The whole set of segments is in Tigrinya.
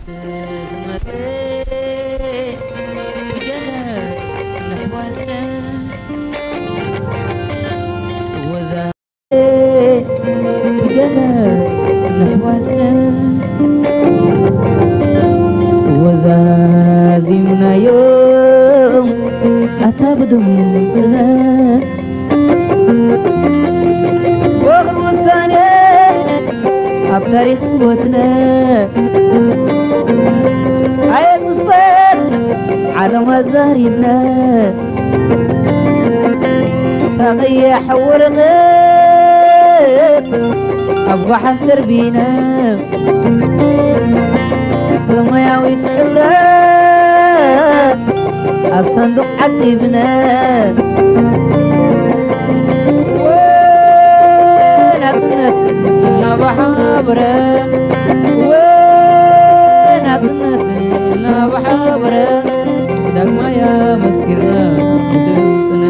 ዝመጸ ብጀኻ ንሕዋትና ወዛ ብጀኻ ንሕዋትና ወዛዚምናዮም ኣታ ብድምፅና ወኽር ውሳኔ ኣብ ታሪኽ ህይወትና ኣየፅፈት ዓለም ኣዛሪብና ተቐያሕ ወረቐት ኣብ ጓሓፍ ደርቢና ሰማያዊት ሕብረት ኣብ ሳንዱቕ ዓቂብና ወናጽነት እናባሓበረ ወናጽነት እናባሓበረ ዳግማይ ኣመስኪርና ብድምፅና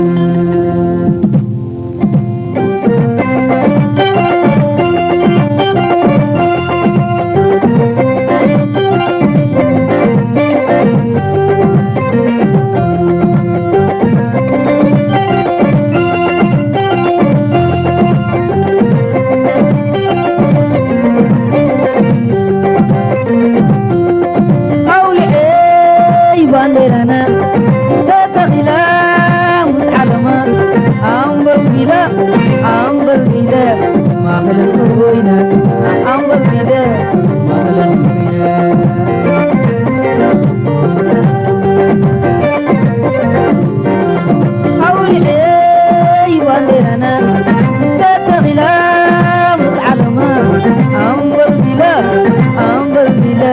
ኣውሊዐይ ባንዴራና ተተኺላ ምስ ዓለማ ኣምበልቢለ ኣምበልቢለ ማእኸለን ኮይና ኣምበልቢለ ማእኸለን ኮይና ኣውሊዐይ ባንዴራና ተተኺላ ምስ ዓለማ ኣምበልቢለ ኣምበልቢለ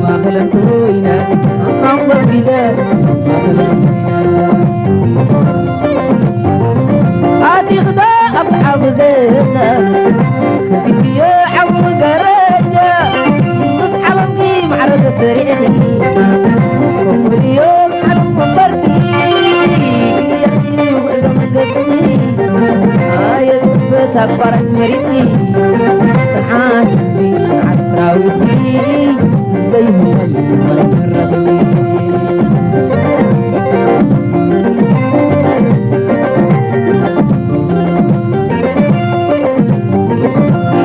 ማእኸለን ኮይና ኣምበልቢለ ማእኸለን ኮይና ኣቲኽዶ ኣብ ዓቢ ገዛ ከፊትዮ ዓቢ መጋረጃ ምስ ዓለምኪ ማዕረ ተሰሪዕኺ ኮፍርዮ ዓለም ወንበርኪ ክልያኺ ጉዕዞ መንገድኪ ኣየፅበት ኣቋራጭ መሪፅኪ ጽንዓት ህዝቢ ጽንዓት ሰራዊትኪ ዘይምቐል መረኽቢ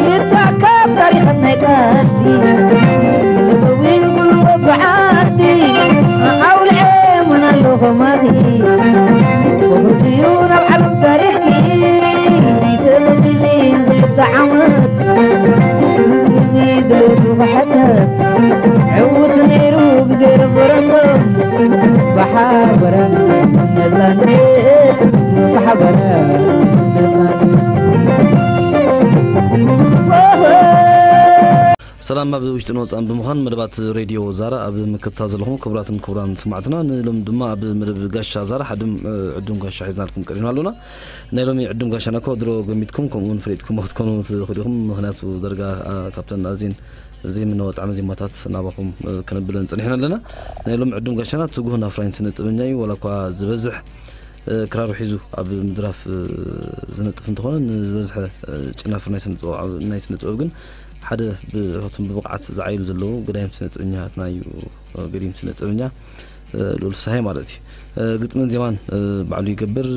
ይታከብ ታሪኽን ናይ ቃልሲ ንጠዊር ኩሉ ወብዓቲ ኣውልዐ መን ኣሎ ኸማኺ ክብርትዩ ናብ ዓለም ታሪኽኪ ተጠቂኒ ንክልተ ዓመት ህዝቢ ድሌቱ ክሕተት ዕውት ነይሩ ብዘይ ረፈረንዶ ብሓበረ ነፃነት ብሓበረ ነፃነት ሰላም ኣብ ውሽጥን ወፃእን ብምዃን መደባት ሬድዮ ዛራ ኣብ ምክትታል ዘለኹም ክቡራትን ክቡራን ሰማዕትና ንሎም ድማ ኣብ መደብ ጋሻ ዛራ ሓድም ዕዱም ጋሻ ሒዝናልኩም ቀሪብና ኣሎና። ናይ ሎሚ ዕዱም ጋሻና እኮ ድሮ ገሚትኩም ከምኡ እውን ፈሊጥኩም ክትኮኑ ትኽእሉ ኢኹም። ምኽንያቱ ደርጋ ካብተን ኣዝየን ዘይምነወ ጣዕመ ዜማታት ናባኹም ከነብለን ጸኒሕና ኣለና። ናይ ሎም ዕዱም ጋሻና ትጉህን ኣፍራይን ስነ ጥበበኛ እዩ። ዋላ እኳ ዝበዝሕ ክራሩ ሒዙ ኣብ ምድራፍ ዝነጥፍ እንተኾነ ንዝበዝሐ ጨናፍር ናይ ስነ ጥበብ ግን ሓደ ብሆትን ብብቕዓት ዝዓይሉ ዘለዉ ገዳይም ስነ ጥበበኛታትና እዩ። ገዲም ስነ ጥበበኛ ልኡል ፍስሃየ ማለት እዩ። ግጥምን ዜማን ባዕሉ ይገብር።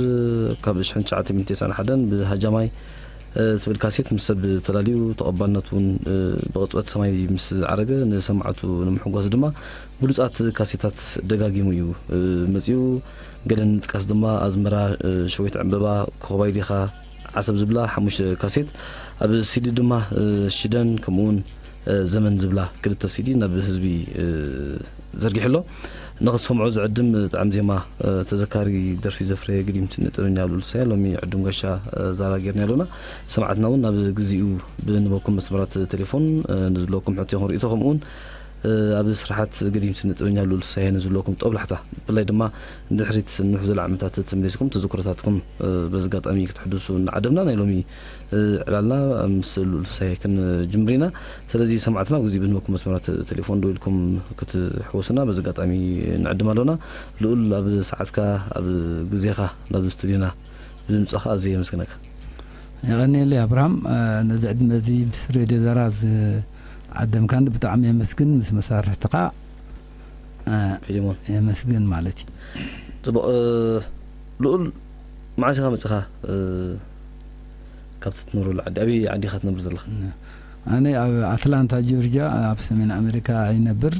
ካብ ሽሕን ትሽዓተ ሚእትን ተስዓን ሓደን ብሃጃማይ ትብል ካሴት ምስ ሰብ ተላልዩ ተቐባልነቱ እውን ብቕጽበት ሰማይ ምስ ዓረገ ንሰማዕቱ ንምሕጓስ ድማ ብሉጻት ካሴታት ደጋጊሙ እዩ መጺኡ። ገለ ንምጥቃስ ድማ ኣዝመራ፣ ሸዊት ዕምበባ፣ ኮኸባይ ዲኻ፣ ዓሰብ ዝብላ ሓሙሽተ ካሴት ኣብ ሲዲ ድማ ሽደን ከምኡውን ዘመን ዝብላ ክልተ ሲዲ ናብ ህዝቢ ዘርጊሑ ኣሎ። ንኽትሰምዖ ዝዕድም ጣዕም ዜማ ተዘካሪ ደርፊ ዘፍረየ ግዲም ስነ ጥበበኛ ልኡል ፍስሃየ ሎሚ ዕዱም ጋሻ ዛራ ጌርና ኣለና። ሰማዕትና እውን ናብ ግዚኡ ብንበኩም መስመራት ቴሌፎን ንዝለኩም ሕቶ ይኹን ርእይቶ ከምኡውን ኣብ ስራሓት ገዲም ስነ ጥበበኛ ልኡል ፍስሃየ ንዝለኩም ጦብላሕታ ብፍላይ ድማ ንድሕሪት ንውሕ ዝበለ ዓመታት ተመሊስኩም ተዘክሮታትኩም በዚ ኣጋጣሚ ክትሕድሱ እናዓደምና ናይ ሎሚ ዕላልና ምስ ልኡል ፍስሃየ ክንጅምር ኢና። ስለዚ ሰማዕትና ኣብዚ ብንበኩም መስመራት ቴሌፎን ደዊልኩም ክትሕወሱና በዚ ኣጋጣሚ ንዕድም ኣሎና። ልኡል ኣብ ሰዓትካ ኣብ ግዜኻ ናብ ስቱዲዮና ብምምጻእካ ኣዝየ የመስግነካ። የቐንየለይ ኣብርሃም ነዚ ዕድመ እዚ ምስ ሬድዮ ዛራ ዓደምካን ብጣዕሚ የመስግን፣ ምስ መሳርሕትኻ፣ እ፣ ፊሊሞን። የመስግን ማለት እዩ። ጽቡቕ፣ እ፣ ልኡል፣ መዓስ ኢኻ መጺኻ፣ እ፣ ካብቲ ትነብረሉ ዓዲ? ኣበይ ዓዲ ኢኻ ትነብር ዘለኻ? እ፣ ኣነ ኣብ ኣትላንታ ጆርጅያ፣ ኣብ ሰሜን ኣሜሪካ ይነብር።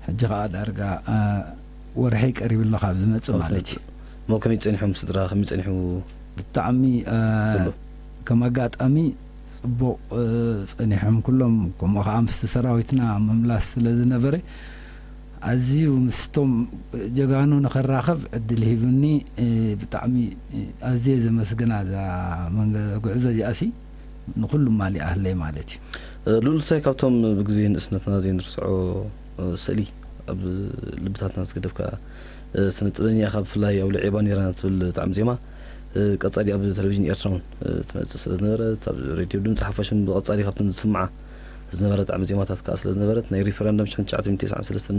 ሕጂ ኸኣ ዳርጋ፣ እ፣ ወርሒ ቀሪቡ ኣሎ ካብ ዝመጽእ ማለት እዩ። እሞ ከመይ ጸኒሖም ስድራ? ከመይ ጸኒሑ? ብጣዕሚ፣ እ፣ ኩሉ? ከም ኣጋጣሚ ጽቡቕ፣ እ፣ ጸኒሖም ኩሎም። ከምኡ ኸኣ ምስቲ ሰራዊትና ምምላስ ስለ ዝነበረ፣ ኣዝዩ ምስቶም ጀጋኑ ንኽራኸብ ዕድል ሂቡኒ። እ፣ ብጣዕሚ፣ እ፣ ኣዝየ ዘመስግና እዛ መንገ-፣ ጉዕዞ እዚኣሲ ንኹሉ ማሊኣለይ ማለት እዩ። እ፣ ልኡል ተስፋይ፣ ካብቶም ብግዜ ንእስነትና ዘይንርስዖ፣ እ፣ ስእሊ ኣብ ልብታትና ዝገደፍካ፣ እ፣ ስነ ጥበበኛ ኢኻ። ብፍላይ ኣብ ልዕሊ ባንዴራና ትብል ጣዕሚ ዜማ፣ እ፣ ቀጻሊ ኣብ ቴሌቪዥን ኤርትራ እውን፣ እ፣ ትመጽእ ስለ ዝነበረት፣ ኣብ ሬድዮ ድምጺ ሓፋሽ እውን ብቐጻሊ ካብተን ዝስምዓ ዝነበረ ጣዕሚ ዜማታት ከኣ ስለ ዝነበረት፣ ናይ ሪፈረንደም ሽሕን ትሽዓተ ሚእትን ተስዓን ሰለስተን፣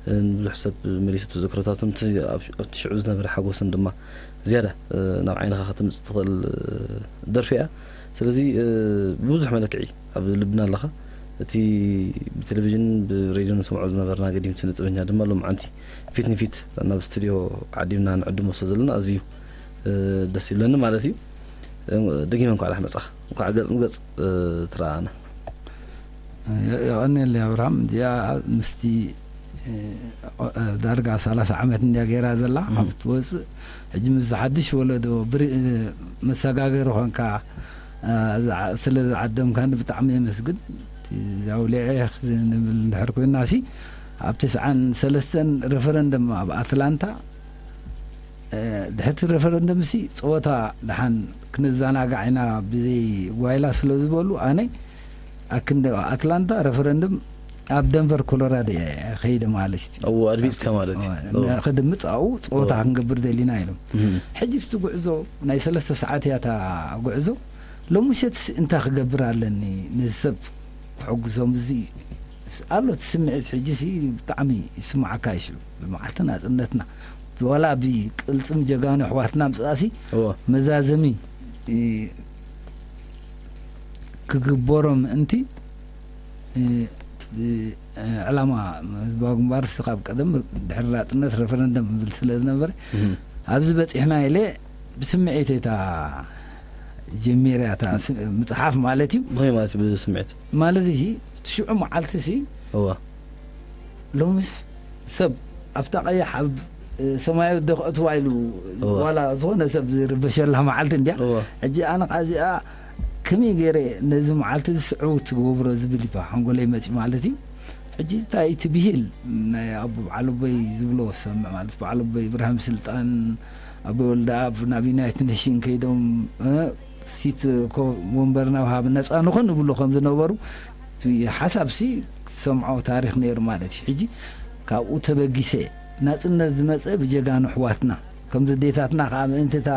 እ፣ ንብዙሕ ሰብ መሊሱ ዝክርታቱን እቲ ኣብ፣ ኣብቲ ሽዑ ዝነበረ ሓጎስን ድማ ዝያዳ፣ እ፣ ናብ ዓይንኻ ከተምጽእ ትኽእል፣ እ፣ ደርፊ እያ። ስለዚ፣ እ፣ ብብዙሕ መለክዒ ኣብ ልብና ኣለኻ። እቲ ብቴሌቪዥን ብሬድዮ ንሰምዖ ዝነበርና ገዲም ስነ ጥበበኛ ድማ ሎምዓንቲ ፊት ንፊት ናብ ስቱድዮ ዓዲምና ንዕድሞ ስለ ዘለና ኣዝዩ፣ እ፣ ደስ ይብለኒ ማለት እዩ። እ፣ ደጊመ እንኳዕ ደሓን መጻኻ። እንኳዕ ገጽ ንገጽ፣ እ፣ ተረኣኣና። የ-፣ የቐንየለይ ኣብርሃም። እዚኣ ምስቲ፣ እ፣ ኦ-፣ እ፣ ዳርጋ ሰላሳ ዓመት እንድያ ገይራ ዘላ፣ እም። ካብ ትወጽእ፣ ሕጂ ምስ ሓድሽ ወለዶ ብሪ-፣ እ፣ መሰጋገሪ ኾንካ፣ እ፣ ዝዓ-፣ ስለ ዝዓደምካኒ ብጣዕሚ የመስግን። እቲ ዛውሊዐ ክንብል እንድሕር ኮይናሲ፣ ኣብ ተስዓን ሰለስተን ሬፈረንደም ኣብ ኣትላንታ፣ እ፣ ድሕርቲ ሬፈረንደምሲ ጸወታ ደሓን ክነዘናጋዕ ኢና ብዘይ ጓይላ ስለ ዝበሉ፣ ኣነ ኣክንዲ ኣትላንታ ሬፈረንደም ኣብ ደንቨር ኮሎራዶ እየ ከይደ ማለት እዩ። ኣብኡ ኣድሚጽካ ማለት እዩ። እወ፣ እወ። ንኸድምጽ ኣብኡ ጸወታ እወ። ክንገብር ደሊና ኢሎም። እም። ሕጂ ኣብቲ ጉዕዞ ናይ ሰለስተ ሰዓት እያ እታ ጉዕዞ። ሎሚ ምሸትስ እንታይ ክገብር ኣለኒ ነዚ ሰብ ክሕግዞም? እዚ ኣሎ እቲ ስምዒት ሕጂሲ ብጣዕሚ ይስምዓካ እዩ። ሽዑ ብመዓልቲ ናጽነትና ዋላ ብቅልጽም ጀጋኑ ኣሕዋትና ምጽኣሲ እወ። መዛዘሚ፣ እ፣ ክግበሮ ምእንቲ፣ እ፣ እ፣ ዕላማ ህዝባዊ ግንባር ካብ ቀደም ድሕሪ ናጽነት ሬፈረንደም ዝብል ስለ ዝነበረ እም። ኣብዚ በጺሕና ኢለ ብስምዒት እታ ጀሚርያ እታ ስ-፣ ምጽሓፍ ማለት እዩ። ብኸመይ ማለት እዩ ብስምዒት? ማለት እዚ ሽዑ መዓልቲ ሲ እወ። ሎምስ ሰብ ኣብታ ቀያሕ ኣብ ሰማያዊ ደኽእትዋ ኢሉ እወ። ዋላ ዝኾነ ሰብ ዝርበሸላ መዓልቲ እንድያ። እወ። ሕጂ ኣነ ኸዓ እዚኣ ከመይ ገይረ ነዚ መዓልቲ እዚ ስዕውት ክገብሮ ዝብል እዩ ሓንጎለይ መፂኡ ማለት እዩ። ሕጂ እንታይ እቲ ብሂል ናይ ኣቦ በዓል ኣቦይ ዝብሎ ዝሰምዕ ማለት በዓል ኣቦይ እብራሂም ስልጣን፣ ኣቦይ ወልደኣብ ናብ ዩናይትድ ኔሽን ከይዶም፣ እ፣ ሲት ኮ-፣ ወንበርና ወሃብ ነፃ ንኹን ይብሉ ከም ዝነበሩ እቲ ሓሳብሲ ክትሰምዖ ታሪኽ ነይሩ ማለት እዩ። ሕጂ ካብኡ ተበጊሰ ናፅነት ዝመፀ ብጀጋኑ ኣሕዋትና ከምዚ ኣዴታትና ከዓ ምእንቲ እታ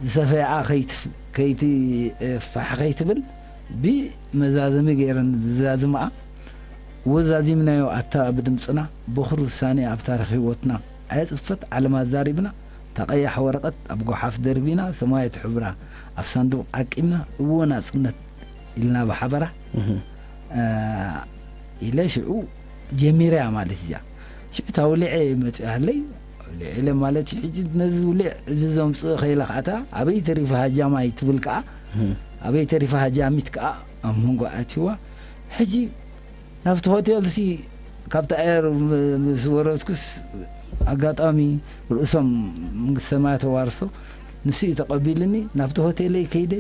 ዝሰፈያኣ ከይት-፣ ከይትፋሕ ከይትብል ብመዛዘሚ ገይረን ዝዛዝምኣ ወዛዚምናዮ ኣታ ብድምፅና፣ በኹር ውሳኔ ኣብ ታሪኽ ህይወትና ኣየፅፈት ዓለም ኣዛሪብና፣ እታ ቀያሕ ወረቐት ኣብ ጓሓፍ ደርቢና፣ ሰማያዊት ሕብራ ኣብ ሳንዱቕ ዓቂብና፣ እወ ናጽነት ኢልና ብሓበራ፣ እህ። እ፣ ኢለ ሽዑ ጀሚረያ ማለት እያ። ሽዑ እታ ውሊዐ መጺኣለይ፣ ውሊዐ ኢለ ማለት እዩ። ሕጂ ነዚ ውሊዕ እዚ ዘምጽኦ ከይለ ከኣታ፣ ኣበይ ተሪፋ ሃጃማይ ትብል ከኣ፣ እህ። ኣበይ ተሪፋ ሃጃሚት ከኣ ኣብ መንጎ ኣትይዋ። ሕጂ ናብቲ ሆቴል ሲ ካብቲ ኣየር ም-፣ ምስ ወረድኩስ ኣጋጣሚ ርእሶም መንግስቲ ሰማያት ተዋርሶ ንሱ እዩ ተቐቢልኒ። ናብቲ ሆቴለይ ከይደ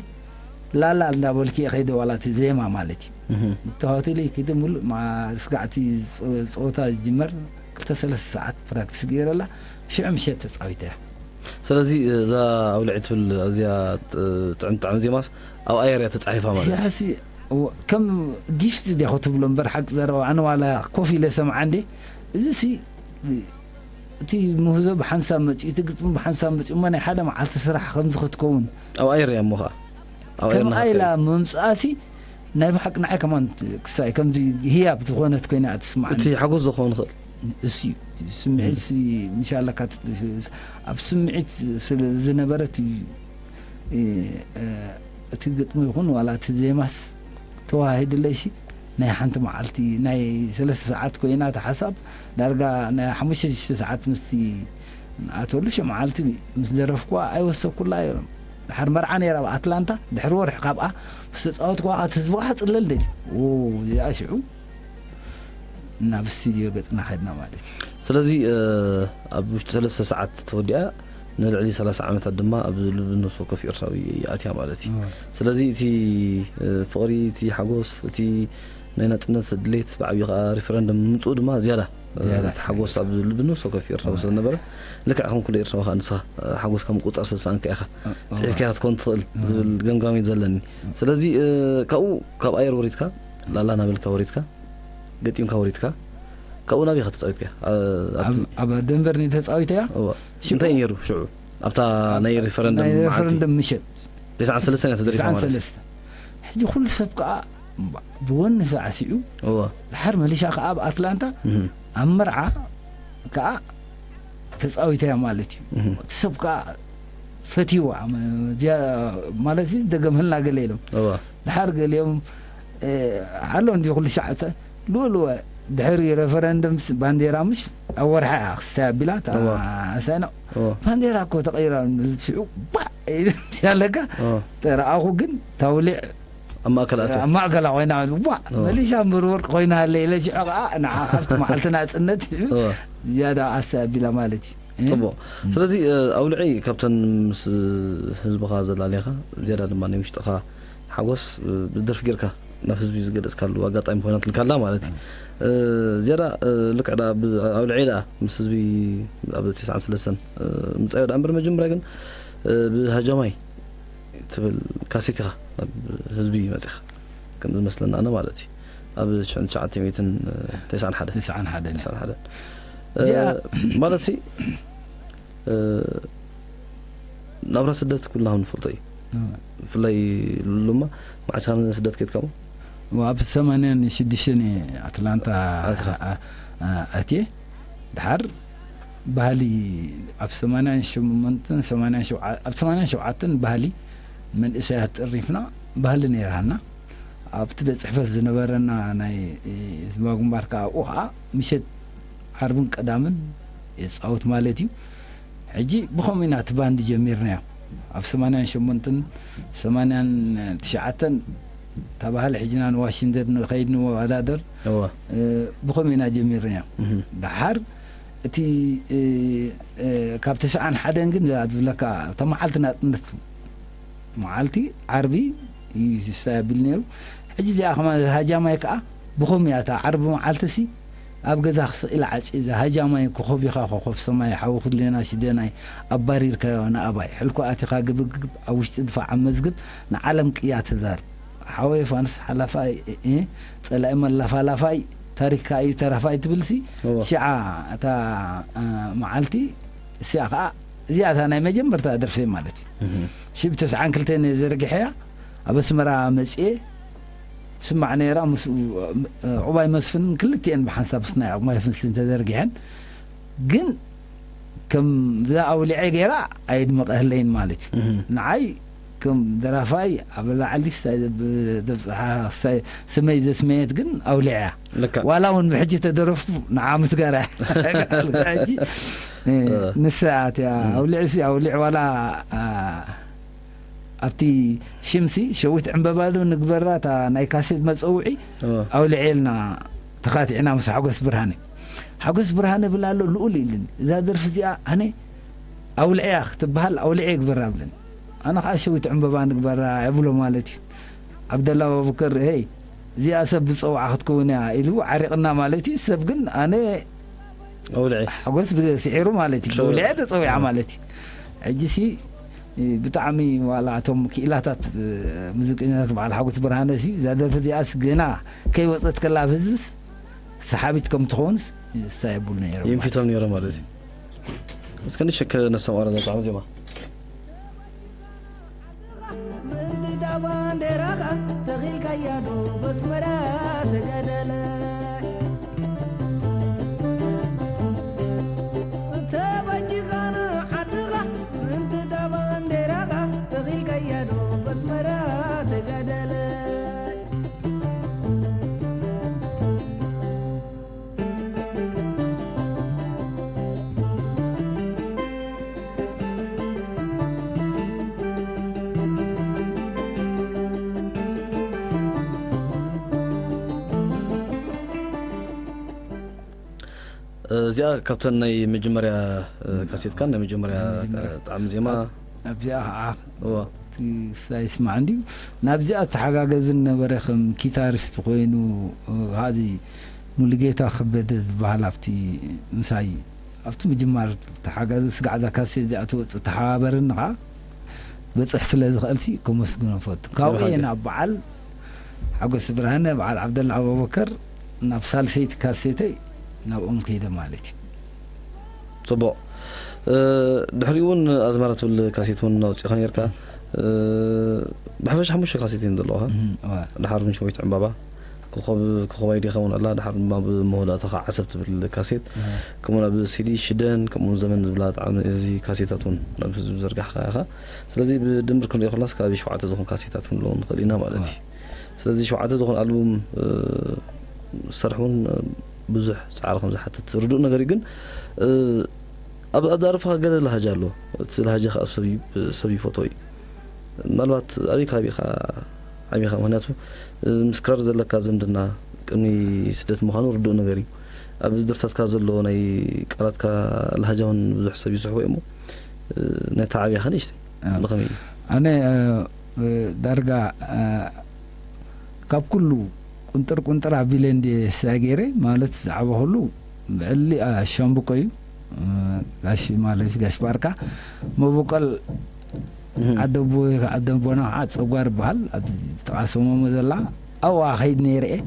ላላ እንዳበልኩ እየ ከይደ፣ ዋላ እቲ ዜማ ማለት እዩ። እህ። እቲ ሆቴለይ ከይደ ሙሉእ ማ-፣ ስጋዕቲ ጸ-፣ ጸወታ ዝጅመር ክልተ ሰለስተ ሰዓት ፕራክቲስ ገይረላ ሽዑ ምሸት ተጻዊተ እያ። ስለዚ እዛ ኣውሊዕ ትብል ኣዝያ ጥ-፣ ጥዕምቲ ጣዕሚ ዜማስ ኣብ ኣየር እያ ተጻሒፋ ማለት እዩ? እዚኣሲ እዎ፣ ከም ጊፍት ድያ ክትብሎ እምበር፣ ሓቂ ዘረባ፣ ኣነ ዋላ ኮፍ ኢለ ሰምዓ እንዴ፣ እዚ ሲ፣ እቲ ምህዞ ብሓንሳብ መጺኡ፣ እቲ ግጥሚ ብሓንሳብ መጺኡ፣ እሞ ናይ ሓደ መዓልቲ ስራሕ ከምዚ ክትከውን። ኣብ ኣየር እያ እሞ ኸኣ። ኣብ ኣየር ከምኣ ኢላ እናኸፈለ። ምምጽኣሲ፣ ናይ ብሓቂ ንዓይ ከማን ክሳይ ከምዚ ህያብ ዝኾነት ኮይና እያ ትስምዓኒ። እቲ ሓጎስ ዝኾን ይኽእል። እሱ እዩ። እቲ ስምዒት ሲ፣ ምሻ ኣለካ፣ ኣብ ስምዒት ስለ ዝነበረት እዩ። እ፣ እ፣ እቲ ግጥሚ ይኹን ዋላ እቲ ዜማስ ተዋሂድለይሲ፣ ናይ ሓንቲ መዓልቲ ናይ ሰለስተ ሰዓት ኮይና፣ እቲ ሓሳብ ዳርጋ ናይ ሓሙሽተ ሽዱሽተ ሰዓት ምስቲ ንኣተሉ ሸ መዓልቲ ምስ ደረፍኩዋ ኣይወሰኩላ እዮም። ድሓር መርዓ ነይራ ኣብ ኣትላንታ፣ ድሕሪ ወርሒ ካብኣ ምስ ተጻወትኩዋ እቲ ህዝቢ ከዓ ክጽለል ደልዩ። ኦ፣ እዚኣ ሽዑ ናብ ስቱድዮ ገጽና ከድና ማለት እዩ። ስለዚ ኣብ ውሽጢ ሰለስተ ሰዓት ተወዲኣ ንልዕሊ ሰላሳ ዓመታት ድማ ኣብ ልቢ ነፍሲ ወከፍ ኤርትራዊ ኣትያ ማለት እዩ። እወ። ስለዚ እቲ ፍቕሪ፣ እቲ ሓጎስ፣ እቲ ናይ ናጽነት ድሌት፣ ብዓብዩ ከኣ ሪፈረንደም ምምጽኡ ድማ ዝያዳ ዝያዳ እቲ ሓጎስ ኣብ ልቢ ነፍሲ ወከፍ ኤርትራዊ እወ። ስለ ዝነበረ፣ ልክዕ ከም ኩሉ ኤርትራዊ ከኣ ንስኻ ሓጎስካ ምቁጽጻር ስለ ዝሰኣንካ ኢኻ እወ። ጽሒፍካያ ክትኮን ትኽእል እወ። ዝብል ገምጋም እዩ ዘለኒ። እወ። ስለዚ ካብኡ ካብ ኣየር ወሪድካ ላላ ናበልካ ወሪድካ ገጢምካ ወሪድካ ካብኡ ናበይ ኢኻ ተጻዊትካ? ኣብ ኣብ ደንቨር ንየ ተጻዊተያ። እወ። ሽዑ እንታይ እዩ ነይሩ ሽዑ ኣብታ ናይ ሪፈረንደም ናይ መዓልቲ? ሪፈረንደም ምሸት። ተስዓን ሰለስተን እያ ተደሪፋ ማለት እዩ። ተስዓን ሰለስተን። ሕጂ ኩሉ ሰብ ከኣ ብወኒ ሳዕሲዑ እወ። ድሓር መሊሻ ከኣ ኣብ ኣትላንታ እህ። ኣብ መርዓ ከኣ ተጻዊተያ ማለት እዩ። እህ። እቲ ሰብ ከኣ ፈትይዋ፣ መ-፣ እዚኣ ማለት እዩ፣ ደገምህልና ገለ ኢሎም። እወ። ድሓር ገሊኦም፣ እ፣ ኣሎ እንዲ ኩሉ ሻዕ ጸ-፣ ልወ ልወ ድሕሪ ሬፈረንደምስ ባንዴራ ምሽ ኣብ ወርሓ እያ ክስታይ ኣቢላ፣ እታ እወ። ኣሳይና፣ እወ። ባንዴራ እኮ ተቐይራ፣ ሽዑ ባዕ ኢሉ ኣለካ። እወ። ተረኣኹ ግን ታውሊዕ ኣብ ማእከል ኣትያ። ኣብ ማእከላ ኮይና፣ ዋ፣ እወ። መሊሻ እምበር ወርቂ ኮይና ኣለ ኢለ፣ ሽዑ ከኣ ንዓ ካብቲ መዓልቲ ናጽነት ሽዑ እወ። ዝያዳ ኣሳይ ኣቢላ ማለት እዩ። እ? ጽቡቕ። እ። ስለዚ፣ እ፣ ኣውልዒ ካብተን ምስ ህዝብኻ ዘላልያኻ፣ ዝያዳ ድማ ናይ ውሽጥኻ ሓጎስ፣ እ፣ ብደርፊ ጌርካ ናብ ህዝቢ ዝገለጽካሉ ኣጋጣሚ ኮይናትልካ ኣላ ማለት እዩ። እ። እ፣ ዝያዳ፣ እ፣ ልክዕ ደኣ ብ-፣ ኣውልዒ ደኣ ምስ ህዝቢ ኣብ ተስዓን ሰለስተን፣ እ፣ ምጻዮ ደኣ እምበር መጀመርያ ግን፣ እ፣ ብሃጃማይ ትብል ካሴት ኢኻ ናብ ህዝቢ መጺኻ፣ ከም ዝመስለና ኣነ ማለት እዩ። ኣብ ሽሕን ትሽዓተ ሚእትን ተስዓን ሓደን። ተስዓን ሓደን። ተስዓን ሓደን። እዚኣ እ፣ ማለት ሲ፣ እ፣ ናብራ ስደት ኩልና ንፈልጦ እዩ። እ። ብፍላይ ሎማ መዓስ ኢኻ ንስደት ከድካ እሞ? ኣብ ሰማንያን ሽዱሽተን እየ ኣትላንታ ኣቲኻ። ኣ-፣ ኣ-፣ ኣትየ። ድሓር ባህሊ ኣብ ሰማንያን ሸሞንተን ሰማንያን ሸውዓተን፣ ኣብ ሰማንያን ሸውዓተን ባህሊ መንእሰያት ጠሪፍና ባህሊ ነይራና። ኣብቲ ቤት ጽሕፈት ዝነበረና ናይ ህዝባዊ ግንባር ከኣ ኣብኡ ከኣ ምሸት ዓርብን ቀዳምን የጻውት ማለት እዩ። ሕጂ ብኸምኡ ኢና እቲ ባንድ ጀሚርናዮ። ኣብ ሰማንያን ሸሞንተን ሰማንያን ትሽዓተን እታ ባህሊ ሕጂና ንዋሽንግተን ንኸይድ ንወዳደር፣ እወ። እ፣ ብኸምኡ ኢና ጀሚርናዮ። እህ። ደሓር እቲ፣ እ፣ እ፣ ካብ ተስዓን ሓደን ግን ዝብለካ እታ መዓልቲ ናጽነት መዓልቲ ዓርቢ እዩ ዝሳይ ኣቢሉ ነይሩ። ሕጂ እዚኣ ከማን እዛ ሃጃማይ ከኣ ብኸምኡ እያ። እታ ዓርቢ መዓልቲ ሲ ኣብ ገዛ ክስቕ ኢላ ዓጺ እዛ ሃጃማይ ኮኾብ ኢኻ፣ ኮኾብ ሰማይ፣ ሓዊ ኩሌና ሽደናይ ኣባሪርካዮ ንኣባይ። ሕልኮ ኣቲኻ ግብግብ ኣብ ውሽጢ ድፋዕ ኣብ መዝግብ ንዓለም ቅያ ትዛር። ሓወይ ፋንስ ሓላፋይ፣ እ፣ እ፣ ጸላኢ መላፋላፋይ፣ ታሪኽካ እዩ ተራፋይ ትብል ሲ፣ እወ። ሽዓ እታ፣ እ፣ መዓልቲ እሲኣ ከኣ እዚኣ እታ ናይ መጀመርታ ደርፈይ ማለት እዩ። እህ። ሽብ ተስዓን ክልተን እየ ዘርጊሐያ። ኣብ ኣስመራ መጽኤ ትስማዕ ነይራ። ምስኡ፣ እ፣ ዑባይ መስፍን ክልቲኤን ብሓንሳብ ምስ ናይ ዑባይ መስፍን ተዘርጊሐን። ግን ከም እዛ ኣውሊዐ ገይራ ኣየድመቐትለይን ማለት እዩ። እህ። ንዓይ ከም ደራፋይ ኣብ ላዕሊ ስታይ ዘብ-፣ ዘብጽሓ ስታይ ስመይ ዘስመየት ግን ኣውሊዐ እያ። ልክዕ። ዋላ እውን ብሕጂ ተደረፍኩ ንዓ ምስጋራ ሕጂ፣ እ፣ እ። ንሳ እያ እትያ። እም። ኣውሊዕ ሲ ኣውሊዕ ዋላ፣ ኣ፣ ኣብቲ ሽምሲ ሸዊት ዕምበባ ዶ ንግበራ እታ ናይ ካሴት መጸውዒ እ። ኣውሊዐ ኢልና ተኻቲዕና ምስ ሓጎስ ብርሃነ። ሓጎስ ብርሃነ ብላ ኣሎ ልኡል ኢልን። እዛ ደርፊ እዚኣ ኣነ ኣውልዕያ ክትበሃል ኣውልዐ ይግበራ ብለን። ኣነ ከዓ ሸዊት ዕምበባ ንግበራ እብሎ ማለት እዩ። ዓብደላ ኣቡበከር፣ "ሄይ፣ እዚኣ ሰብ ዝጸውዓ ክትከውን እያ" ኢሉ ዓሪቕና ማለት እዩ። ሰብ ግን ኣነ ኣውልዐ። ሓጎስ ብ-፣ ስዒሩ ማለት እዩ። ሸው-፣ ብውልዐ ተጸዊዓ እ። ማለት እዩ። ሕጂ ሲ፣ እ፣ ብጣዕሚ ዋላ እቶም ክኢላታት፣ እ፣ ሙዚቀኛታት በዓል ሓጎስ ብርሃነ ሲ፣ እዛ ደርፊ እዚኣስ ገና ከይወጸት ከላ ኣብ ህዝብስ ሰሓቢት ከም ትኸውንስ ይስታይ የብሉ ነይሮም ማለት ይንፊቶም ነይሮም ማለት እዩ። እስከ ንሸክ ነስተማቕሮ እዛ ጣዕሚ ዜማ። ምንድዳ ባንዴራኻ ተኺልካያ ዶ በስመራ ተጋደለ? ተበጂኻ ንዓድኻ ምንድዳ ባንዴራኻ ተኺልካያ ዶ በስመራ ተጋደለ? እዚኣ ካብተን ናይ መጀመርያ፣ እ፣ ካሴትካን ናይ መጀመርያ፣ ናይ መጀመርያ። እ፣ ጣዕሚ ዜማ። ኣብዚኣ ከዓ እዋ። እቲ ክሳይ ይስማዕ እንድዩ። ናብዚኣ ተሓጋገዝን ነበረ ከም ኪታሪስት ኮይኑ፣ እ፣ ኻዚ ሙሉጌታ ከበደ ዝበሃል ኣብቲ ምሳይ ኣብቲ ምጅማር ተሓጋዚ ስጋዕ እዛ ካሴት እዚኣ ትወፅእ ተሓባበረኒ ከዓ በፅሕ ስለ ዝኽእልሲ ከመስግኖ ፈቱ። ካብኡ እየ ሓገዝ። ናብ በዓል ሓጎስ ብርሃነ፣ በዓል ዓብደላ ኣቡበከር ናብ ሳልሰይቲ ካሴተይ ናብኦም ከይደ ማለት እዩ። ጽቡቕ። እ፣ ድሕሪኡ እውን ኣዝማራ ትብል ካሴት እውን ኣውጺእኻ ነርካ። እ፣ ብሓፈሻ ሓሙሽተ ካሴት እየን ዘለዋ። እም፣ እዋ። ድሓር እውን ሸዊት ዕምባባ፣ ኮኾብ-፣ ኮኾባይ ዲኻ እውን ኣላ። ድሓር ድማ ብመወዳእታ ኸዓ ዓሰብ ትብል ካሴት። እዋ። ከምኡ ናብ ሲዲ ሽደን፣ ከምኡ እውን ዘመን ዝብላ ጣዕሚ እዚ ካሴታት እውን ናብ ህዝቢ ዘርጋሕካ ኢኻ። ስለዚ ብድምር ክንሪኦ ከለናስ ከባቢ ሸውዓተ ዝኾን ካሴታት ክንብሎ ንኽእል ኢና ማለት እዩ። እዋ። ስለዚ ሸውዓተ ዝኾን ኣልቡም፣ እ፣ ሰርሑ እውን፣ እ፣ ብዙሕ ጻዕሪ ከም ዝሓትት ርዱእ ነገር እዩ። ግን፣ እ፣ ኣብ ኣዳርፋ ገለ ላህጃ ኣሎ። እቲ ላህጃ ከኣ ሰብ ዩ-፣ ሰብ ይፈትዎ እዩ። ምናልባት ኣበይ ከባቢ ኢኻ ዓቢኻ? ምኽንያቱ፣ እ፣ ምስ ክራር ዘለካ ዝምድና ቅድሚ ስደት ምዃኑ ርዱእ ነገር እዩ። ኣብ ደርፍታትካ ዘሎ ናይ ቃላትካ ላህጃ እውን ብዙሕ ሰብ ይስሕቦ እዩ እሞ፣ እ፣ ነታ ዓቢኻ ንእሽተይ ኣዎ። ብኸመይ እዩ? ኣነ፣ እ፣ እ፣ ዳርጋ፣ እ፣ ካብ ኩሉ ቁንጥር ቁንጥር ኣቢለ እንድየ ስጋ ገይረ፣ ማለት ዝዓበኹሉ ብዕሊ፣ ኣ፣ ሻምብቆ እዩ። እ፣ ጋሽ ማለት ጋሽ ባርካ መበቆል እህ። ዓደቦ፣ ዓደቦና ከዓ ጸጓር ይበሃል። ኣብ ጥቓ ሰመሞ ዘላ ኣብኣ ኸይድ ነይረ እየ።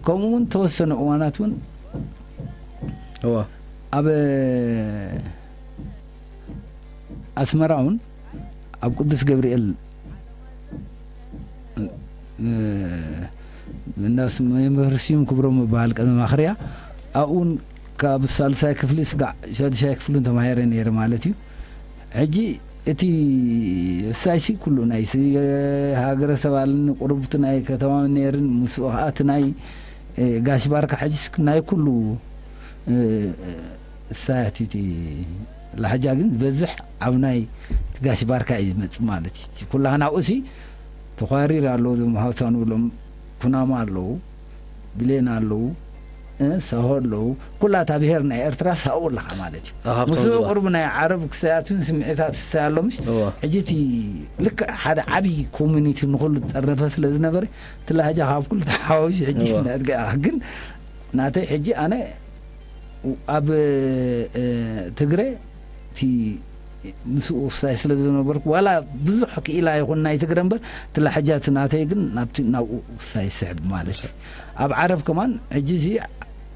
ከምኡ እውን ተወሰነ እዋናት እውን እዋ። ኣብ ኣስመራ እውን ኣብ ቅዱስ ገብርኤል፣ እ፣ እንዳ ስም-፣ መምህር ስዩም ክብሮም ዝበሃል ቀደም ኣኽርያ ኣብኡ እውን ካብ ሳልሳይ ክፍሊ ስጋዕ ሻድሻይ ክፍልን ተማሂረ ነይረ ማለት እዩ። ሕጂ እቲ እሳይሲ ኩሉ ናይ ሲ-፣ ሃገረ ሰባልን ቁርብቲ ናይ ከተማ ነይርን ምስኡ ከዓ እቲ ናይ፣ እ፣ ጋሽ ባርካ ሕጂስ ናይ ኩሉ፣ እ፣ እሳያት እቲ ላሕጃ ግን ዝበዝሕ ኣብ ናይ ጋሽ ባርካ እዩ ዝመጽእ ማለት እዩ። እቲ ኩላህና ናብኡሲ ተኳሪር ኣለዉ፣ እዞም ሃውሳ ንብሎም ኩናማ ኣለዉ፣ ብሌን ኣለዉ፣ እ፣ ሳሆ ኣለዉ። ኩላ እታ ብሄር ናይ ኤርትራ ሳኡ ኣለኻ ማለት እዩ። ኣብ ሃብቶም ምስኡ ዝባ- ቅርቡ ናይ ዓረብ ክሳያትን ስምዒታት ክሳይ ኣሎ፣ ምሽ? እዋ። ሕጂ እቲ ልክዕ ሓደ ዓብዪ ኮሚኒቲ ንኹሉ ዝጠርነፈ ስለ ዝነበረ፣ እቲ ላህጃ ካብ ኩሉ ተሓዋዊሱ ሕጂ እዋ። እናድገ-፣ ግን ናተይ ሕጂ ኣነ ኣብ፣ እ፣ ትግረ እቲ ምስኡ ክሳይ ስለ ዝነበርኩ፣ ዋላ ብዙሕ ክኢላ ይኹን ናይ ትግረ እምበር፣ እቲ ላሕጃ እቲ ናተይ ግን ናብቲ፣ ናብኡ ክሳይ ይስሕብ ማለት እዩ። ኣብ ዓረብ ከማን፣ ሕጂ እዚ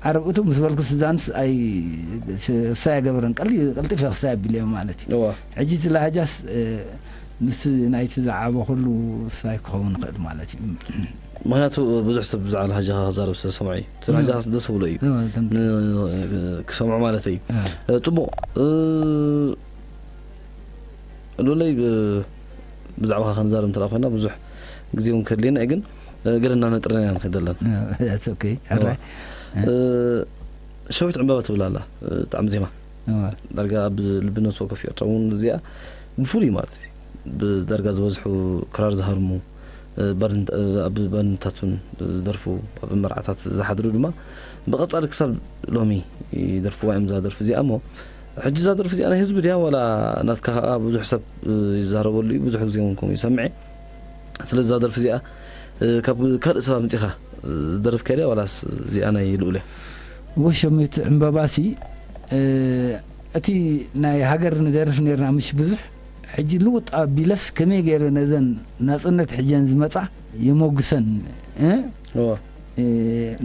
ዓረብ እቱ ምስ በልኩ ስዛንስ ኣይ፣ ክሳይ ኣይገበረን፣ ቀሊ-፣ ቀልጢፈ ክሳይ ኣቢለዮ ማለት እዩ። እዋ። ሕጂ እቲ ላህጃስ፣ እ፣ ምስቲ ናይቲ ዝዓበኹሉ ክሳይ ክኸውን ይኽእል ማለት እዩ። ምኽንያቱ ብዙሕ ሰብ ብዛዕባ ላህጃኻ ክዛረብ ስለ ዝሰምዖ እዩ። እቲ ላህጃኻ እም። ደስ ዝብሎ እዩ። እዋ፣ ደንቂ። ን-፣ ክሰምዖ ማለት እዩ። እዋ። እ፣ ጽቡቕ። እ፣ ሉለይ፣ ብ-፣ ብዛዕባኻ ክንዛረብ እንተ ደኣ ኮይና ብዙሕ ግዜ እውን ከድልየና እዩ፣ ግን፣ እ፣ ገለ እናነጥርና ኢና ንኸይድ ዘለና። እ፣ that's okay። ሕራይ። እዋ። እ። እ፣ ሸዊት ዕምባባ ትብል ኣላ፣ እ፣ ጣዕሚ ዜማ። እዋ። ዳርጋ ኣብ ልቢ ነፍሲ ወከፍ ኤርትራዊ እውን እዚኣ ብፍሉይ ማለት እዩ። ብዳርጋ ዝበዝሑ ክራር ዝሃርሙ፣ እ፣ ባድንት-፣ እ፣ ኣብ ባድንታት እውን ዝደርፉ፣ ኣብ መርዓታት ዝሓድሩ ድማ ብቐጻሊ ክሳብ ሎሚ ይደርፍዋ እዮም እዛ ደርፊ እዚኣ። እሞ ሕጂ እዛ ደርፊ እዚኣ ናይ ህዝቢ ድያ ዋላ ናትካ ከኣ ብዙሕ ሰብ፣ እ፣ ይዛረበሉ እዩ፣ ብዙሕ ግዜ እውን ከምኡ ይሰምዕ እየ። ስለዚ እዛ ደርፊ እዚኣ፣ እ፣ ካብ ካልእ ሰብ ኣምጺኻ፣ እ፣ ዝደረፍካያ ድያ ዋላስ እዚኣ ናይ ልኡል እያ? እወ፣ ሸዊት ዕምባባሲ፣ እ፣ እቲ ናይ ሃገር ንደርፍ ነርና ምሽ ብዙሕ፣ ሕጂ ልውጥ ኣቢለስ ከመይ ገይረ ነዘን ናጽነት ሕጀን ዝመጻ የመጉሰን፣ እ? እወ። እ፣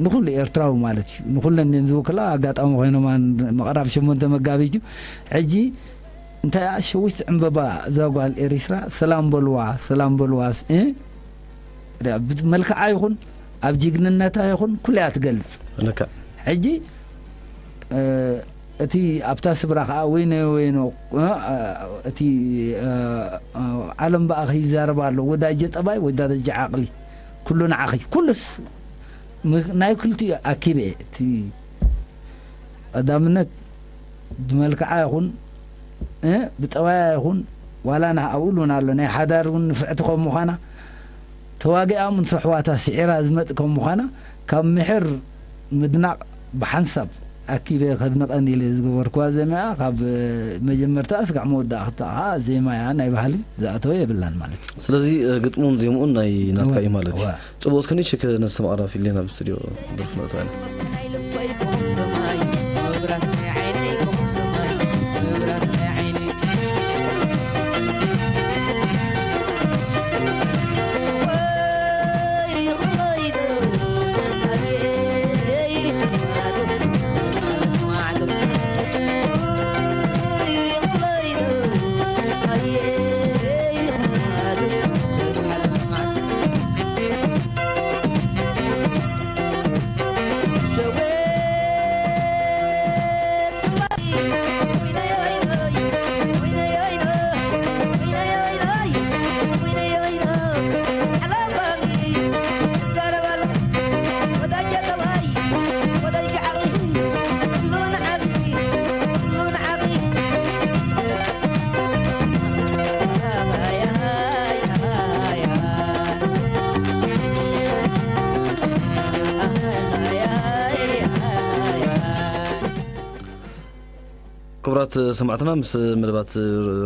ንኹሉ ኤርትራዊ ማለት እዩ። ንኹለን እየን ዝውክላ፣ ኣጋጣሚ ኮይኖም ኣን-፣ ምቕራብ ሸሞንተ መጋቢት እዩ። ሕጂ እንታይ እያ ሸዊት ዕምበባ እዛ ጓል ኤሪትራ፣ ሰላም በልዋ፣ ሰላም በልዋስ፣ እ? ዳ-፣ ብ-፣ መልክዓ ይኹን፣ ኣብ ጅግንነታ ይኹን፣ ኩሉ እያ ትገልጽ። ልክዕ። ሕጂ፣ እ፣ እቲ ኣብታ ስብራ ኸኣ ወይነ ወይኖ፣ እ፣ እቲ፣ እ፣ እ፣ ዓለም ብኣኺ ይዛረብ ኣሎ፣ ወዳጀ ጠባይ፣ ወዳጀ ዓቕሊ፣ ኩሉ ንዓኺ። ኩሉስ ም-፣ ናይ ክልቲኡ ኣኪበ እየ። እቲ ቀዳምነት ብመልክዓ ይኹን፣ እ፣ ብጠባያ ይኹን፣ ዋላ ንዓ ኣብኡ እውን ኣሎ፣ ናይ ሓዳር እውን ንፍዕቲ ከም ምዃና፣ ተዋጊኣ እውን ኣሕዋታ ስዒራ ዝመጽእ ከም ምዃና፣ ካብ ምሕር ምድናቕ ብሓንሳብ ኣኪበ ከድንቐን ኢለ ዝገበርኩዋ ዜማ እያ። ካብ መጀመርታ እስካዕ መወዳእታ ከዓ ዜማ እያ፣ ናይ ባህሊ ዝኣተወ የብላን ማለት እዩ። ስለዚ ግጥሙን ዜምኡን ናይ ናትካ እዩ ማለት እዩ። ጽቡቅ፣ እስከ ንእሽተይ ከነስተማቕራ ፊልም ናብ ስቱዲዮ ደርፊ ነእትዋ ኢና። ክቡራት ሰማዕትና፣ ምስ መደባት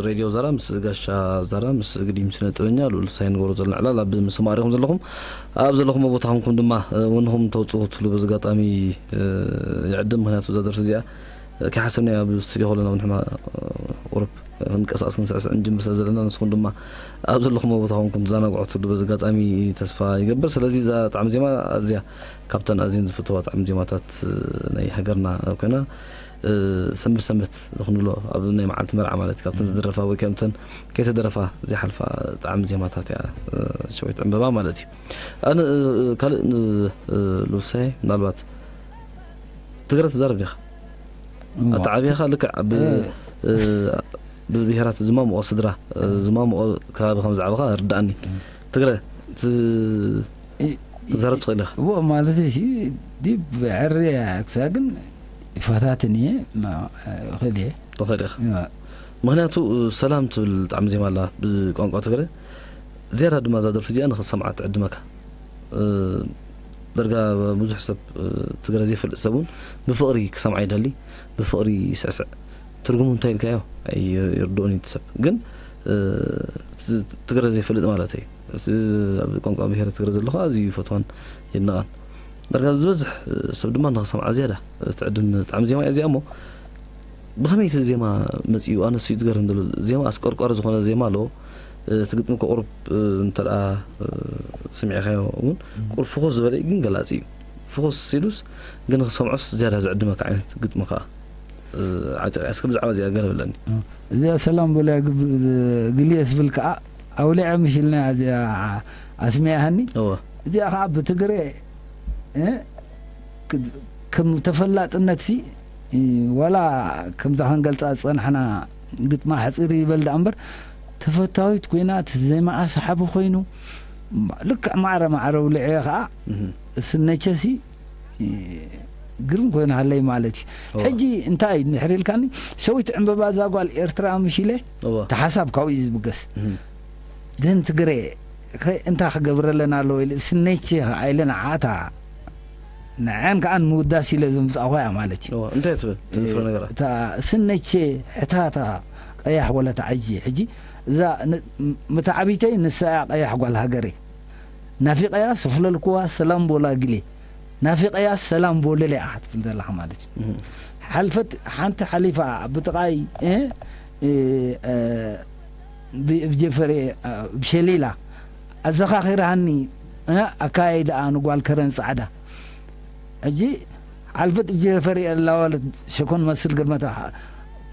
ሬድዮ ዛራ፣ ምስ ጋሻ ዛራ፣ ምስ ግዲም ስነ ጥበኛ ልኡል ሳይን ንገብሮ ዘለና ዕላል ኣብ ምስ ማዕሪኹም ዘለኹም፣ ኣብ ዘለኹም ቦታ ኹንኩም ድማ፣ እ፣ ወንኹም ተውጽኡ ትብሉ በዚ ኣጋጣሚ፣ እ፣ ይዕድም። ምኽንያቱ እዛ ደርፊ እዚኣ፣ እ፣ ከይሓሰብናዮ ኣብ ስቱዲዮ ከለና እውን ንሕና፣ እ፣ ቁሩብ ክንቀሳቐስ ክንስዕስዕ ንጅምር ስለ ዘለና፣ ንስኹም ድማ ኣብ ዘለኹም ቦታ ኹንኩም ትዘናግዑ ትብሉ በዚ ኣጋጣሚ ተስፋ ይገብር። ስለዚ እዛ ጣዕሚ ዜማ ኣዝያ ካብተን ኣዝየን ዝፈትዋ ጣዕሚ ዜማታት፣ እ፣ ናይ ሃገርና ኮይና፣ እ፣ ሰንበት ሰንበት ክንብሎ ኣብ ናይ መዓልቲ መርዓ ማለት እዩ። ካብተን ዝድረፋ ወይ ከምተን ከይተደረፋ ዘይሓልፋ ጣዕሚ ዜማታት እያ፣ እ፣ ሸዊት ዕምበባ ማለት እዩ። ኣነ፣ እ፣ እ፣ ካልእ ን-፣ እ፣ ሉሳይ ምናልባት ትግረ ትዛረብ ዲኻ? እዋ። ኣተዓብያኻ ልክዕ ብ-፣ እ። እ፣ ብብሄራት ዝማምኦ ስድራ፣ እ፣ ዝማምኦ ከባቢ ከም ዝዓበኻ ርድኣኒ። እ። ትግረ ት-፣ እ፣ ትዛረብ ትኽእል ኢኻ? እዎ፣ ማለት እሺ፣ ዲብ ዕርየ ክሳ ግን ይፈታትን እየ፣ ማ-፣ እኽእል እየ። ትኽእል ኢኻ። እዋ። ምኽንያቱ፣ እ፣ ሰላም ትብል ጣዕሚ ዜማ ኣላ ብቋንቋ ትግረ። ዝያዳ ድማ እዛ ደርፊ እዚኣ ንኽትሰምዓ ትዕድመካ። እ፣ ዳርጋ ብዙሕ ሰብ፣ እ፣ ትግረ ዘይፈልጥ ሰብ እውን ብፍቕሪ ክሰምዓ ይደሊ፣ ብፍቕሪ ይስዕስዕ። ትርጉሙ እንታይ ኢልካዮ? ኣይ-፣ ይርድኦን እዩ እቲ ሰብ። ግን፣ እ፣ ት-፣ ትግረ ዘይፈልጥ ማለት እዩ። እቲ ኣብ ቋንቋ ብሄረ ትግረ ዘሎ ኸዓ ኣዝዩ ይፈትዋን የድንቓን። ዳርጋ ዝበዝሕ፣ እ፣ ሰብ ድማ ንኽሰምዓ ዝያዳ ትዕድም ጣዕሚ ዜማ እያ እዚኣ እሞ፣ ብኸመይ እቲ ዜማ መጺኡ? ኣነስ እዩ ዝገርም ዘሎ። ዜማ ኣስቆርቋሪ ዝኾነ ዜማ ኣለዎ። እ፣ እቲ ግጥሚ እኮ ቁሩብ፣ እ፣ እንተ ደኣ፣ እ፣ ሰሚዕካዮ እውን እም። ቁሩብ ፍኹስ ዝበለ እዩ፣ ግን ገላጺ እዩ። ፍኹስ ኢሉስ ግን ክሰምዖስ ዝያዳ ዝዕድመካ ዓይነት ግጥሚ ከኣ፣ እ፣ ዓጢቕያ። እስከ ብዛዕባ እዚኣ ገለ ብለኒ። እ፣ እዚኣ ሰላም በልያ ግብ-፣ ግልየ ትብል ከኣ ኣውሊዐ ምሽ ኢልና እዚኣ ኣስሚዕሃኒ። እወ። እዚኣ ከኣ ብትግረ፣ እ፣ ክ-፣ ከም ተፈላጥነትሲ፣ እ፣ ዋላ ከምዛ ክንገልጻ ዝጸናሕና ግጥማ ሕጽር ይበል ደኣ እምበር፣ ተፈታዊት ኮይና፣ እቲ ዜማኣ ሰሓቢ ኮይኑ፣ ልክዕ ማዕረ ማዕረ ውልዐዮ ከኣ፣ እህ። ስነቸሲ፣ እ፣ ግርም ኮይኑ ሃለይ ማለት እዩ። እወ። ሕጂ እንታይ እዩ እንድሕር ኢልካኒ፣ ሸዊት ዕምበባ እዛ ጓል ኤርትራ ምሽ ኢለ፣ እወ። እቲ ሓሳብ ካብኡ እዩ ዝብገስ። እህ። ደን ትግረ፣ ከ-፣ እንታይ ክገብረለን ኣለዎ ኢለ፣ ስነቼ ከኣ ኢለ ንዓታ ንዐን ከኣ ንምውዳስ ኢለ ዘምጻእኳ እያ ማለት እዩ። እወ፣ እንታይ ትብል? ትንፍሮ እ፣ ነገራት? እታ ስነቼ ሕታታ ቀያሕ ወለታ ዓጂ። ሕጂ እዛ ን-፣ ም-፣ ምትዓቢተይ ንሳ እያ ቀያሕ ጓል ሃገረይ። ናፊቀያ ስፍለልኩዋ ሰላም ቦላ ግሌ። ናፊቀያ ሰላም ቦለለ እያ ክትብል ዘለኻ ማለት እዩ። እህ። ሓልፈት ሓንቲ ሓሊፋ ብጥቓይ፣ እ፣ እ፣ እ፣ ብ-፣ ብጀፈሬ፣ እ፣ ብሸሊላ ኣዘኻኺራሃኒ፣ እ፣ ኣካያይዳኣ ንጓል ከረን ጻዕዳ። ሕጂ ሓልፈት ብጀፈሬ ኣላዋለት ሸኮን መስል ግርመታ፣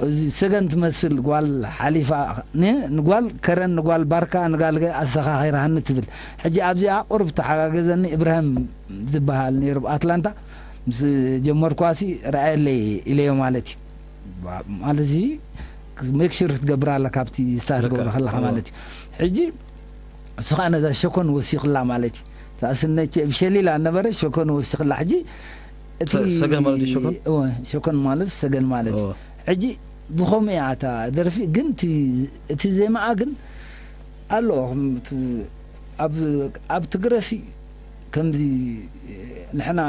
እዚ ሰገን ትመስል ጓል ሓሊፋ፣ ን-፣ ንጓል ከረን፣ ንጓል ባርካ፣ ንጋል ገ-፣ ኣዘኻኺራሃኒ ትብል። ሕጂ ኣብዚኣ ቁሩብ ተሓጋገዘኒ እብራሂም ዝበሃል ነይሩ ኣብ ኣትላንታ። ምስ ጀመርኳሲ ረኣየለይ ኢለዮ ማለት እዩ። ባ-፣ ማለት እዚ ሜክ ሹር ክትገብር ኣለካ ኣብቲ ስታይል ልክዕ። ትገብሮ ከለኻ እዎ። ማለት እዩ። ሕጂ እሱ ኸዓ ነዛ ሸኮን ወሲኽላ ማለት እዩ። እታ ስነቼ ብሸሊላ ነበረ ሸኮን ወሲኽላ። ሕጂ እቲ ሰ-፣ ሰገን ማለት እዩ ሸኮን? እወ፣ ሸኮን ማለት ሰገን ማለት እዩ። እዎ። ሕጂ ብኸምኡ እያ እታ ደርፊ፣ ግን እቲ፣ እቲ ዜማኣ ግን ኣሎ፣ እቲ ኣብ፣ ኣብ ትግረሲ ከምዚ ንሕና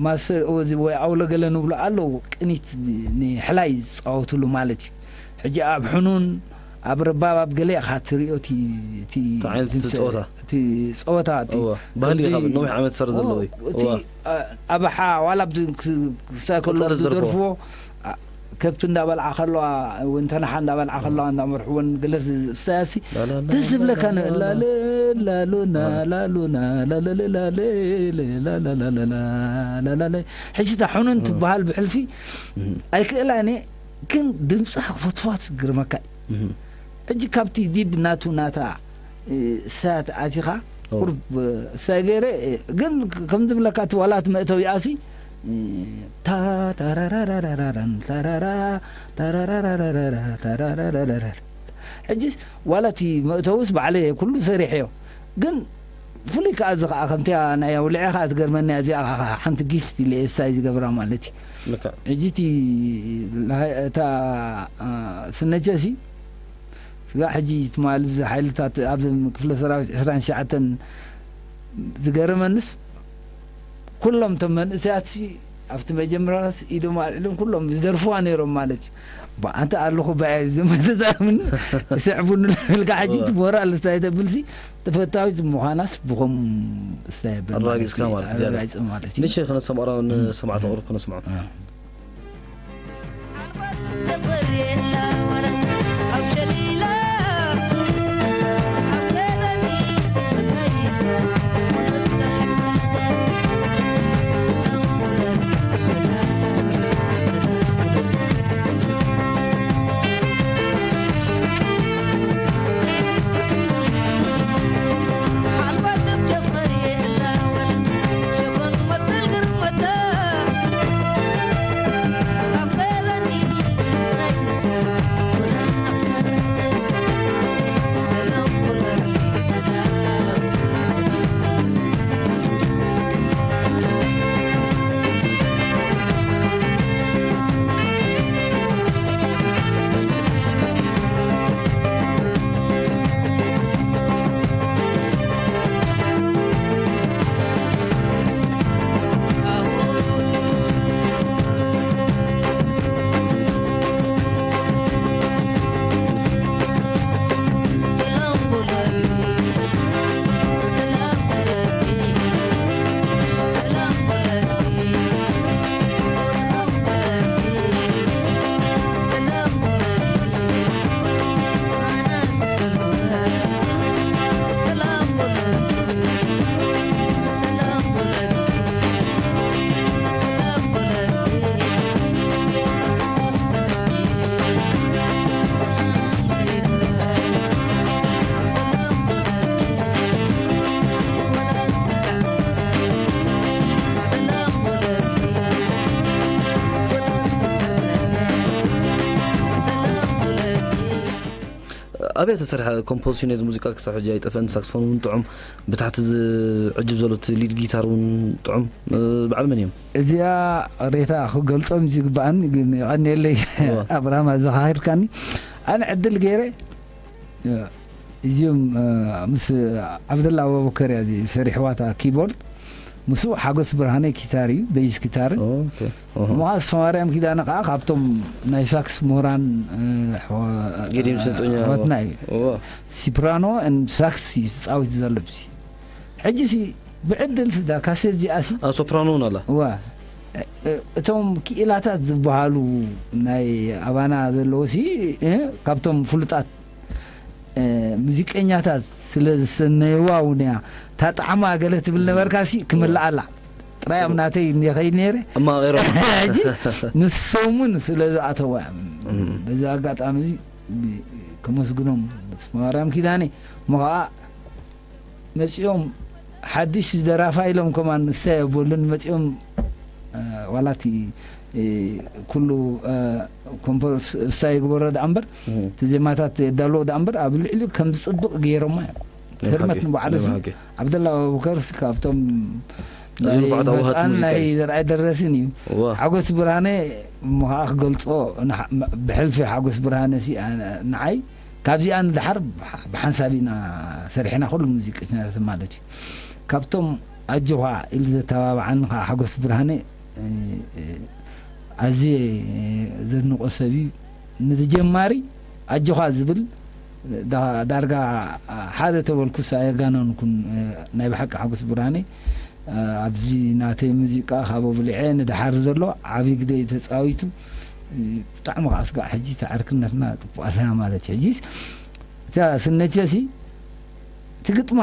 ማሰ እዚ ወይ ኣውሎ ገለ ንብሎ ኣለዉ ቅኒት ንሕላይ ዝፃወትሉ ማለት እዩ። ሕጂ ኣብ ሕኑን ኣብ ረባብ ኣብ ገለ ኢኻ ትሪኦ እቲ እቲ እንታይ ዓይነት እቲ ጸወታ? እቲ ጸወታ እቲ እወ፣ ባህሊ ከምዚ ኢኻ ነዊሕ ዓመት ሰር ዘለዎ እዩ። እቲ እወ። ኣባሓ ዋላ ክሳይ ከሎ ቀጸል ዝደርፍዎ። ዝደርፍዎ ከብቲ እንዳበልዓ ከለዋ ወይ እንተናሓ እንዳበልዓ ከለዋ እንዳመርሕወን ገለ ዝስታያሲ ደስ ዝብለካ ነ- ላለ ላሉና ላሉና ላለ ላለ ላለ ሕጂ እታ ሕኑን ትበሃል ብሕልፊ ኣይክእላን እየ። ግን ድምጻ ክፈትዋ ትግርመካ እዩ። ሕጂ ካብቲ ዲብ ናቱ ናታ ሳት ኣቲኻ ቁርብ ሳይ ገይረ ግን ከም ዝብለካ እቲ ዋላ እቲ መእተዊኣሲ ታታራራራራራን ታራራ ታራራራራራ ታራራራራራ ሕጂስ ዋላ እቲ መእተውስ ባዕለ ኩሉ ሰሪሐዮ ግን ፍሉይ ከኣ እዚ ከኣ ከምቲያ ናይ ኣውልዐ ከኣ ትገርመኒ እዚኣ ሓንቲ ጊፍት ኢለ እሳይ ዝገብራ ማለት እዩ። ሕጂ እቲ እታ ስነጀሲ ስጋዕ ሕጂ ትማል ብዚ ሓይልታት ኣብ ክፍለ ሰራዊት ዕስራን ትሽዓተን ዝገረመንስ ኩሎም እቶም መንእሰያት ኣብቲ መጀመርያስ ኢዶም ኣልዕሎም ኩሎም ዝደርፍዋ ነይሮም ማለት እዩ። ኣንተ ኣለኹ ባያ ዝመተዛምን ይስዕቡኒ ኢልካ ሕጂ እቲ ሞራል እንታይ ተብልሲ ተፈታዊት ምዃናስ ብኸም ስታይ ኣረጋጊጽካ ማለት እዩ። ኣረጋጊጽ ማለት እዩ። ንሽ ክነሰምዖ ንሰማዕቲ ቁሩብ ክነስምዖ። ኣበይ ተሰርሐ ኮምፖዚሽን እዚ ሙዚቃ ክሳብ ሕጂ ኣይጠፍአን። ሳክስፎን እውን ጥዑም፣ ብታሕቲ ዝዕጅብ ዘሎ እቲ ሊድ ጊታር እውን ጥዑም። እ፣ በዓል መን እዮም? እዚኣ ሬታ ክገልጾም ዝግባኣኒ ግን የቐንየለይ። እዋ። ኣብርሃም ኣዘኻኺርካኒ። ኣነ ዕድል ገይረ እዚኦም እ፣ ምስ ዓብደላ ኣቡበከር እያ እዚ ሰሪሕዋ እታ ኪቦርድ። ምስኡ ሓጎስ ብርሃነ ጊታር እዩ፣ ቤይስ ጊታርን። ኦኬ። ኦሆ። እሞ ኣስፋ ማርያም ኪዳነ ከኣ ካብቶም ናይ ሳክስ ምሁራን እ፣ ኣሕዋ- ጌዲም ስልጠኛ ኣሕዋትና እዩ። እዋ። ሲፕራኖ ን ሳክስ እዩ ዝጻወት ዘሎ ብዚ። ሕጂሲ ብዕድል ስዳ ካሴት እዚኣሲ ኣ፣ ሶፕራኖ እውን ኣላ። እዋ። እ፣ እቶም ክኢላታት ዝበሃሉ ናይ ኣባና ዘለዎሲ እ፣ ካብቶም ፍሉጣት እ፣ ሙዚቀኛታት ስለ ዝሰነይዋ እውን እያ እታ ጣዕማ ገለ ትብል ነበርካሲ ክምልኣላ ጥራይ ኣብ ናተይ እንዲየ ከይድ ነይረ። እማ ቀይሮም። ሕጂ ንሶም እውን ስለ ዝኣተዋ እዮም። እም። በዚ ኣጋጣሚ እዚ ከመስግኖም ማርያም ኪዳነ እሞ ኸዓ መጺኦም ሓድሽ ደራፋ ኢሎም ከማን ንሳ የበሉን መጺኦም እ፣ ዋላ እቲ እ፣ ኩሉ እ፣ ኮምፖስ እሳ ይግበሮ ደኣ እምበር እም። እቲ ዜማታት የዳልዎ ደኣ እምበር ኣብ ልዕሊኡ ከም ዝጽብቕ ገይሮማ እዮም። ናይ ህርመት ብሓቂ፣ ንባዕሉ ናይ ሲ ብሓቂ። ዓብደላ ኣቡበከር ሲ ካብቶም እዚ ናይ ንፉዓት ኣውሃት መጻን ሙዚቃ ናይ እዩ። ዘርኣይ ደረስን እዩ። እዋ። ሓጎስ ብርሃነ እሞ ኸዓ ክገልጾ ንሓ- ብሕልፊ ሓጎስ ብርሃነ ሲ ኣነ- ንዓይ ካብዚኣ ንድሓር ብሓ- ብሓንሳብ ኢና ሰሪሕና ኩሉ ሙዚቀኛታት ማለት እዩ። ካብቶም ኣጆኻ ኢሉ ዘተባብዓኒ ከዓ ሓጎስ ብርሃነ፣ እ፣ እ፣ ኣዝየ ዘድንቆ ሰብ እዩ። ንዝጀማሪ ኣጆኻ ዝብል ዳ-፣ ዳርጋ ሓደ ተበልኩስ ኣየጋነንኩን። እ፣ ናይ ብሓቂ ሓጎስ ብርሃነ፣ እ፣ ኣብዚ ናተይ ሙዚቃ ካብ ኣብሊዐ ንደሓር ዘሎ ዓብዪ ግደ እዩ ተፃዊቱ። እ፣ ብጣዕሚ ከዓ ስጋዕ ሕጂ ተዓርክነትና ጥፉእ ኣለና ማለት እዩ። ሕጂስ እታ ስነቸሲ እቲ ግጥማ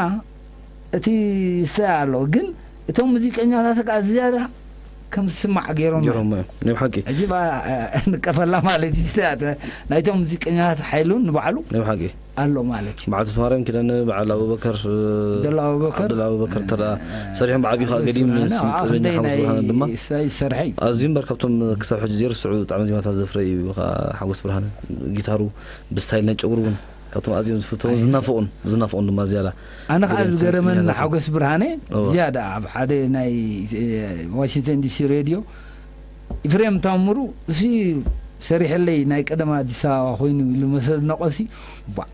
እቲ ይስተያ ኣሎ፣ ግን እቶም ሙዚቀኛታት ከዓ ዝያዳ ከም ዝስማዕ ገይሮም ገይሮም እዮም። ናይ ብሓቂ። ሕጂ በ-፣ ንቀፈላ ማለት እዩ። ይስተያ፣ ተ-፣ ናይቶም ሙዚቀኛታት ሓይሉን ንባዕሉ ናይ ብሓቂ። ኣሎ ማለት እዩ። በዓል ተስፋማርያም ኪዳነ፣ በዓል ኣቡበከር፣ እ፣ ደላ ኣቡበከር። ዓብደላ ኣቡበከር፣ ተዳ እ፣ ሰሪሖም ብዓቢ ከዓ ዓብደላ ገዲም ስብሓነ፣ ስነ ኣዎ፣ ጥበበኛ ክንደይ ሓሙስ ናይ ብርሃነ ድማ ይሳይ ዝሰርሐ እዩ። ኣዝዩ እምበር ካብቶም ክሳብ ሕጂ ዘይርስዑ ጣዕሚ ዜማታት ዘፍረዩ እዩ ከዓ ሓጎስ ብርሃነ። ጊታሩ ብስታይል ናይ ጨጉሩ እውን ካብቶም ኣዝዮም ዝፍተውን ኣይ። ዝናፍቑን፣ ዝናፍቑን ድማ ዝያዳ ኣነ ከዓ ገዲም ዝገረመኒ ስነ ጥበበኛ ሓጎስ ብርሃነ እወ። ዝያዳ ኣብ ሓደ ናይ፣ እ፣ ዋሽንግተን ዲ ሲ ሬድዮ ኢፍሬም ታምሩ፣ እሱ ሰሪሐለይ ናይ ቀደም ኣዲስ ኣበባ ኮይኑ ኢሉ መሰ ዝነቆሲ፣ ባ-፣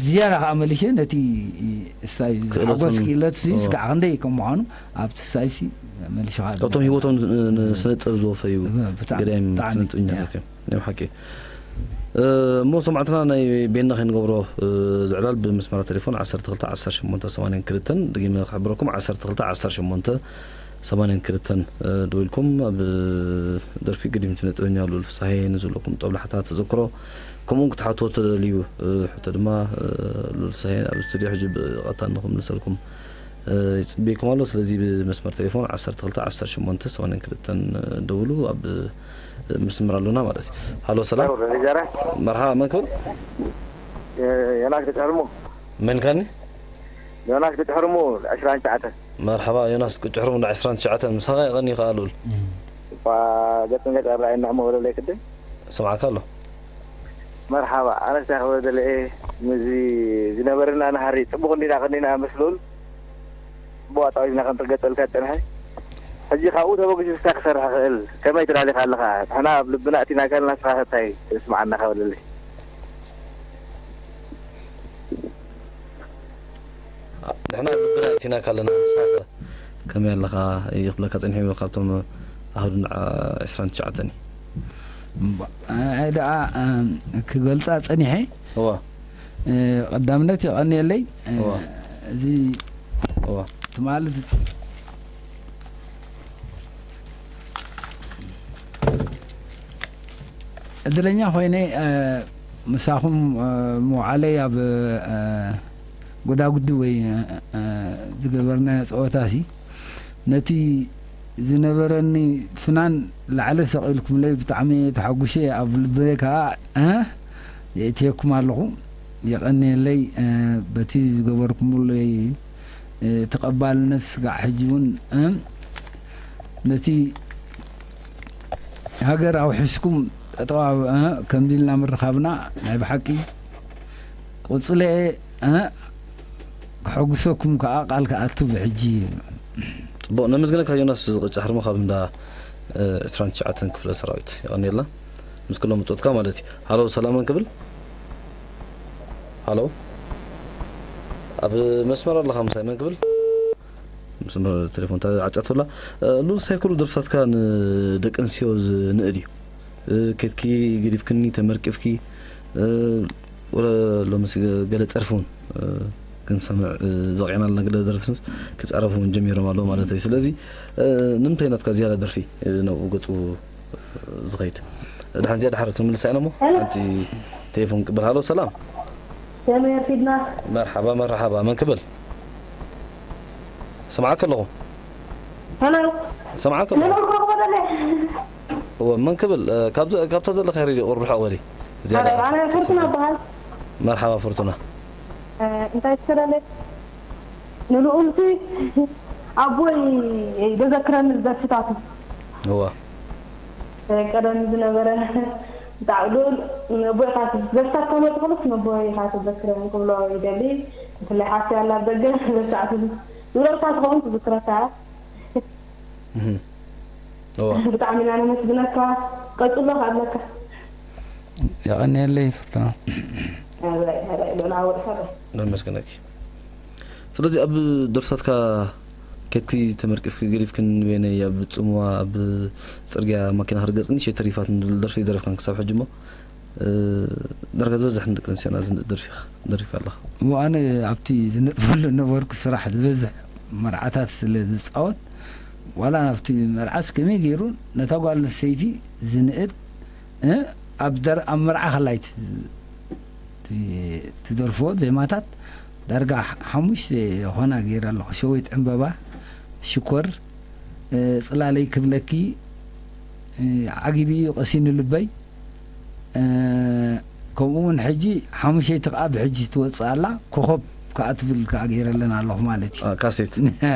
ዝያዳ ከዓ መሊሸ ነቲ እሳይ ክእለቱን ሓጎስ ክእለት ሲ እወ። ስጋዕ ክንደይ ከም ምዃኑ ኣብቲ እሳይ ሲ መሊሸ ከዓ ካብቶም ህይወቶም ን-፣ ን-፣ ስነ ጥበብ ዝወፈዩ ብጣዕሚ፣ ገዳይም ብጣዕሚ፣ ስነ ጥበበኛታት ያ። እዮም። ናይ ብሓቂ። እ፣ እሞ ሰማዕትና ናይ ቤና ከይንገብሮ፣ እ፣ ዝዕላል ብመስመራ ቴሌፎን ዓሰርተ ክልተ ዓሰርተ ሸሞንተ ሰማንያን ክልተን ደጊመ ክሕብረኩም፣ ዓሰርተ ክልተ ዓሰርተ ሸሞንተ ሰማንያን ክልተን፣ እ፣ ደዊልኩም ኣብ ደርፊ ገዲም ስነ ጥበበኛ ልኡል ፍሳሄ ንዝህልወኩም ጦብላሕታ ተዘክሮ፣ ከምኡውን ክትሓትዎ ትደልዩ፣ እ፣ ሕቶ ድማ፣ እ፣ ልኡል ፍሳሄ ኣብ ስቱድዮ ሕጂ ብቐጥታ ንኽምልሰልኩም እ፣ ይጽበየኩም ኣሎ። ስለዚ ብመስመር ቴሌፎን ዓሰርተ ክልተ ዓሰርተ ሸሞንተ ሰማንያን ክልተን ደውሉ፣ ኣብ፣ እ፣ መስመር ኣሎና ማለት እዩ። ሃሎ፣ ሰላም። ሄሎ፣ ሬድዮ ዛራ። መርሓባ፣ መን ክብል? እ፣ ዮናስ ገጭ ሕርሙ። መን ከኒ? ዮናስ ገጭ ሕርሙ፣ ዕስራን ትሽዓተን። መርሓባ፣ ዮናስ ገጭ ሕርሙ፣ ዕስራን ትሽዓተን። ምሳኻ የቐኒ ይኸኣል። እም። እኳ ገጽን ገጽ ኣረኣየና እሞ ወለለይ ቅድም። ስምዓካ ኣሎ። መርሓባ፣ ኣነ እንታይ ክብል ደለ እየ፣ ምስዚ ዝነበረና ናህሪ ጽቡቕ እንዲና ቀኒና መስሉል። ብዋጣ ኢልና ከም ትገጸልካ ጸንሐ። ሕጂ ካብኡ ተበጊሱ እንታይ ክሰርሕ ክእል? ከመይ ትላሊኻ ኣለኻ? ንሕና ኣብ ልብና እቲናካ ንስኻ ከ እንታይ ተስምዓና ከበለለይ? ንሕና ኣብ ልብና እቲናካ ኣለና፣ ንስኻ ከ ከመይ ኣለኻ? ይኽብለካ ጸኒሑ ካብቶም ኣህዱ ንዓ ዕስራን ትሽዓተን እዩ። እምባ-፣ ኣይ ደኣ፣ ኣም፣ ክገልጻ ጸኒሐ። እዋ። እ፣ ቀዳምነት የቐንየለይ። እ፣ እዋ። እዚ እዋ። ትማሊ ዝ-፣ ዕድለኛ ኮይነ፣ እ፣ ምሳኹም፣ እ፣ ምውዓለይ ኣብ፣ እ፣ ጎዳጉዲ ወይ፣ እ፣ እ፣ ዝገበርናዮ ጸወታሲ ነቲ ዝነበረኒ ፍናን ላዕሊ ሰቒልኩምለይ ብጣዕሚ ተሓጒሰ። ኣብ ልበይ ከኣ፣ እ፣ የእትየኩም ኣለኹ። የቐንየለይ፣ እ፣ በቲ ዝገበርኩምለይ፣ እ፣ ተቐባልነት ስጋዕ ሕጂ እውን፣ እ፣ ነቲ ሃገር ኣውሒስኩም ጠጠው ኣብ-፣ እ፣ ከምዚ ኢልና ምርኻብና ናይ ብሓቂ ቁጽለኤ፣ እ፣ ከሐጉሰኩም ከኣ ቃል ክኣቱ ብሕጂ። ጽቡቕ፣ ነመስግነካ ዮናስ ዝቕጫ ሕርሞ ካብ እንዳ፣ እ፣ ዕስራን ትሽዓተን ክፍለ ሰራዊት። የቐንየልና። ምስ ኩሎም ብጾትካ ማለት እዩ። ሃሎ፣ ሰላም መን ክብል? ሃሎ? ኣብ መስመር ኣለኻ ምሳይ መን ክብል? መስመር ቴሌፎን ተዓጻትላ። እ፣ ሉል ሳይክሉ ደርፍታትካ ንደቂ ኣንስትዮ ዝንእድ እዩ። እ፣ ኬድኪ፣ ገዲፍክኒ፣ ተመርቂፍኪ፣ እ፣ ወለ ሎምስ ገለ ጸርፊ እውን፣ እ፣ ክንሰምዕ፣ እ፣ በቒዕና ኣለና። ገለ ደርፍስንስ ክጻረፉ እውን ጀሚሮም ኣለዉ ማለት እዩ። ስለዚ፣ እ፣ ንምንታይ ናትካ ዝያዳ ደርፊ፣ እ፣ ናብኡ ገጹ ዝኸይድ? ድሓን ዝያዳ ሓረግ ክንምልሳ ኢና እሞ፣ ሄሎ። ሓንቲ ቴሌፎን ቅብል። ሃሎ፣ ሰላም። ከመይ ኣርፊድና? መርሓባ፣ መርሓባ። መን ክብል? ስምዓካ ኣለኹ። ሃሎ። ስምዓካ ኣለኹ። ንብሩኽ ክረኽቦ ደለ። እወ፣ መን ክብል? እ፣ ካብዚ-፣ ካብታ ዘለኻዮ ሬድዮ ቁሩብ ርሕቕ በሊ። ዝያዳ ሃሎ፣ ኣነ ፍርቱና እበሃል። መርሓባ ፍርቱና። እ፣ እንታይ ትደሊ? ንልኡልሲ ኣቦይ ዘዘክረኒ ደርፍታቱ። እወ። እ፣ ቀደም ዝነበረ ብጣዕሚ ልኡል ነቦይ ኢኻ ት-፣ ደርፍታት ካብ መጽእ ከሎስ ነቦይ ኢኻ ተዘክረኒ ክብሎ ይደሊ። ብፍላይ ሓፍተይ ኣላ ኣብ ደገ፣ በዚ ሰዓት እዚ ንውለድካ ትኸውን ትዝክረካ እያ። እህ። እወ። ብጣዕሚ ኢና ነመስግነካ። ቀጽሎ ከኣ ኣለካ። የቐንየለይ ፍርቱና። ኣበይ፣ ኣበይ፣ ልኡል ዓወት፣ ኣበይ። ነመስግነኪ። ስለዚ ኣብ ደርፍታትካ ኬድኪ ተመርቂፍኪ ገዲፍክን በይነይ ኣብ ጽምዋ ኣብ ጽርግያ ማኪና ክርገጽኒ ሸይ ተሪፋትኒ ዝብል ደርፊ ኣይደረፍካን ክሳብ ሕጂ እሞ፣ እ፣ ዳርጋ ዝበዝሐን ደቂ ኣንስትዮና ዝንእ ደርፊ ኢኻ ደሪፍካ ኣለኻ። እሞ ኣነ ኣብቲ ዝነጥፈሉ ነበርኩ ስራሕ ዝበዝሕ መርዓታት ስለ ዝጻወት፣ ዋላ ኣብቲ መርዓስ ከመይ ገይሩ ነታ ጓል ኣንስተይቲ ዝንእድ፣ እ፣ ኣብ ደር-፣ ኣብ መርዓ ከላይ ት-፣ ት-፣ ትደርፎ ዜማታት ዳርጋ ሓ-፣ ሓሙሽተ ኾና ገይረ ኣለኹ። ሸዊት ዕምበባ፣ ሽኮር፣ እ፣ ጽላለይ ክብለኪ፣ እ፣ ዓጊቢ እዩ ቀሲኑ ልበይ፣ እ፣ ከምኡ እውን ሕጂ ሓሙሸይቲ ከኣ ብሕጂ ትወጽእ ኣላ፣ ኮኸብ ከኣ ትብል ከኣ ገይረለን ኣለኹ ማለት እዩ። አ፣ ካሴት።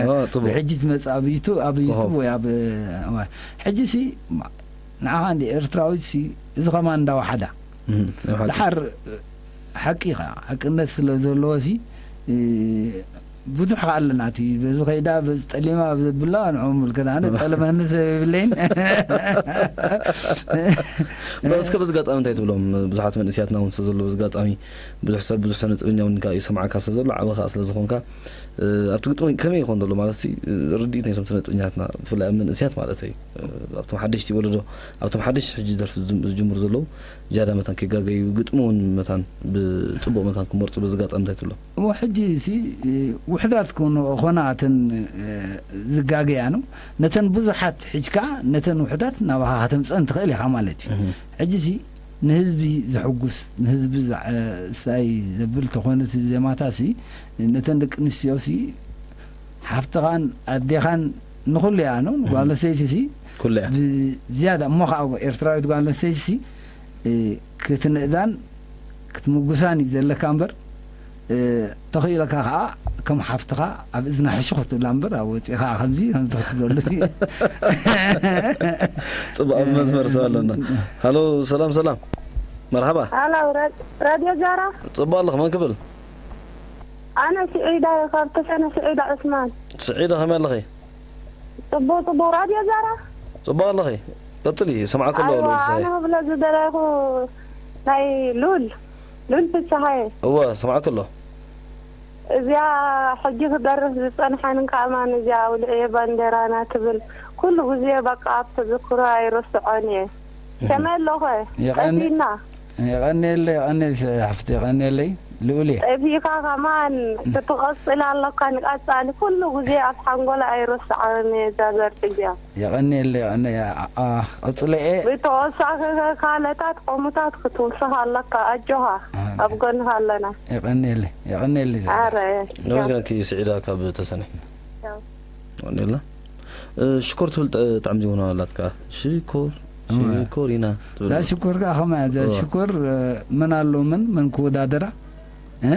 ኦ፣ ጽቡቕ። ብሕጂ ትመጽእ ኣብ ዩቱ-፣ ኣብ ዩቱብ ኮኸብ። ወይ ኣብ፣ እ፣ ሕጂ ሲ፣ ንዓኻ እንዲ ኤርትራዊት ሲ፣ እዚ ከማን እንዳወሓዳ። እም፣ ናይ ሓቂ። ድሓር ሓቂ ኢኻ፣ ሓቅነት ስለ ዘለዎ ሲ፣ እ፣ ብዙሕ ከኣ ኣለና። እቲ በዚ ከይዳ፣ በዚ ጠሊማ፣ በዚ ብላ፣ ንዕኡ ምልከት። ኣነ ጠለመኒ ሰብ የብለይን። በ-፣ እስከ በዚ ኣጋጣሚ እንታይ ትብሎም? ብዙሓት መንእስያትና እውን ስለ ዘሎ፣ በዚ ኣጋጣሚ ብዙሕ ሰብ፣ ብዙሕ ስነ ጥበበኛ እውን ከኣ ይሰምዓካ ስለ ዘሎ፣ ዓቢ ከኣ ስለ ዝኾንካ፣ እ፣ ኣብቲ ግጥሚ ከመይ ይኾን ዘሎ? ማለት ሲ፣ እ፣ ርድኢት ናይቶም ስነ ጥበበኛትና፣ ብፍላይ ኣብ መንእስያት ማለት እዩ። እ፣ ኣብቶም ሓደሽቲ ወለዶ፣ ኣብቶም ሓደሽቲ ሕጂ ደርፊ ዝጅ-፣ ዝጅምሩ ዘለዉ፣ ዝያዳ መታን ከይጋገዩ፣ ግጥሚ እውን መታን ብጽቡቕ መታን ክመርጹ በዚ ኣጋጣሚ እንታይ ትብሎ? እሞ ሕጂ ሲ፣ እ፣ ውሑዳት ክኾኑ-፣ ኾና እተን፣ እ፣ ዝጋገያ ነው። ነተን ብዙሓት ሒዝካ፣ ነተን ውሑዳት ናባኻ ከተምጽአን ትኽእል ኢኻ ማለት እዩ። እህ። ሕጂ ሲ፣ ንህዝቢ ዘሐጉስ፣ ንህዝቢ ዘ-፣ እ፣ ሳይ ዘብል ተኾነ ሲ ዜማታ ሲ፣ ነተን ደቂ ኣንስትዮ ሲ፣ ሓፍትኻን ኣዴኻን ንኹሉ እያ ነው። ጓል ኣንስተይቲ ሲ፣ ኩሉ እያ። ብዝያዳ እሞ ኸዓ ኤርትራዊት ጓል ኣንስተይቲ ሲ፣ እ፣ ክትንእዳን ክትምጉሳን እዩ ዘለካ እምበር፣ እ፣ ተኽኢለካ ኸዓ ከም ሓፍትኻ ኣብ እዝና ሕሹኽ ክትብላ እምበር፣ ኣብ ወጺኻ ከምዚ ከምዚ ክትብለሉ ሲ። ጽቡቕ፣ ኣብ መስመር ሰብ ኣለና። ሃሎ፣ ሰላም፣ ሰላም። መርሓባ። ሃሎ፣ ራ-፣ ራድዮ ዛራ። ጽቡቕ ኣለኹ፣ መን ክብል? ኣነ ስዒዳ እየ፣ ካብ ተሰነ ስዒዳ ዑስማን። ስዒዳ፣ ከመይ ኣለኺ? ጽቡቕ፣ ጽቡቕ። ራድዮ ዛራ? ጽቡቕ ኣለኺ። ቀጽሊ፣ ሰምዓኪ ኣለኹ፣ ኣይዋ፣ ሉል ፍስሃየ። ኣነ ክብሎ ዝደለኹ ናይ ሉል፣ ሉል ፍስሃየ። እወ፣ ሰምዓኪ ኣለኹ። እዚኣ ሕጂ ክደርፍ ዝጸንሐን ከማን እዚኣ ኣውልዕየ ባንዴራና ትብል፣ ኩሉ ግዜ በቃ ኣብ ተዘክሮ ኣይረስዖን እየ። እህ። ከመይ ኣለኸ? የቐኒ-፣ ቀሲና። የቐንየለይ፣ የቐንየለይ ሓፍቲ፣ የቐንየለይ። ልኡል እየ። ጠፊእካ ከማን ክትቐጽል ኣለካ፣ ንቀጻሊ ኩሉ ግዜ ኣብ ሓንጎላ ኣይረስዖን እየ እዛ ደርፊ እዚኣ። የቐንየለይ፣ የቐንየ-፣ ኣ-፣ ኣ-፣ ቀጽለ እየ። ብተወሳኺ ከ ካልኦታት ከምኡታት ክትውስኽ ኣለካ፣ ኣጆኻ፣ ኣ-፣ ኣብ ጎንኻ ኣለና። የቐንየለይ፣ የቐንየለይ። ኣረ፣ ነመስገንኪ ስዒዳ ካብ ተሰነ። ያው። የቐንየልና። እ፣ ሽኮር ትብል ጥ-፣ ጥዕምቲ እውን ኣላትካ። ሽኮር፣ እወ። ሽኮር ኢና ትብል። እዛ ሽኮር ከኣ ከማያ፣ እዛ እወ። ሽኮር፣ እ፣ መን ኣሎ መን፣ መን ክወዳደራ? እ?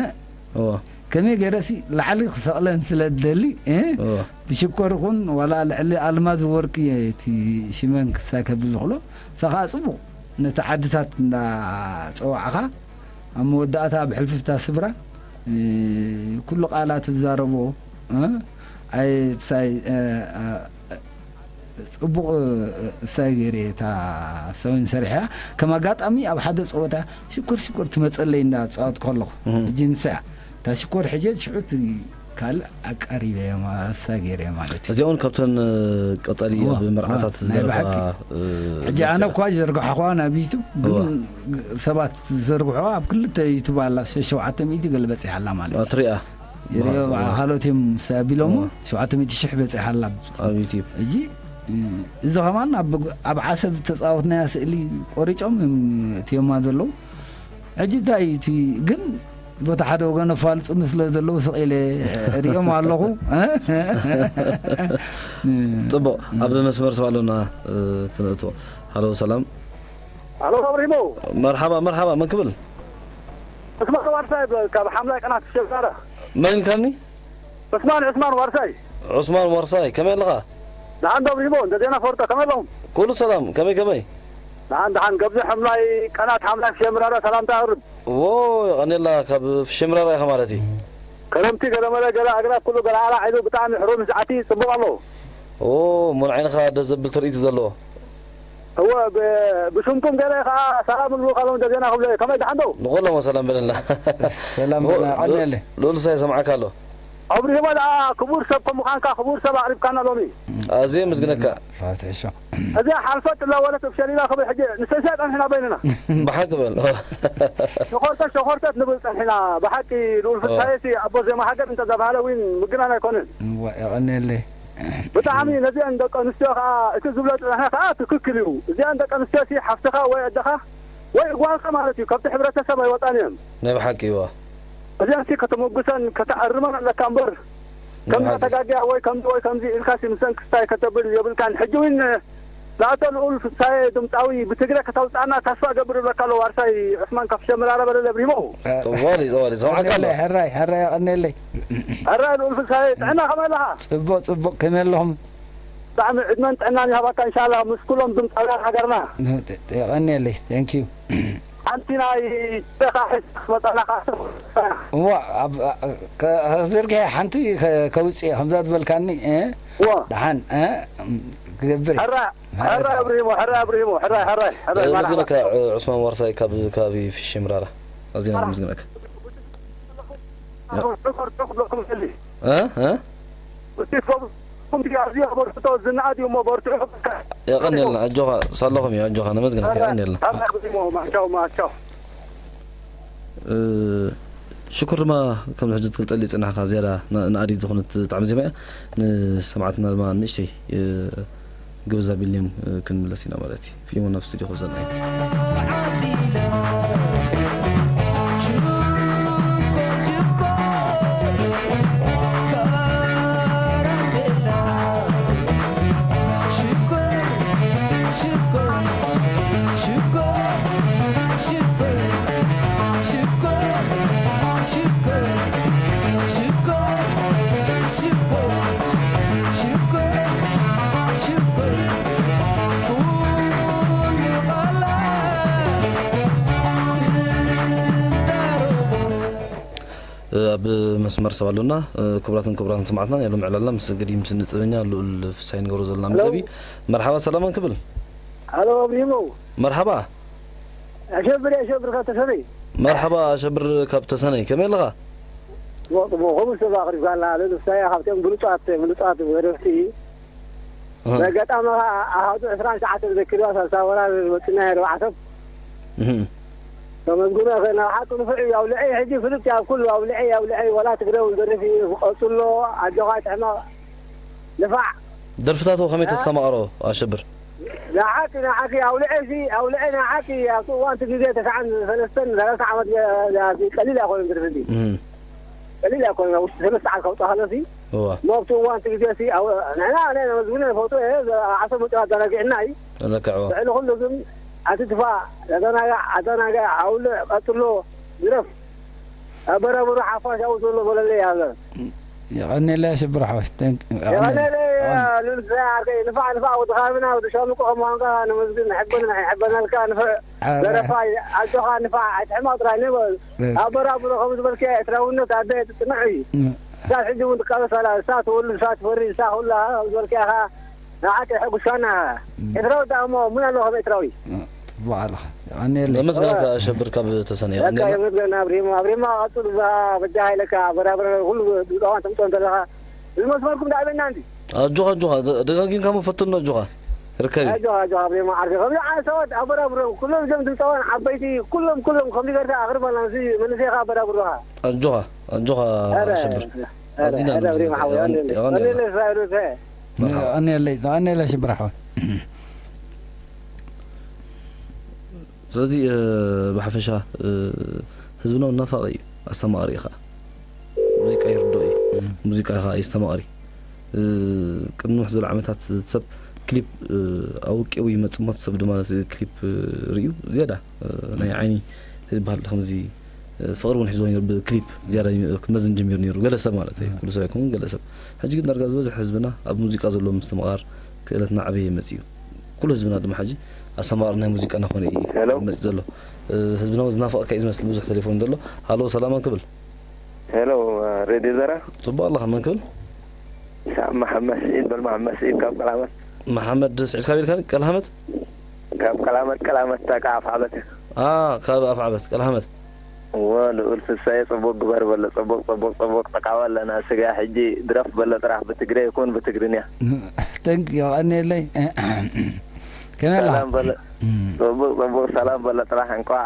እወ። ከመይ ገይረሲ ላዕሊ ክሰቕለን ስለ ዝደሊ፣ እ? እወ። ብሽኮር ይኹን ዋላ ልዕሊ ኣልማዝ ወርቂ እቲ ሽመን ክሳይ ከብል ዝኽሎ፣ ንሳ ከኣ ጽቡቕ ነቲ ዓድታት እንዳጸዋዕኻ፣ ኣብ መወዳእታ ኣብ ሕልፍታ ስብራ፣ እ፣ ኩሉ ቃላት ትዛረቦ፣ እ? ኣይ፣ ብሳይ፣ እ፣ እ፣ ጽቡቕ፣ እ፣ እሳይ ገይረ እታ ሰውን ሰሪሐያ። ከም ኣጋጣሚ ኣብ ሓደ ጸወታ ሽኮር ሽኮር ትመጸለይ እንዳጻወትኩ ከለኹ፣ እህ። ሕጂ ንሳ እያ። እታ ሽኮር ሕጂ ሽዑ እቲ ካልእ ኣቃሪበ እየ ማ-፣ እሳ ገይረ እየ ማለት እዩ። እዚኣ እውን ካብተን፣ እ፣ ቀጻሊ እዋ፣ ኣብ መርዓታት እዋ፣ ናይ ዝደርፋ፣ ብሓቂ። እ፣ ሕጂ ኣነ ደርፊ እያ። እኳ ዝዘርግሖ እኳ ናብ ዩቱብ፣ ግን እዋ። ሰባት ዝዘርግሖ ኣብ ክልተ ዩቱብ ኣላ፣ ሸ-፣ ሸውዓተ ሚእቲ ገለ በጺሓ ኣላ ማለት እዩ። ኣትሪኣ። ይሪኦ በዓል እዋ። ካልኦት እዮም ሰብ ኣቢሎሞ እዋ። ሸውዓተ ሚእቲ ሽሕ በጺሓ ኣላ። ኣብ ዩቱብ። ሕጂ፣ እ፣ እዚ ኸማን ኣብ፣ ኣብ ዓሰብ ዝተጻወትናያ ስእሊ ቆሪጾም እዮም እትዮማ ዘለዉ። ሕጂ እንታይ እዩ እቲ ግን፣ በቲ ሓደ ወገን ኣፋልጹኒ ስለ ዘለዉ ስቕ ኢለ እሪኦም ኣለኹ። ጽቡቕ፣ ኣብ መስመር ሰብ ኣሎና፣ እ፣ ክንእትዎ። ሃሎ፣ ሰላም። ሃሎ፣ ኣብሪሞ። መርሓባ፣ መርሓባ፣ መን ክብል? ዑስማን ዋርሳይ ይበሃል፣ ካብ ሓምላይ ቀናት ሸጋራ። መን ኢልካኒ? ዑስማን፣ ዑስማን ዋርሳይ። ዑስማን ዋርሳይ፣ ከመይ ኣለኻ? ደሓን ዶ ኣብሪሞ፣ እንተ ዜና ፈርጦ፣ ከመይ ኣለኹም? ኩሉ ሰላም፣ ከመይ፣ ከመይ? ደሓን፣ ደሓን፣ ገብዚ ሓምላይ ቀናት ሓምላይ ሸምራራ ሰላምታ ኣቕርብ። ዎ፣ የቐንየልና፣ ካብ ሸምራራ ኢኻ ማለት እዩ። ከረምቲ ገለመለ ገለ ኣግራብ ኩሉ ገለዓላ ዒሉ ብጣዕሚ ሕሩም ዝዓቲ ጽቡቕ ኣሎ። ዎ፣ እሞ ንዓይንኻ ደስ ዘብል ትርኢት ዘለዎ። እወ፣ ብ-፣ ብሽምኩም ገለ ከኣ ሰላም ንብሉ፣ ካልኦም እንተ ዜና ክብሎ እየ። ከመይ ደሓን ዶ? ንኹሎም ሰላም በለና። ሰላም ዎ፣ በለና፣ ቀንየለይ። ልኡል ሳይ ይሰምዓካ ኣሎ። ኣብርሂሞ ደኣ ክቡር ሰብ ከም ምዃንካ ክቡር ሰብ ኣቕሪብካና ሎሚ። ኣዝየ የመስግነካ። ፋትሖ። እዚኣ ሓልፈት እላ ወለት እብ ሸሊላ ክብል ሕጂ ንሰሻ ጸንሕና በይንና። ብሓቂ በል። ሸኾርተት ሸኾርተት ንብል ጸንሕና። ብሓቂ ልኡል ፍስሃየሲ ኣቦ ዜማ ሃገር እንተዘባህለ ዊን ምግናን ኣይኮንን። እዋ፣ የቐንየለይ። ብጣዕሚ ነዚአን ደቂ ኣንስትዮ ኸኣ እቲ ዝብሎ ጽንሐ ኸኣ ትክክል እዩ። እዚኣን ደቂ ኣንስትዮሲ ሓፍትኻ ወይ ኣደኻ ወይ ጓልካ ማለት እዩ። ካብቲ ሕብረተሰብ ኣይወጻን እየን። ናይ ብሓቂ እዋ። እዚኣንሲ ከተመጉሰን ከተኣርመን ኣለካ እምበር፣ ከም ናይ ብሓቂ። ተጋግያ ወይ ከምዚ ወይ ከምዚ ኢልካሲ ምሰን ክስታይ ከተብል የብልካን። ሕጂ እውን ንኣቶ ልኡል ፍሳየ ድምጻዊ ብትግረ ከተውጽኣና ተስፋ እገብር እብለካ ኣለኹ። ዋርሳይ ዑስማን ካብ ሸምራራ በለለ ብሪሞ። ጠዋሊ፣ ጠዋሊ፣ ሰምዓካ ኣሎ። የቐንየለይ፣ ሕራይ፣ ሕራይ የቐንየለይ። ሕራይ ልኡል ፍሳየ፣ ጥዕና ከመይ ኣለኻ? ጽቡቕ፣ ጽቡቕ፣ ከመይ ኣለኹም? ብጣዕሚ ዕድመን ጥዕናን ይሃባካ፣ ኢንሻላህ፣ ምስ ኩሎም ድምጻውያን ሃገርና። የቐንየለይ፣ thank you። ሓንቲ ናይ ደኻ መጻና ካሰ እዋ፣ ኣብ፣ አ-፣ ከ-፣ ዘርግሐ ሓንቲ ከ-፣ ከውጽእ ከምዛ ዝበልካኒ፣ እ? እዋ። ደሓን፣ እ? ክገብር እየ። ሕራ፣ ሕራ እብርሂሞ፣ ሕራ እብርሂሞ፣ ሕራ፣ ሕራ፣ ሕራ፣ እ፣ መርሓባ። መስግነካ፣ እ፣ ዑስማን ዋርሳይ ካብ ከባቢ ፊሽ ምራራ። ኣዚና መርሓባ። መስግነካ። ዑመር፣ ዑመር፣ ዑመር፣ ዑመር፣ ዑመር፣ እ? እ? እቲ ፎ-፣ ኩም ድያ እዚኣ በርትቶ ዝነኣድ እዩ እሞ በርትዑ። የቐንየልና፣ ኣጆኻ፣ ሳለኹም እዩ፣ ኣጆኻ፣ ነመስግነካ፣ የቐንየልና። ኣላ ብዚሞ፣ ማቻው፣ ማቻው። እ፣ ሽኩር ድማ፣ ከም ሕጂ ትገልጸሊ ጽናሕካ ዝያዳ ን-፣ ንኣዲት ዝኾነት ጣዕሚ ዜማ እያ። ንሰማዕትና ድማ ንእሽተይ፣ እ፣ ግብዝ ኣቢልናዮም፣ እ፣ ክንምለስ ኢና ማለት እዩ። ፊልሞን ናብ ስቱዲዮ ክወስደና እዩ። ኣብ መስመር ሰብ ኣሎና። ክቡራትን ክቡራትን ሰማዕትና፣ ናይ ሎም ዕላልና ምስ ገዲም ስነ ጥበበኛ ልኡል ፍሳይ ንገብሮ ዘለና ሄሎ። መደብ እዩ። መርሓባ፣ ሰላም ክብል። ሃሎ፣ ኣብሪሞ። መርሓባ። ኣሸብር፣ ኣሸብር ካብ ተሰነይ። መርሓባ፣ ኣሸብር ካብ ተሰነይ። ከመይ ኣለኻ? ጽቡቕ፣ ጽቡቕ። ከምኡ ሰብ ኣቕሪብካላ። ልኡል ፍሳይ ካብቶም ብሉጻት፣ ብሉጻት ደረፍቲ። ኣሃ። በጋጣሚ ኸዓ ኣሃዱ ዕስራን ትሽዓተን ዘኪርዋ ሳልሳ ወራር መጺና ኣርባዕተ ሰብ። እህ። ተመስግኖ ኸ ናብ ሓቂ ንፉዕ እዩ። ኣውልዐይ ሕጂ ፍሉጥ እዩ ኣብ ኩሉ። ኣውልዐይ፣ ኣውልዐይ፣ ወላ ትግረ እውን ደርፍ እዩ። ቀጽሎ፣ ኣጆኻ ኣይትሕመቕ። ንፋዕ። ደርፍታቱ ከመይ እ? ተስተማቕሮ ኣሸብር? ንሓቂ፣ ንሓቂ፣ ኣውልዐይ ሲ፣ ኣውልዐይ ንሓቂ ኣብቲ እዋን እቲ ግዜ ተስዓን ሰለስተን ሰላሳ ዓመት ገ-፣ ገ-፣ ቀሊል ኣይኮነን ደርፊ እዚ። እህ። ቀሊል ኣይኮነን፣ ኣብ ውሽጢ ሰለስተ ሰዓት ከውጽእ ከሎ ሲ፣ እዋ። እሞ ኣብቲ እዋን እቲ ግዜ ሲ፣ ኣብ-፣ ንሕና፣ ኣነ ነመስግኖ፣ ይፈትዎ እየ፣ ዓሰብ መጺኡ ኣዘናጊዕና እዩ። ኣለካ፣ እዋ። ልዕሊ ኩሉ ግን ኣትጥፋእ፣ ተዘናጋዕ፣ ኣዘናጋዕ፣ ኣውልዕ፣ ቀጽሎ፣ ግደፍ። ኣበራብሩ ሓፋሽ ኣብኡ ዘሎ በለለይ ኣለ። የቐንየለይ ኣሸብር ሓወይ። Thank-፣ የቐንየለይ። የቐንየለይ፣ የቐንየለይ። ሉል ዓርከይ፣ ንፋዕ፣ ንፋዕ፣ ወዲ ኻብና፣ ወዲ ሻምቆ፣ ከም ምዃንካ ነመስግን፣ ንሕበን፣ ንሕበነልካ፣ ንፍዕ። ኣረ። ደረፋይ፣ ኣጆኻ፣ ንፋዕ፣ ኣይትሕመቕ ጥራይ፣ ንበል። እ። ኣበራብሮ ከም ዝበልክያ ኤርትራውነት ኣደ ትጽንዕ እዩ። እ። እሳ ሕጂ እውን ትቃለስ ኣላ። እሳ ትወልድ፣ እሳ ትፈሪ፣ እሳ ኩላ ከም ዝበልክያ ኢኻ። ንዓት የሐጉሳና። እ። ኤርትራዊ ደኣ እሞ ምን ኣለዎ ከም ኤርትራዊ? እ፣ ጽቡቕ ኣለኻ። የቐንየለይ። ነመስግነካ ኣሸብር ካብ ተሰነ። በቃ የቐንየልና። የመስገን ኣብሪማ። ኣብሪማ ቀጽል እዛ በጃ ሃይለካ በራብረ ኩሉ ብዛዕባ ተምጾ እንተለኻ እዚ መስመርኩም ዳዕበና እንዲ። ኣጆኻ፣ ኣጆኻ፣ ደ-፣ ደጋጊምካ እሞ ፈትኖ፣ ኣጆኻ። ርከብ እዩ። ኣጆኻ፣ ኣጆኻ፣ ኣብሪማ ዓርከይ። ከምዚ ዓይነት ሰባት ኣበራብሮም፣ ኩሎም እዞም ድምፃውያን ዓበይቲ፣ ኩሎም፣ ኩሎም ከምዚ ገርካ ኣቕርበልና፣ እዚ መንእሰይኻ ኣበራብሮኻ። ኣጆኻ፣ ኣጆኻ፣ ኧረ፣ ኣሸብር። ኧረ፣ ኣዚና ኧረ፣ ኣብሪማ ሓወይ፣ የቐን-፣ ኣነ፣ የቐንየልና። ኣነ፣ ኣነ፣ ኣነ፣ መርሓባ። የቐንየለይ፣ የቐንየለይ ኣሸብር ሓወይ። ስለዚ፣ እ፣ ብሓፈሻ፣ እ፣ ህዝብና እውን ናፋቒ እዩ፣ ኣስተማቓሪ እዩ ኸዓ። ሙዚቃ ይርድኦ እዩ። እም። ሙዚቃ ኸዓ የስተማቕር እዩ። እ፣ ቅድሚ ውሕ ዝበለ ዓመታት ሰብ ክሊፕ፣ እ፣ ኣወቂቡ ይመጽእ እሞ፣ ሰብ ድማ ነቲ ክሊፕ፣ እ፣ ርእዩ ዝያዳ፣ እ፣ ናይ ዓይኒ ዝበሃል ከምዚ፣ እ፣ ፍቕሪ እውን ሒዝዎ ነይሩ፣ ብክሊፕ ዝያዳ ክመዝን ጀሚሩ ነይሩ፣ ገለ ሰብ ማለት እዩ። እም። ኩሉ ሰብ ኣይኮነን፣ ገለ ሰብ። ሕጂ ግን ዳርጋ ዝበዝሕ ህዝብና ኣብ ሙዚቃ ዘለዎ ምስትምቓር ክእለት እናዓበየ ይመጽእ እዩ። ኩሉ ህዝብና ድማ ሕጂ ኣስተማቓሪ ናይ ሙዚቃ እናኾነ እዩ ሄሎ። ዝመጽእ ዘሎ። እ፣ ህዝብና እውን ዝናፍቐካ እዩ ዝመስል፣ ብዙሕ ቴሌፎን ዘሎ። ሃሎ፣ ሰላም ክብል። ሄሎ፣ ሬድዮ ዘራ። ጽቡቕ ኣለኻ፣ መን ክብል? ሳብ መሓመድ ስዒድ በል፣ መሓመድ ስዒድ ካብ ቀላመት። መሓመድ ስዒድ ካበይ ኢልካ? ቀልሃመት? ካብ ቀላመት፣ ቀላመት፣ ካብ ኣፍዓበት። ኣ፣ ካብ ኣፍዓበት፣ ቀልሃመት። እዎ፣ ልኡል ፍሳየ፣ ጽቡቕ ግበር በሎ። ጽቡቕ፣ ጽቡቕ፣ ጽቡቕ። ጠቃው ኣለና። ስጋ ሕጂ ድረፍ በሎ ጥራሕ፣ ብትግረ ይኩን ብትግርኛ። ተንክ የቐንየለይ። ከመይ ኣለኻ? ሰላም በሎ። እም። ጽቡቕ፣ ጽቡቕ። ሰላም በሎ ጥራሕ። እንቋዕ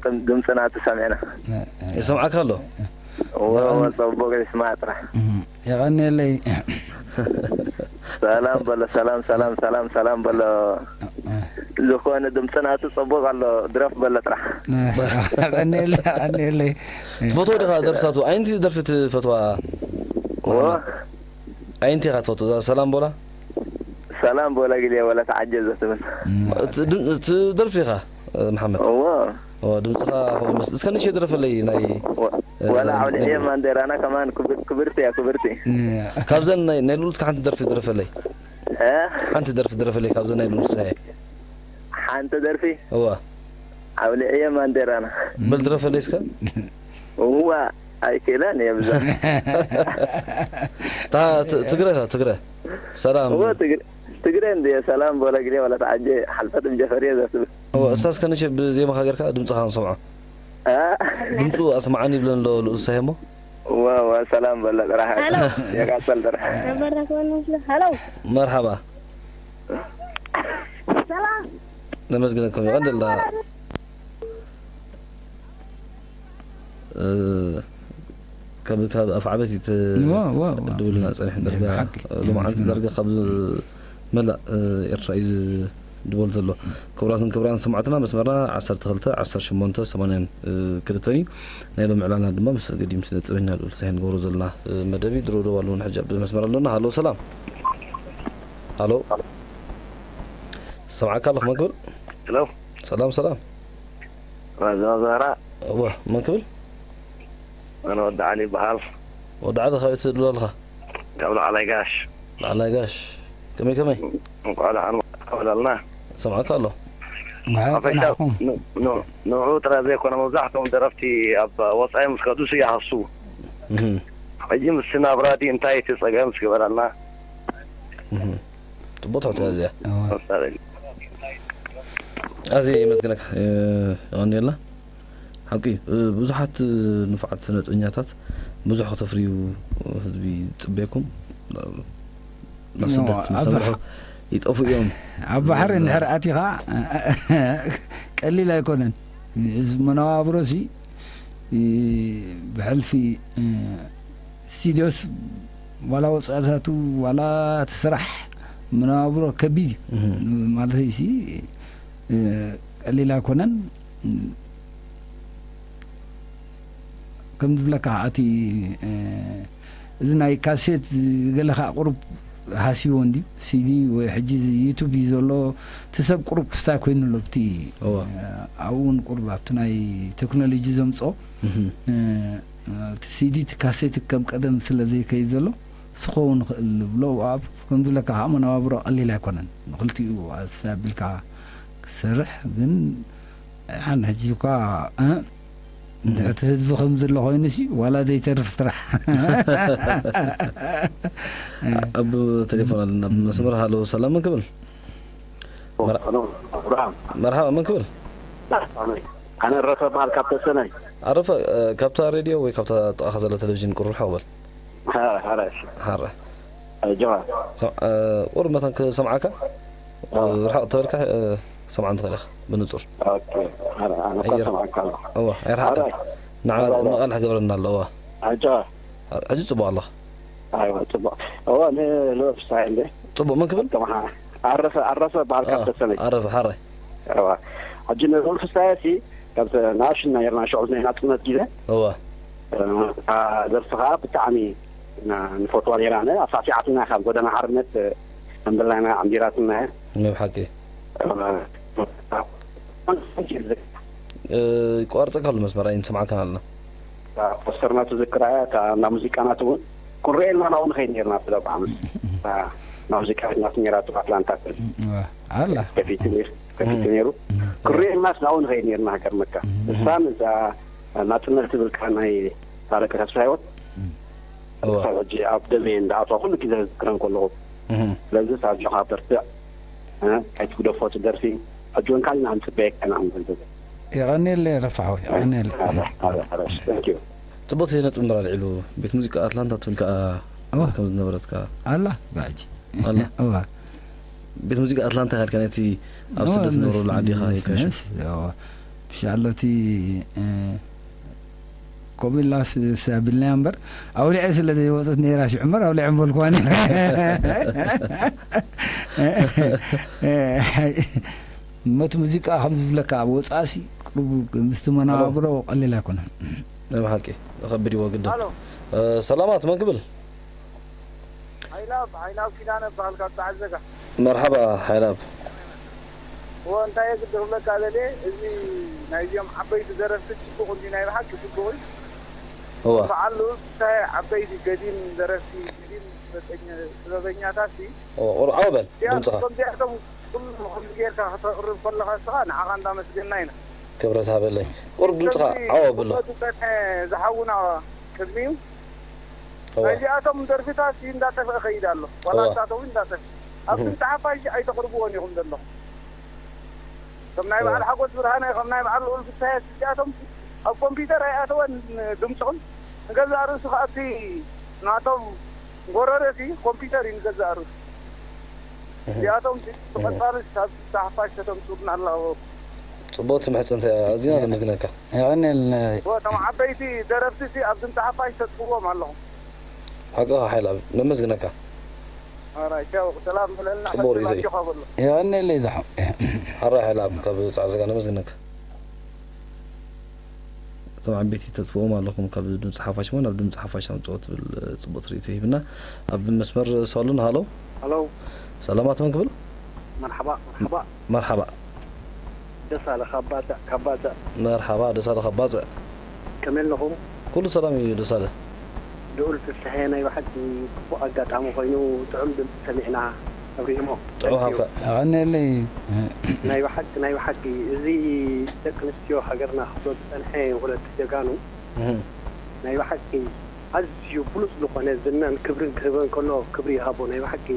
ድም-፣ ድምጽና ተሰሚዕና። እ፣ እ፣ ይሰምዓካ ኣሎ? እዎ፣ እዎ፣ ጽቡቕ ይስማዕ ጥራሕ። እም። የቐንየለይ። ሰላም በሎ፣ ሰላም፣ ሰላም፣ ሰላም፣ ሰላም በሎ። እ፣ እ። ዝኾነ ድምጽ ናቱ ጽቡቕ ኣሎ፣ ድረፍ በሎ ጥራሕ። እ፣ የቐንየለይ፣ የቐንየለይ። ትፈትዎ ዲኻ ደርፍታቱ? ኣየንቲ ደርፊ ትፈትዋ? እዎ። ኣየንቲ ኢኻ ትፈትዎ? እዛ ሰላም በላ? ሰላም በላ ግዜ ወላ ተዓጀ ዘትብል። እም። እቲ ድ-፣ እቲ ደርፊ ኢኻ፣ መሓመድ? እዎ። እዎ፣ ድምጽኻ ከምኡ ይመስል። እስከ ንእሽተይ ድረፈለይ ናይ፣ ወ-፣ እ፣ ወላ ናይ ኣውሊዕየ ማንዴራና ከማን ክብር-፣ ክብርቲ እያ፣ ክብርቲ። እም። ካብዘን ናይ፣ ናይ ልኡል እስከ ሓንቲ ደርፊ ድረፈለይ። እ? ሓንቲ ደርፊ ድረፈለይ ካብዘን ናይ ልኡል እስከ። ሓንቲ ደርፊ? እዋ። ኣውሊዕየ ማንዴራና። በል ድረፈለይ እስከ። እዋ፣ ኣይክእለን እየ ብዛ። ታ-፣ ት-፣ ትግረ፣ ትግረ። ሰላም። እዎ፣ ትግረ፣ ትግረ እንድየ። ሰላም በለ ግዜ ወላ ተዓጀ፣ ሓልፈት እም ጀፈርየ ዘትብል። እዎ፣ እስታስ ከነሸ ብዜማኻ ጌርካ ድምጽኻ ንሰምዖ። እ? ድምጹ ኣስምዓኒ ይብለን ኣሎ ልኡል ሳሄ እሞ። እወ፣ እወ፣ ሰላም በሎ ጥራሕ። ሄሎ። የቃጸል ጥራሕ። ነበር ትኾን መስሎ። ሄሎ። መርሓባ። ሰላም። ነመስግነኩም። ይቐንደልና። እ፣ ካብ፣ ካብ ኣፍ ዓበት ይት-፣ እወ፣ እወ፣ እወ። ድውልና ጸኒሑ ዳርጋ፣ ብሓቂ። ሎማዓንቲ ዳርጋ ካብ መላእ፣ እ፣ ኤርትራ እዩ ዝድወል ዘሎ። ክቡራትን ክቡራን ሰማዕትና፣ መስመርና ዓሰርተ ክልተ፣ ዓሰርተ ሸሞንተ፣ ሰማንያን ክልተን እዩ። ናይ ሎሚ ዕላልና ድማ ምስ ገዲም ስነ ጥበበኛ ልኡል ሳሄ ንገብሮ ዘለና፣ እ፣ መደብ እዩ። ድሮ ደው ኣለውን ሕጂ ኣብ መስመር ኣለና። ሃሎ፣ ሰላም። ሃሎ። ሰምዓካ ኣለኹ፣ መን ክብል? ሄሎ። ሰላም፣ ሰላም። ራዛ ዛራ። እወ፣ መን ክብል? ኣነ ወዲ ዓሊ ይበሃል። ወዲ ዓሊ፣ ካበይ ትድውል ኣለኻ? ካብ ላዕላይ ጋሽ። ላዕላይ ጋሽ። ከመይ፣ ከመይ? እንኳዕ ደሓን መጻእካ በለልና። ሰምዓካ ኣሎ። እንኳዕ ኣብ ፌስታል ጸናሕኩም። ን-፣ ን-፣ ንዑ ጥራይ ዘይኮነ መብዛሕትኦም ደረፍቲ ኣብ ወጻኢ ምስ ከዱስ ይሃሱ። እህ። ሕጂ ምስ ናብራ ድዩ እንታይ እቲ ጸገም እስኪ በለልና። እህ። ጽቡቅ ትሕቶ እያ እዚኣ። እወ። መሳለኒ። ኣዝየ የመስግነካ፣ እ፣ የቐንየልና። ሓቂ እዩ፣ እ፣ ብዙሓት፣ እ፣ ንፉዓት ስነጥበኛታት ብዙሕ ክተፍርዩ ህዝቢ ይጽበየኩም። ናብ ስደት እወ፣ ምስ ኣብ ኣምርሑ ይጠፍኡ እዮም። ኣብ ባሕሪ ዝ-፣ እንድሕር ኣቲኻ ቀሊል ኣይኮነን። እዚ መነባብሮሲ እ፣ ብሕልፊ፣ እ፣ ስቱድዮስ ዋላ ወጻእታቱ ዋላ እቲ ስራሕ መነባብሮ ከቢድ እዩ። እህ። ማለተይሲ፣ እ፣ ቀሊል ኣይኮነን። ከም ዝብለካ እቲ፣ እ፣ እዚ ናይ ካሴት ገለ ከኣ ቁሩብ ሃስይዎ እንድዩ። ሲዲ ወይ ሕጂ እዚ ዩቱብ እዩ ዘሎ። እቲ ሰብ ቁሩብ ክስታይ ኮይኑ ኣሎ። ኣብቲ፣ እወ። እ፣ ኣብኡ እውን ቁሩብ ኣብቲ ናይ ቴክኖሎጂ ዘምጽኦ፣ እህ። እ፣ እቲ ሲዲ እቲ ካሴት ከም ቀደም ስለ ዘይከይድ ዘሎ፣ ክኸውን ይኽእል ዝብሎ። ኣብ፣ ከም ዝብለካ ከዓ መነባብሮ ቀሊል ኣይኮነን። ንኽልቲኡ ኣሳቢልካ ክሰርሕ ግን ሓን ሕጂ እኳ፣ እ፣ እንድሕር እቲ ህዝቢ ከም ዘሎ ኮይኑሲ ዋላ ዘይተርፍ ስራሕ። ኣብ ቴሌፎን ኣለና፣ ኣብ መስመር። ሃሎ፣ ሰላም፣ መን ክብል? መር-፣ ኣብርሃም። መርሓባ፣ መን ክብል? ኣነ ረፈ በሃል ካብ ተሰነይ። ኣረፈ፣ እ፣ ካብታ ሬድዮ ወይ ካብታ ጥቓኻ ዘላ ቴሌቪዥን ቁሩብ ርሕቕ በል። ሓ-፣ ሓራይ። ሓራይ። እ፣ ጆሃር። ሰም-፣ እ፣ ቁሩብ መታን ክሰምዓካ፣ እ፣ ኣዎ። ርሕቕ ተበልካ፣ እ፣ ክሰምዓኒ ትኽእል ኢኻ ብንጹር። ኦኬ። ሓራይ፣ ኣነ እኳ ኣየር-፣ ሰምዓካ ኣለኹ። እወ፣ ኣይርሓቕካ። ሓራይ። ንዓ-፣ ሓራይ፣ ሓራይ። ንቓልሕ ክገብረና ኣሎ፣ እወ። እ፣ ጆሃር። ሕጂ ጽቡቕ ኣለኻ። ኣይዋ፣ ጽቡቕ። እወ፣ ን-፣ ንወፍሳይ እንዴ? ጽቡቕ፣ መን ክብል? ኣርፈ፣ ኣርፈ በሃል ካብ እ፣ ተሰነይ። ኣረፈ፣ ሓራይ። እዋ። ሕጂ ንልኡል ፍስሃየሲ፣ ካብ ናእሽቱ ኔርና፣ ሽዑ ናይ ናጽነት ግዜ። እዋ። እ፣ እታ ደርፊ ኸኣ ብጣዕሚ ኢና ንፈትዋ ኔራና። ኣሳሲዓትና፣ ካብ ጎደና ሓርነት፣ እ፣ ኣምበላና ዓንዲራትና እያ። ናይ ብሓቂ። እ፣ እ፣ ይቋርጸካ ኣሎ መስመር፣ ኣይንሰምዓካን ኣለና። እታ ፖስተርና ትዝክራ እያ፣ እታ እንዳ ሙዚቃና እውን። ክንርእየልና ናብኡ ንኸይድ ኔርና፣ ብዛ ብዓመት። እታ እንዳ ሙዚቃ ናት ኔራ፣ ኣብ ኣትላንታ። እዋ፣ ኣላ። ከፊቱ ኔር-፣ ከፊቱ እም። ኔሩ። እም። ክንርእየልናስ ናብኡ ንኸይድ ኔርና፣ ሃገር መካ። እም። እሳን እዛ ናጽነት ትብል ከኣ ናይ ታረቀ ተስፋ ህይወት። እም። እዋ። ክሳብ ሕጂ ኣብ ደሜ እንዳኣትዋ ኩሉ ግዜ ዝዝክረን ከለኹ። እም። ስለዚ ኣጆኻ በርትዕ። እ፣ ኣይትግደፎ እቲ ደርፊ። ሕጂ እውን ካሊእ ኢና ክንጽበየካ ኢና፣ ከም ዘንተ። የቐንየለይ ረፋ ሓወይ፣ የቐንየለይ። ጽቡቅ ነጥቢ እምበር ኣልዒሉ። ቤት ሙዚቃ ኣትላንታ ትብል ከኣ እወ። ከም ዝነበረትካ ኣላ። ባጂ ኣላ። እዋ። ቤት ሙዚቃ ኣትላንታ ያልካ ነቲ ኣብ ስደት ዝነበረሉ ዓዲኻ ይከሽ። ብሻለቲ ኮቢላ ሰቢልናያ እምበር ኣውሊዐ ስለ ዘይወፀት ነይራ ሲ ዕምበር ኣውሊዐ ምበልኩዋ ነይረ። መት ሙዚቃ ከም ዝብለካ ኣብ ወፃእሲ ቅርቡ ምስቲ መነባብሮ ቀሊል ኣይኮነን። ናይ ብሓቂ ከቢድ እዩ ወግዲ። ሰላማት መን ክብል? ሓይላብ ሓይላብ ኪዳነ እበሃል ካብ ፃዕዘጋ። መርሓባ ሓይላብ። እወ እንታይ እየ ግዲ ክብለካ ደልየ፣ እዚ ናይዚኦም ዓበይቲ ደረፍቲ ፅቡቕ እንዲ ናይ ብሓቂ ፅቡቕ እዩ። እወ። በዓሉ እንታይ ዓበይቲ ገዲም ደረፍቲ ገዲም ጥበበኛታት ሲ እወ፣ ቁሩብ ዓው በል ድምፅኻ። ከምዚኣቶም ኩሉ ከምዚ ጌርካ ከተቕርብ ከለኻ እስኻ ንዓኻ እንዳመስገና ኢና። ክብረት ሃበለይ። ቁሩብ ድምፅኻ ዓው ኣብሎ። ዝሓውና ቅድሚኡ ናይዚኣቶም ደርፍታት እንዳጠፍአ ከይድ ኣሎ። ዋላ እሳቶም እውን እንዳጠፍአ ኣብዚ ተሓፋሽ ኣይተቕርብዎን ኢኹም ዘለኹም። ከም ናይ በዓል ሓጎስ ብርሃነ ከም ናይ በዓል ልኡል ፍስሃየ እዚኣቶም ኣብ ኮምፒተር ኣይኣተወን ድምፆም። ንገዛእ ርእሱ ከዓ እቲ ናቶም ጎረረሲ ኮምፒተር እዩ ንገዛእ ርእሱ። እዚኣቶም ብቐፃሊ ካብ ተሓፋሽ ከተምፅኡልና ኣለዎ። ፅቡቅ ትምሕፅን ኣዝና ነመስግነካ። የቐንየልና። እቶም ዓበይቲ ደረፍቲ ሲ ኣብ ድምፂ ሓፋሽ ተጥፍዎም ኣለኹም። ሓቅኻ ሓይል ኣብ ነመስግነካ። ኣራይ ቻው ሰላም ብለልና ጽቡቅ ሪኢቶ እዩ። ኣጆኻ በሎ። የቐንየለይ ዝሓ ሓራይ ሓይል ኣብ ካብ ጻዕዘጋ ነመስግነካ። እቶም ዓበይቲ ተጥፍዎም ኣለኹም ካብ ድምፂ ሓፋሽ ሞ ናብ ድምፂ ሓፋሽ ኣምፅኦ ትብል ጽቡቅ ትርኢቶ ሂብና። ኣብ መስመር ሳሉን ሃሎ። ሃሎ። ሰላማት መን ክብል? መርሓባ መርሓባ። መርሓባ። ደሳለ ካብ ባጽዕ ካብ ባጽዕ። መርሓባ ደሳለ ካብ ባጽዕ። ከመይ ኣለኹም? ኩሉ ሰላም እዩ ደሳለ። ልኡል ፍስሐየ ናይ ብሓቂ ግቡእ ኣጋጣሚ ኮይኑ ጥዑም ድምፂ ሰሚዕና ኣብሪሂሞ። ጥዑም ሃብካ። የቐንየለይ። ናይ ብሓቂ ናይ ብሓቂ እዚ ደቂ ኣንስትዮ ሃገርና ክብሎ ዝፀንሐ ወለዲ ጀጋኑ ናይ ብሓቂ ኣዝዩ ብሉፅ ዝኾነ ዝናን ክብርን ክህበን ከሎ ክብሪ ይሃቦ ናይ ብሓቂ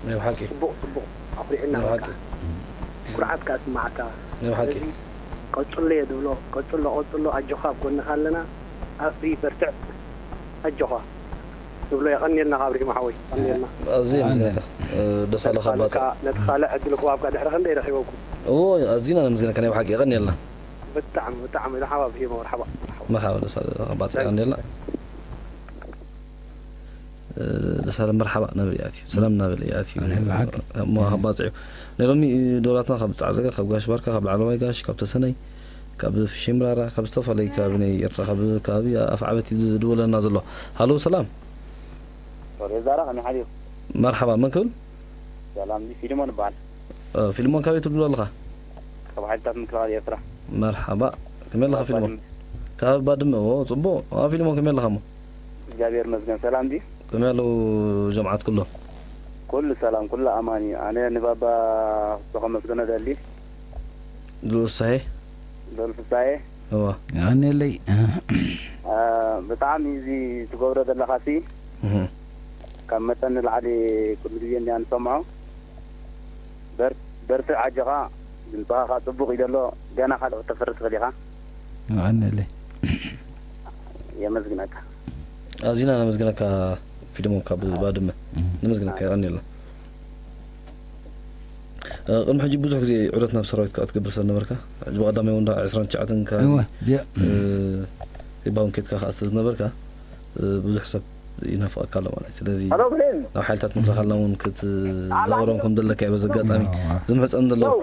ናይ ብሓቂ ጽቡቕ ጽቡቕ ኣኹሪዕና ናይ በቃ ብሓቂ ኩርዓት ከኣ ስማዓካ ናይ ብሓቂ ስለዚ ቀጽሎ እየ ዝብሎ ቀጽሎ ቀጽሎ ኣጆኻ ኣብ ጎንኻ ኣለና ኣፍሪ በርትዕ ኣጆኻ ንብሎ የቐንየልና ካብ ሪሂሞ ሓወይ የቐንየልና ኣዝየ ምስጋና ደሳለ ካብ ባጽዕ ነቲ ካልእ ዕድል ክዋብካ ድሕሪ ክንደይ ረኺበኩም እዎ ኣዝና ነመስግነካ ናይ ብሓቂ የቐንየልና ብጣዕሚ ብጣዕሚ ንሓባ ብሂቦ መርሓባ መርሓባ ደሳለ ካብ ባጽዕ የቐንየልና ደሳለ መርሓባ ናበል ይኣትዩ ሰላም ናበል ይኣትዩ እሞ ካብ ባጽዕ እዩ ናይ ሎሚ ዶላትና ካብ ጻዕዘጋ ካብ ጋሽ ባርካ ካብ ላዕለዋይ ጋሽ ካብ ተሰነይ ካብ ሽምራራ ካብ ዝተፈላለዩ ከባቢ ናይ ኤርትራ ካብ ከባቢ ኣፍዓበት እዩ ዝድውለና ዘሎ ሃሎ ሰላም ሬዛራ ከመይ ሓዲሩ መርሓባ መን ክብል ሰላም እዚ ፊልሞን ይበሃል ፊልሞን ካበይ ትድውል ኣለኻ ካብ ሓይልታት ምክልኻል ኤርትራ መርሓባ ከመይ ኣለኻ ፊልሞን ካብ ባድመ ኦ ጽቡቕ ፊልሞን ከመይ ኣለኻ ሞ እግዚኣብሔር ይመስገን ሰላም ድዩ? ከመይ ኣለዉ ጀምዓት ኩሎም? ኩሉ ሰላም ኩሉ ኣማን እዩ። ኣነ ንባባ ክብሶ ከመስግኖ እደሊ። ልኡል ፍሳሄ? ልኡል ፍሳሄ? እወ። የቐንየለይ። ብጣዕሚ እዚ ትገብሮ ዘለኻሲ ካብ መጠን ንላዕሊ ኩሉ ግዜ እንዲና ንሰምዖ። በርትዕ ኣጆኻ ድምፅኻ ከዓ ፅቡቕ እዩ ዘሎ ገና ካልእ ክተፍሪ ትኽእል ኢኻ። የቐንየለይ። የመስግነካ። ኣዚና ነመስግነካ ፊልሞን ካብ ባድመ። ነመስግነካ የቐንየልና። ቅድሚ ሕጂ ብዙሕ ግዜ ዑደት ናብ ሰራዊት ከዓ ትገብር ስለ ነበርካ ሕጂ ብቐዳማይ ወንዳ ዕስራን ትሽዓተን ከባቢ እወ፣ ጀ- እ፣ ሪባውን ኬድካ ከዓ ስለ ዝነበርካ እ፣ ብዙሕ ሰብ ይናፍቐካ ኣሎ ማለት እዩ። ስለዚ ናብ ሓይልታት ምክልኻልና እውን ክትዛወሮም ከም ዘለካ እዩ በዚ ኣጋጣሚ ዝምሕፀን ዘለኹ።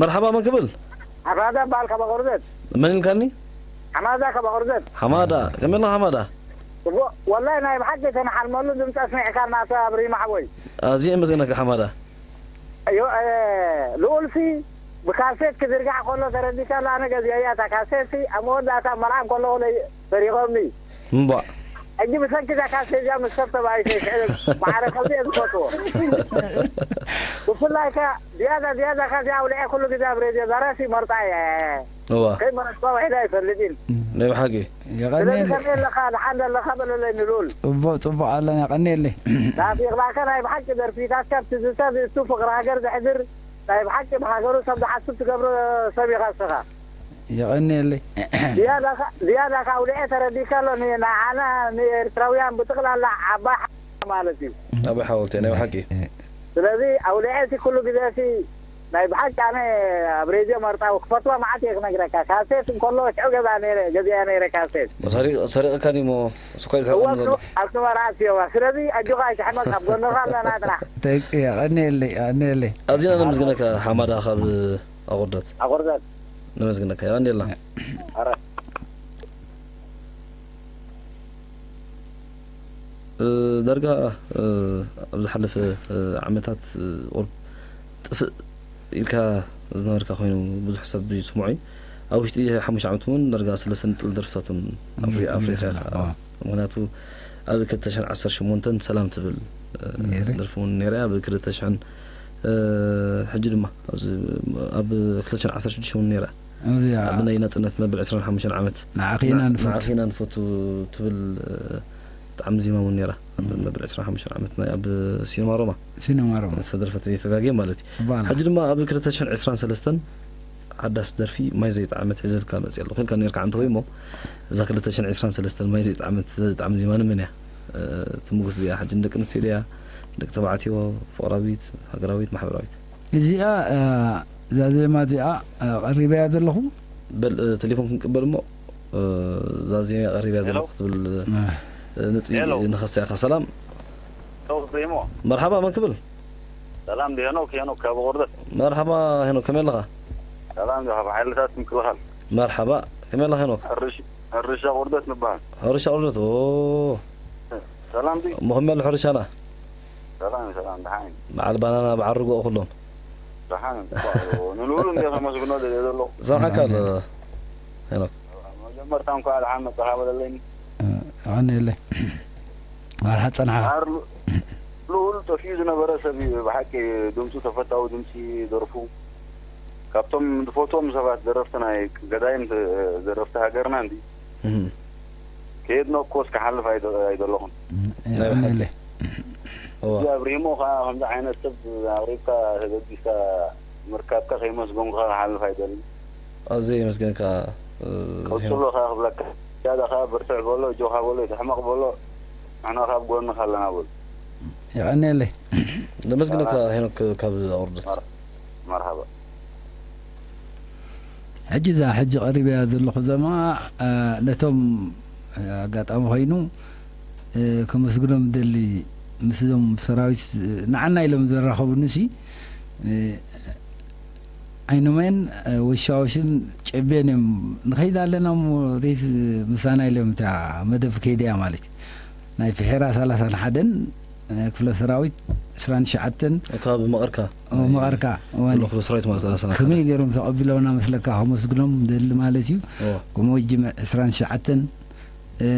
መርሓባ መን ክብል? ሓማዳ እበሃል ካብ ኣቑርደት። መን ኢልካኒ? ሓማዳ ካብ ኣቑርደት። ሓማዳ ከመይ ኣለኻ ሓማዳ? ጽቡቕ ወላሂ ናይ ብሓቂ ተንሓልመሉ ድምጺ ኣስሚዕካና ኣቶ ኣብሪሂም ሓወይ። ኣዝየ የመስግነካ ሓማዳ። ልኡልሲ ብካሴት ክዝርጋሕ ከሎ ተረዲእካ ኣሎ ኣነ ገዚኤያ እታ ካሴትሲ ኣብ መወዳእታ ኣብ መርዓ ከለኹ ሰሪቖምኒ። እምቧእ። ሕጂ ብሰንኪ እዛ ካሴት እዚኣ ምስ ሰብ ተባኢሰ ይስዕር ማዕረ ከምዚ እየ ዝፈትዎ። ብፍላይ ከ ዝያዳ ዝያዳ ከ እዚኣ ኣውሊዐ ኩሉ ግዜ ኣብ ሬድዮ ዛራሲ ይመርጻ እየ። እዋ። ከይመረጽኳ ውዒለ ኣይፈልጥን። ናይ ብሓቂ። ስለዚ የቐንየለይ። ከመይ ኣለኻ ደሓን ኣለኻ በለለይ ንልኡል። ጽቡቕ ጽቡቕ ኣለና የቐንየለይ። ናፊቕናከ ናይ ብሓቂ ደርፊታትካ ብትዝታ ዝእቱ ፍቕሪ ሃገር ዘሕድር ናይ ብሓቂ ንሃገሩ ሰብ ዝሓስብ ትገብሮ ሰብ ኢኻ እስኻ። የቐንየለይ። ዝያዳ ካ- ዝያዳ ካብ ኣውሊዐ ተረዲእካ ኣሎ። ን- ንዓና ንኤርትራውያን ብጥቕላላ ዓባይ ሓ- ማለት እዩ። ኣባይ ሓወልቲ ናይ ብሓቂ። ስለዚ ኣውሊዐ እቲ ኩሉ ግዜ ሲ ናይ ብሓቂ ኣነ ኣብ ሬድዮ መርጣዊ ክፈትዋ መዓት እየ ክነግረካ። ካሴት እንከሎ ሽዑ ገዛ ነይረ ገዚኣ ነይረ ካሴት። ሰሪቕ- ሰሪቕካ ድሞ ስኳ እዋ ዝሕቆን ዘሎ። ኣብ ትመርዓ ስዮማ። ስለዚ ኣጆኻ ኣይትሕመቅ ኣብ ጎንኻ ኣለና ጥራሕ። የቐንየለይ የቐንየለይ። ኣዚና ነመስግነካ ሓማዳ ካብ ኣቑርደት። ኣቑርደት። ነመስግነካ የቐንየልና። ኣረ እ፣ ዳርጋ እ፣ ኣብ ዝሓለፈ እ፣ ዓመታት እ፣ ቁሩብ ጥፍእ ኢልካ ዝነበርካ ኮይኑ ብዙሕ ሰብ ይስምዖ እዩ። ኣብ ውሽጢ ሓሙሽተ ዓመት እውን ዳርጋ ሰለስተ ንጥል ደርፍታት እውን ኣፍሪ- ኣፍሪኻ ኢኻ። ምክንያቱ ኣብ ክልተ ሽሕን ዓሰርተ ሸሞንተን ሰላም ትብል እ፣ ነይረ። ደርፊ እውን ነይራ። ኣብ ክልተ ሽሕን እ፣ ሕጂ ድማ ኣብዚ ኣብ ክልተ ሽሕን ዓሰርተ ሽዱሽተ እውን ነይራ። እዚኣ ኣብ ናይ ናጽነት መበል ዕስራን ሓሙሽተን ዓመት ንዓኺ ኢና ንዓ- ንፈቱ። ንዓኺ ኢና ንፈቱ ትብል እ፣ ጣዕሚ ዜማ እውን ነይራ። ኣብ መበል ዕስራን ሓሙሽተን ዓመት ናይ ኣብ ሲነማ ሮማ ሲነማ ሮማ። ዝተደርፈት ዘይተጋግየ ማለት እዩ። ጽባና ሕጂ ድማ ኣብ ክልተ ሽሕን ዕስራን ሰለስተን ሓዳስ ደርፊ ማይ ዘይጠዓመት ሒዘልካ መጽእ ኣሎ። ኮንካ ነርካ እንተ እሞ እዛ ክልተ ሽሕን ዕስራን ሰለስተን ማይ ዘይጠዓመት ጣዕሚ ዜማ ንመን እያ እ፣ ትምጉስ እዚኣ? ሕጂ ንደቂ ኣንስትዮ ድያ፣ ደቂ ተባዕትዮ፣ ፍቕራዊት፣ ሃገራዊት፣ ማሕበራዊት? እዚኣ እ፣ እዛ ዜማ እዚኣ እ፣ ቀሪበያ ዘለኹ። በል እ፣ ቴሌፎን ክንቅበል እሞ እ፣ እዛ ዜማ ቀሪበያ ዘለኹ ትብል እ፣ ነጥቢ ሄሎ። ንኸስያ ኢኻ። ሰላም ሰው ሪሞ መርሓባ፣ መን ክብል? ሰላም ዲ ሄኖክ ሄኖክ ካብ ቁርደት መርሓባ ሄኖክ፣ ከመይ ኣለኻ? ሰላም ዲ ካብ ሓይልታት ምክልኻል መርሓባ፣ ከመይ ኣለኻ ሄኖክ? ሕርሽ ሕርሻ ቁርደት ንበሃል ሕርሻ ቁርደት። ኦ ሰላም ዲ እሞ ከመይ ኣሎ ሕርሻና? ሰላም ሰላም ደሓን በዓል ባናና፣ በዓል ርጎኦ ኩሎም። ደሓን ንልኡሉ እንደ ከመስግኖ ደልየ ዘለኹ ሰምዓካ ኣሎ ሄኖክ። መጀመርታ እንኳ ደሓን መጣኻ በለለይኒ ኣነ የለ ኣርሓ ጸንሓ ኣር ልኡል ጠፊኡ ዝነበረ ሰብ እዩ ብሓቂ። ድምፁ ተፈታዊ ድምፂ ደርፉ ካብቶም ዝፈትዎም ሰባት ደረፍቲ ናይ ገዳይም ደረፍቲ ሃገርና እንዲ እህ። ከየድነቅኩዎስ ክሓልፍ ኣይደ- ኣይደለኹን። ኣነ የለ እዋ። እዚ ኣብሪሞ ከዓ ከምዚ ዓይነት ሰብ ኣቅሪብካ ተገዲስካ ምርካብካ ከይመስገንኩካ ክሓልፍ ኣይደልን። ኣዝየ የመስግነካ እ፣ ቀፅሎ ሄኖክ። ከዓ ክብለካ ዝያዳ ከዓ ብርትዕ በሎ እጆካ በሎ ይትሕመቅ በሎ ንሕና ካብ ጎንካ ኣለና በሉ። የቐንየለይ ነመስግነካ ሄኖክ ካብ ኣውርደት። መርሓባ ሕጂ እዛ ሕጂ ቀሪበያ ዘለኹ ዘማ እ፣ ነቶም እ፣ ኣጋጣሚ ኮይኑ እ፣ ከመስግኖም ደሊ ምስዞም ሰራዊት እ፣ ንዓና ኢሎም ዘራኸቡኒ ሲ እ፣ ዓይኖመን እ፣ ወሻወሽን ጨቤን እዮም ንኸይድ ኣለና እሞ ዘይት ምሳና ኢሎም እታ መደብ ከይድያ ማለት እዩ ናይ ፍሒራ ሰላሳን ሓደን እ፣ ክፍለ ሰራዊት ዕስራን ትሽዓተን ካብ መቐርካ ኦ፣ መቐርካ እዋን ዘሎ ክፍለ ሰራዊት ማለት ሰላሳ ከመይ ገይሮም ተቐቢለውና መስለካ ከመስግኖም ደሊ ማለት እዩ ኦ፣ ከምኡ ጅምዕ ዕስራን ትሽዓተን እ፣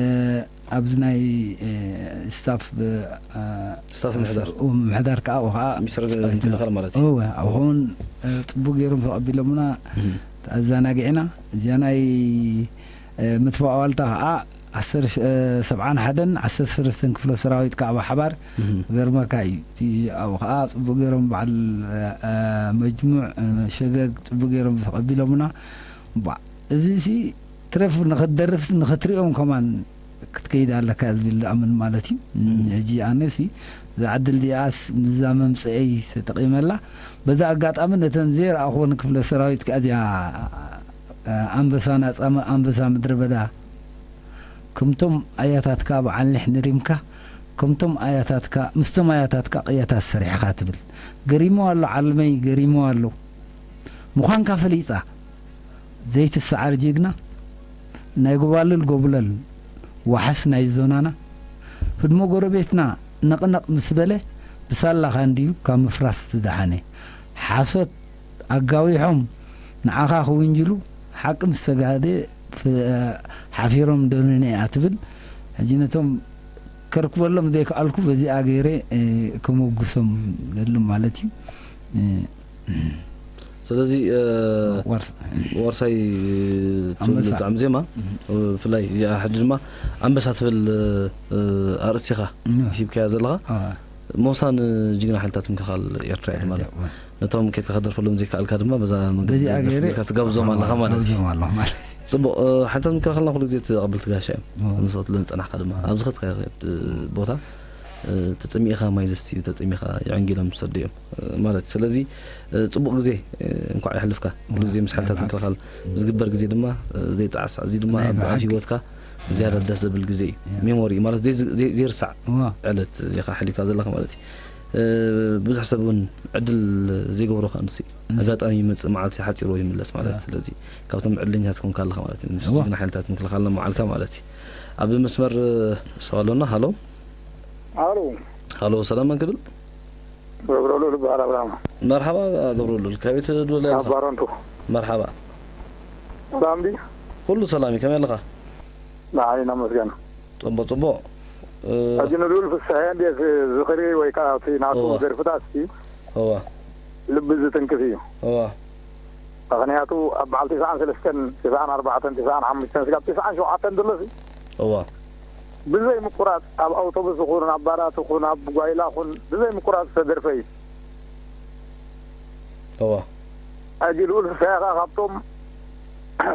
ኣብዚ ናይ እ፣ ስታፍ እ፣ ስታፍ ምሕዳር። ኦ፣ ምሕዳር ከዓ ኦ፣ ከዓ ሚኒስትር ምክልኻል ማለት እዩ። እወ ኣብኡ እውን እ፣ ፅቡቅ ገይሮም ተቐቢሎምና እህ። ኣዘናጊዕና እዚኣ ናይ እ፣ ምትፋእ ዋልታ ከዓ ዓሰርተ ሸ- እ፣ ሰብዓን ሓደን ዓሰርተ ሰለስተን ክፍለ ሰራዊት ከዓ ብሓባር እህ። ገርመካ እዩ እቲ ኣብኡ ከዓ ፅቡቅ ገይሮም በዓል እ፣ መጅሙዕ እ፣ ሸገግ ፅቡቅ ገይሮም ተቐቢሎምና ባ እዚ ሲ ትረፍ ንኽትደርፍ ንኽትሪኦም ከማን ክትከይድ ኣለካ ዝብል ዝኣምን ማለት እዩ ሕጂ ኣነ ሲ እዛ ዕድል እዚኣስ ምዛ መምፅአይ ተጠቒመላ በዛ ኣጋጣሚ ነተን ዘይረኣኽወን ክፍለ ሰራዊት ከኣ እዚኣ ኣንበሳ ናጻ ኣንበሳ ምድረ በዳ ከምቶም ኣያታትካ በዓል ኒሕ ንሪምካ ከምቶም ኣያታትካ ምስቶም ኣያታትካ ቅያታት ሰሪሕኻ ትብል ገሪሞ ኣሎ ዓለመይ ገሪሞ ኣሎ ምዃንካ ፈሊጣ ዘይትሰዓር ጅግና ናይ ጎባልል ጎብለል ዋሕስ ናይ ዞናና ህድሞ ጎረቤትና ነቕነቕ ምስ በለ ብሳላኻ እንድዩ ካብ ምፍራስ ዝደሓነ ሓሶት ኣጋዊሖም ንዓኻ ክውንጅሉ ሓቂ ምስ ተጋህደ ሓፊሮም ደነነ እያ ትብል ሕጂ ነቶም ከርክበሎም ዘይከኣልኩ በዚኣ ገይረ ክመጉሶም ዘሉ ማለት እዩ ስለዚ ዋርሳ ዋርሳይ ትብል ኣንበሳ። ብጣዕሚ ዜማ ብፍላይ እዚኣ ሕጂ ድማ ኣንበሳ ትብል ኣርእስቲ ኢኻ እም። ሂብካያ ዘለኻ አ፣ ሞሳ ንጅግና ሓይልታት ምክልኻል ኤርትራ እዩ ማለት። ነቶም ከይተኸደርፈሎም ዘይከኣልካ ድማ በዛ መንገዲ በዚኣ ገይረ ደርፊ ጌርካ ትጋብዞም ኣለኻ ማለት እዩ። ጋብዞም ኣለኹ ማለት እዩ። ጽቡቕ፣ እ፣ ሓይልታት ምክልኻልና ኩሉ ግዜ ተቐበልቲ ጋሻ እዮም። እዎ። ምስ ቀትለን ዝጸናሕካ ድማ ኣብዚ ኸትካ ቦታ፣ እ፣ ተጸሚእኻ ማይ ዘስትዩ፣ ተጸሚእኻ የዕንጊሎም ዝሰዱ እዮም፣ እ፣ ማለት እዩ። ስለዚ፣ እ፣ ጽቡቕ ግዜ፣ እ፣ እንኳዕ የሕልፍካ። ኩሉ ግዜ ምስ ሓይልታት ምክልኻል ዝግበር ግዜ ድማ፣ እ፣ ዘይጠዓስ። እዚ ድማ ናይ ኣብ፣ ኣብ ብሓቂ። ህይወትካ ዝያዳ ደስ ዘብል ግዜ እዩ። ያ። ሜሞሪ ማለት ዘይ-፣ ዘይ-፣ ዘይርሳዕ እዋ። ዕለት እዚኻ ሓሊፍካ ዘለኻ ማለት እዩ። እ፣ ብዙሕ ሰብ እውን ዕድል ዘይገብሮ ከኣ ንሱ እዩ። ንሱ። ኣጋጣሚ ይመጽእ፣ መዓልቲ ሓጺርዎ ይምለስ ማለት እዩ። ያ። ስለዚ ካብቶም ዕድለኛታት ትኾንካ ኣለኻ ማለት እዩ። ምስ እዋ። ጅግና ሓይልታት ምክልኻልና ምውዓልካ ማለት እዩ። ኣብ መስመር፣ እ፣ ሰብ ኣሎና። ሃሎ። ሃሎ። ሃሎ፣ ሰላም፣ መን ክብል? ገብረሉል ይበሃል፣ ኣብርሃም። መርሓባ ገብረሉል፣ ካበይ ትድውለና ካብ ኣለኻ? ባረንቱ። መርሓባ። ሰላም ድዩ? ኩሉ ሰላም እዩ፣ ከመይ ኣለኻ? ንዓይ እናመስገን። ጽቡቕ፣ ጽቡቕ። እ፣ ሕጂ ንልኡል ፍስሐ እንዴት ዝኽሪ ወይ ከዓ እቲ ናቱ እዋ። ደርፍታት እስኪ እዋ። ልቢ ዝትንክፍ እዩ። እዋ። ምኽንያቱ ኣብ በዓል ትስዓን ሰለስተን፣ ትስዓን ኣርባዕተን፣ ትስዓን ሓሙሽተን ስጋብ ትስዓን ሸውዓተን ዘሎ ሲ እዋ። ብዘይ ምቁራጽ ኣብ ኣውቶቡስ ይኹን ኣብ ባራት ይኹን ኣብ ጓይላ ይኹን ብዘይ ምቁራጽ ዝተደርፈ እዩ። እዋ። ሕጂ ልኡል ፍስሐ ኸኣ ካብቶም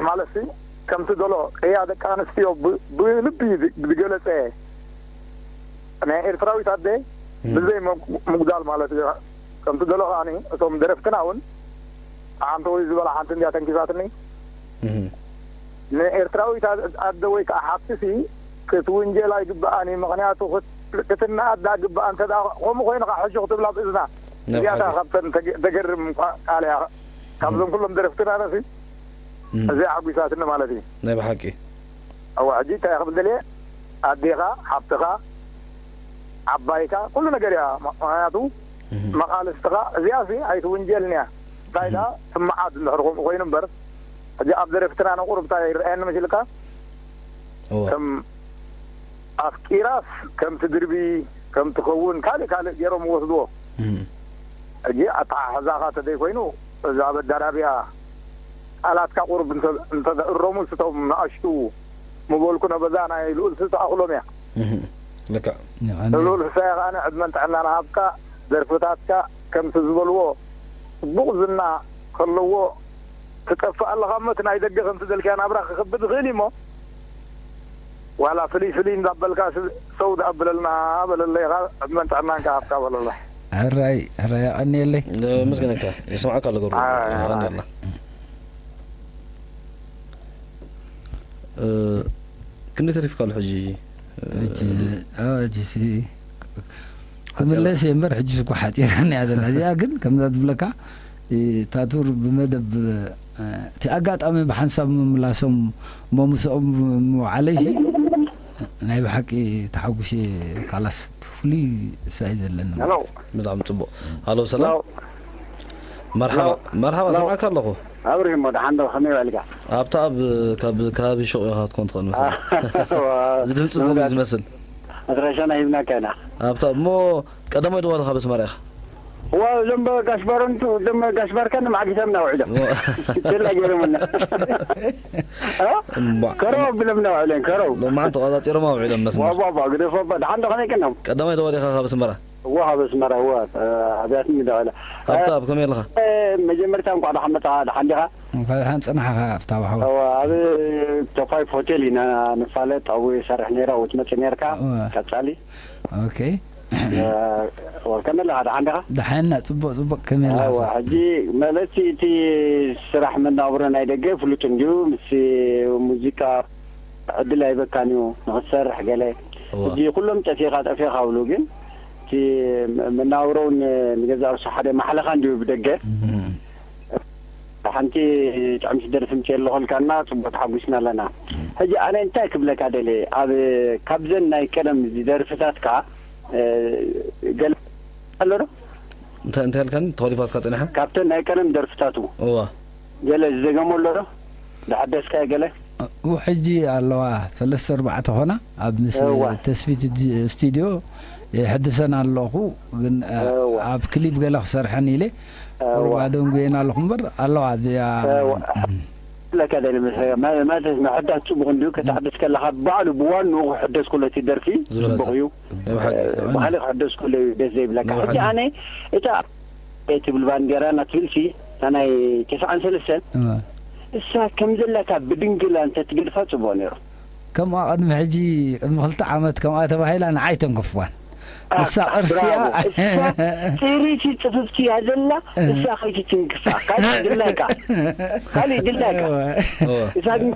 ማለት ሲ ከምቲ ገሎ ቅያ ደቂ ኣንስትዮ ብ-፣ ብልቢ ዝ-፣ ዝገለጸ ናይ ኤርትራዊት ኣደ እም። ብዘይ መ-፣ ምጉዳል ማለት እዩ። ከምቲ ገሎ ከኣኒ እቶም ደረፍትና እውን ሓንቲ ወይ ዝበላ ሓንቲ እንድያ ተንኪፋትኒ። እም። ንኤርትራዊት ኣ-፣ ኣደ ወይ ከዓ ሓፍትሲ ክትውንጀል ኣይግብኣን እዩ። ምኽንያቱ ክት-፣ ክትነኣዳ ግብኣ። እንተ ደኣ ከምኡ ኮይኑ ከዓ ሕሹኽ ትብላ ብእዝና። ናይ እዚኣታ ብሓቂ። ካብተን ተገ-፣ ተገርም ቃ-፣ ቃል እያ። ካብዞም እም። ኩሎም ደረፍትና ነሲ እም። እዚኣ ሓጒሳትኒ ማለት እዩ። ናይ ብሓቂ። እዋ፣ ሕጂ እንታይ ክብል ደልየ? ኣዴኻ፣ ሓፍትኻ፣ ዓባይካ፣ ኩሉ ነገር እያ። ምኽንያቱ እህ። መቓልስትኻ እዚኣሲ ኣይትውንጀልን እያ። እንታይ ደኣ እህ። ስምዓት እንድሕር ከምኡ ኮይኑ እምበር፣ ሕጂ ኣብ ደረፍትና ንቑሩብ እንታይ ይረኣየኒ መሲልካ? እወ። ከም ኣፍቂራስ ከም ትድርቢ፣ ከም ትኸውን ካልእ ካልእ ገይሮም ይወስድዎ። እህ። ሕጂ ኣተሓሕዛኻ ተዘይኮይኑ፣ እዛ መዳራብያ ቃላትካ ቁሩብ እንተ-፣ እንተዘእረሙ ስቶም ንኣሽቱ ምበልኩ ነበዛ ናይ ልኡል ስ-፣ ተኣኽሎም እያ። እህ፣ ልክዕ። ንቐንዲ ንልኡል ፍሳየ ከኣ ዕድመን ጥዕናን ሃብካ፣ ደርፍታትካ ከምቲ ዝበልዎ ጽቡቕ ዝና ከለዎ ትጠፍእ ኣለኻ እሞ፣ እቲ ናይ ደገ ከምቲ ዘልካዮ ናብራ ክኸብድ ይኽእል እዩ እሞ፣ ዋላ ፍልይ ፍልይ እንዳበልካ ስ-፣ ሰው ደኣ ብለልና በለለይ፣ ኢኻ ዕድመን ጥዕናን ከኣ ሃብካ በለለይ። ሕራይ፣ ሕራይ፣ የቐንየለይ። ነመስግነካ፣ ይስምዓካ ኣሎ ገብሩ። ኣይ፣ የቐንየልና። እ፣ ክንደይ ተሪፍካ ኣሎ ሕጂ? ሕጂ፣ እ፣ እ፣ ሕጂ ሲ-፣ ሓጺራ። ክምለስ እየ እምበር፣ ሕጂ እኮ ሓጺራኒ እያ ዘላ። እዚኣ ግን ከምዛ ትብለካ፣ እ፣ ታቱር ብመደብ፣ እ፣ እቲ ኣጋጣሚ ብሓንሳብ ምምላሶም እሞ ምስኦም ምውዓለይሲ፣ ናይ ብሓቂ ተሓጒሰ፣ ካላስ ፍሉይ ስራሕ እዩ ዘለኒ። ሄሎ። ብጣዕሚ ጽቡቕ። ሃሎ፣ ሰላም። ሄሎ። መርሓባ፣ ሄሎ። መርሓባ፣ ሄሎ። ሰምዓካ ኣለኹ። ኣብርሂሞ፣ ደሓን ዶ? ከመይ ውዕልካ? ኣብታ ኣብ፣ ካብ ከባቢ ሹቕ ኢኻ ክትኮን ትኽእል መሰለኝ። ኣዋ፣ እዚ ድምጺ ከምኡ እዩ ዝመስል። ኣድራሻና ሂብናካ ኢና። ኣብታ፣ እሞ ቀዳማይ ደዋሊ ካብ ኣስመራ ኢኻ? ዋ፣ እዞም ብ-፣ ጋሽ ባረንቱ፣ እዞም ጋሽ ባርካ ንማዕጊቶምና ውዒሎም። ዋ። ችላ ገይሮምና። እ? እምቧ። ከረው ኣቢሎምና ውዒሎም፣ ከረው። ሎማዓንቲ ተቋጻጺሮም ውዒሎም መስመር። ዋ፣ ዋ፣ ዋ፣ ግደፎ፣ ባ-፣ ደሓን ዶ ከመይ ቀኖም? ቀዳማይ ደዋሊ ኢኻ ካብ ኣስመራ? እወ፣ ካብ ኣስመራ፣ እወ፣ እ፣ ኣብያትኒ ደወለ። ሃብተኣብ፣ ከመይ ኣለኻ? እ፣ መጀመርታ እንኳዕ ደሓን መጻኻ፣ ደሓን ዲኻ? እንኳዕ ደሓን ጸናሕኻ፣ ሃብተኣብ ሓወይ። እወ፣ ኣብ ቶፕ ፋይቭ ሆቴል ኢና ንፋለጥ፣ ኣብኡ ይሰርሕ ነይረ፣ ኣብኡ ትመጽእ ነይርካ፣ እወ። ቀጻሊ። ኦኬ። እ፣ ወ-፣ ከመይ ኣለኻ? ደሓን ዲኻ? ደሓን ኢና፣ ጽቡቕ፣ ጽቡቕ። ከመይ ኣለኻ? እወ፣ ሕጂ መለሲ እቲ ስራሕ መናብሮ ናይ ደገ ፍሉጥ እንድዩ፣ ምስ ሙዚቃ ዕድል ኣይበካን እዩ ንኽትሰርሕ ገለ። እወ። ሕጂ ኩሎም ጠፊኻ፣ ጠፊኻ ብሉ፣ ግን እቲ መ-፣ መናብሮ እውን ንገዛእ ርእሱ ሓደ ማሕለኻ እንድዩ ብደገ። እም። ሓንቲ ጥዕምቲ ደርፊ ምጽእ ኣለኹ ኢልካና፣ ጽቡቕ ተሓጒስና ኣለና። እም። ሕጂ ኣነ እንታይ ክብለካ ደልየ፣ ኣብ ካብዘን ናይ ቀደም ደርፍታትካ፣ እ፣ ገለ ኣሎ ዶ? እንታይ፣ እንታይ ኢልካኒ? ተኾሊፋትካ ጸኒሓ? ካብተን ናይ ቀደም ደርፍታቱ። እዋ። ገለ ዝደገሞ ኣሎ ዶ? ዝሓደስካዮ ገለ? እው፣ ሕጂ ኣለዋ፣ ሰለስተ ኣርባዕተ ኾና፣ ኣብ ምስ እዋ። ተስፊት ድ-፣ ስቱድዮ የሕድሰን ኣለኹ፣ ግን፣ እ፣ እዋ። ኣብ ክሊፕ ገለ ክሰርሐን ኢለ፣ እዋ። ቁሩብ ኣደንጉየን ኣለኹ እምበር፣ ኣለዋ፣ እዚኣ፣ እዋ። እም። ለካ ደሊ መሰ-፣ ማ-፣ ማለት መሐዳስ ጽቡቕ እንድዩ። ከተሐድስ ከለኻ ባዕሉ ብዋንኡ ክሕደስ ከሎ እቲ ደርፊ ዝበለጸ። ጽቡቕ እዩ። ናይ ብሓቂ። እ፣ ብሓቂ ክሕደስ ከሎ እዩ ደስ ዘይብለካ። ናይ ብሓቂ። ሕጂ ኣነ እታ ትብል ባንዴራና ትብልሲ፣ እታ ናይ ተስዓን ሰለስተን፣ እዋ። እሳ ከም ዘለካ ብድንግላ እንተትገድፋ ጽቡቕ ነይሩ። ከምኣ ቅድሚ ሕጂ፣ ቅድሚ ክልተ ዓመት ከምኣ ተባሂላ ንዓይ ተንከፍዋን። አ፣ እሳ ቅርሲያ። ብራቮ። እሳ ጽርይቲ ጽፍፍቲ እያ ዘላ፣ እ። እሳ ከይትትንክፋ። ካልእ ድላይካ። ካልእ ድላይካ። እወ። እዋ። እሳ ግን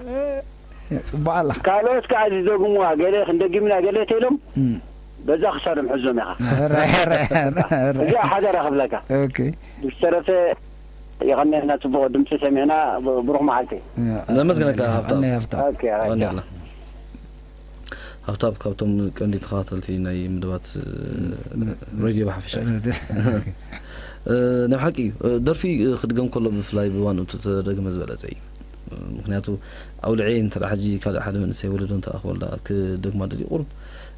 ጽቡቕ ኣላ። ካልኦት ከኣ ዝደግሙዋ፣ ገለ ክንደግምና ገለ ተኢሎም፣ እም። በዛ ክሳዶም ሕዞም ኢኻ። ሕራይ፣ ሕራይ፣ ሕራይ፣ ሕራይ። እዚኣ ሓደራ ክብለካ። ኦኬ። ብዝተረፈ የቐንየልና፣ ጽቡቕ ድምጺ ሰሚዕና፣ ብ-፣ ብሩኽ መዓልቲ። ያ፣ ነመስግነካ፣ የቐንየልና፣ ሃብታም። የቐንየልና፣ ሃብታም። ኦኬ፣ ራይት። የቐንየልና። ሃብታም ካብቶም ቀንዲ ተኸታተልቲ ናይ መደባት፣ እ፣ ም-፣ ም-፣ ሬድዮ ብሓፈሻ እዩ። ሬድዮ። እ፣ ናይ ሓቂ እዩ። እ፣ ደርፊ፣ እ፣ ክድገም ከሎ ብፍላይ ብዋንኡ ተደግመ ዝበለጸ እዩ። እ፣ ምኽንያቱ ኣውልዐ እንተ ደኣ ሕጂ ካልእ ሓደ መንእሰይ ወለዶ እንተ ኣኽበልዳ ክደግማ ደልዩ ቁሩብ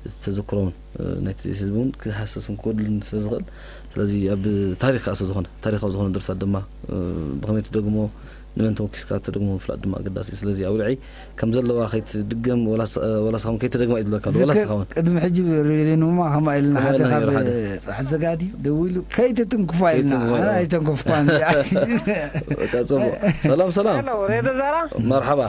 እቲ ተዘክሮን፣ እ፣ ናይቲ ህዝቢ እውን ክሃሰስን ክጎድልን ስለ ዝኽእል፣ ስለዚ ኣብ ታሪኽ ከኣ ስለ ዝኾነ፣ ታሪኻዊ ዝኾነ ደርፍታት ድማ፣ እ፣ ብኸመይ ትደግሞ፣ ንመን ተወኪስካ ተደግሞ ምፍላጥ ድማ ኣገዳሲ እዩ። ስለዚ ኣውልዐይ ከም ዘለዋ ከይትድገም፣ ወላስ-፣ ወላስ ኻውን ከይትደግማ እዩ ዝብለካ ኣሎ። ወላስ ዝክር ኻውን። ቅድሚ ሕጂ ሬድዮ ኖማ ከምኣ ኢልና ከምኣ ሓደ ኢልና ካብ ነይሩ ሓደ። ጸሓት ዘጋድዩ ደዊሉ፣ "ከይትትንክፋ" ኢልና። ከይትትንክፋ ኣነ ኢልና። ኣይተንከፍኳን እዚኣ። በቃ ጽቡቕ። ሰላም፣ ሰላም። ሄሎ፣ ሬድዮ ዛራ? መርሓባ።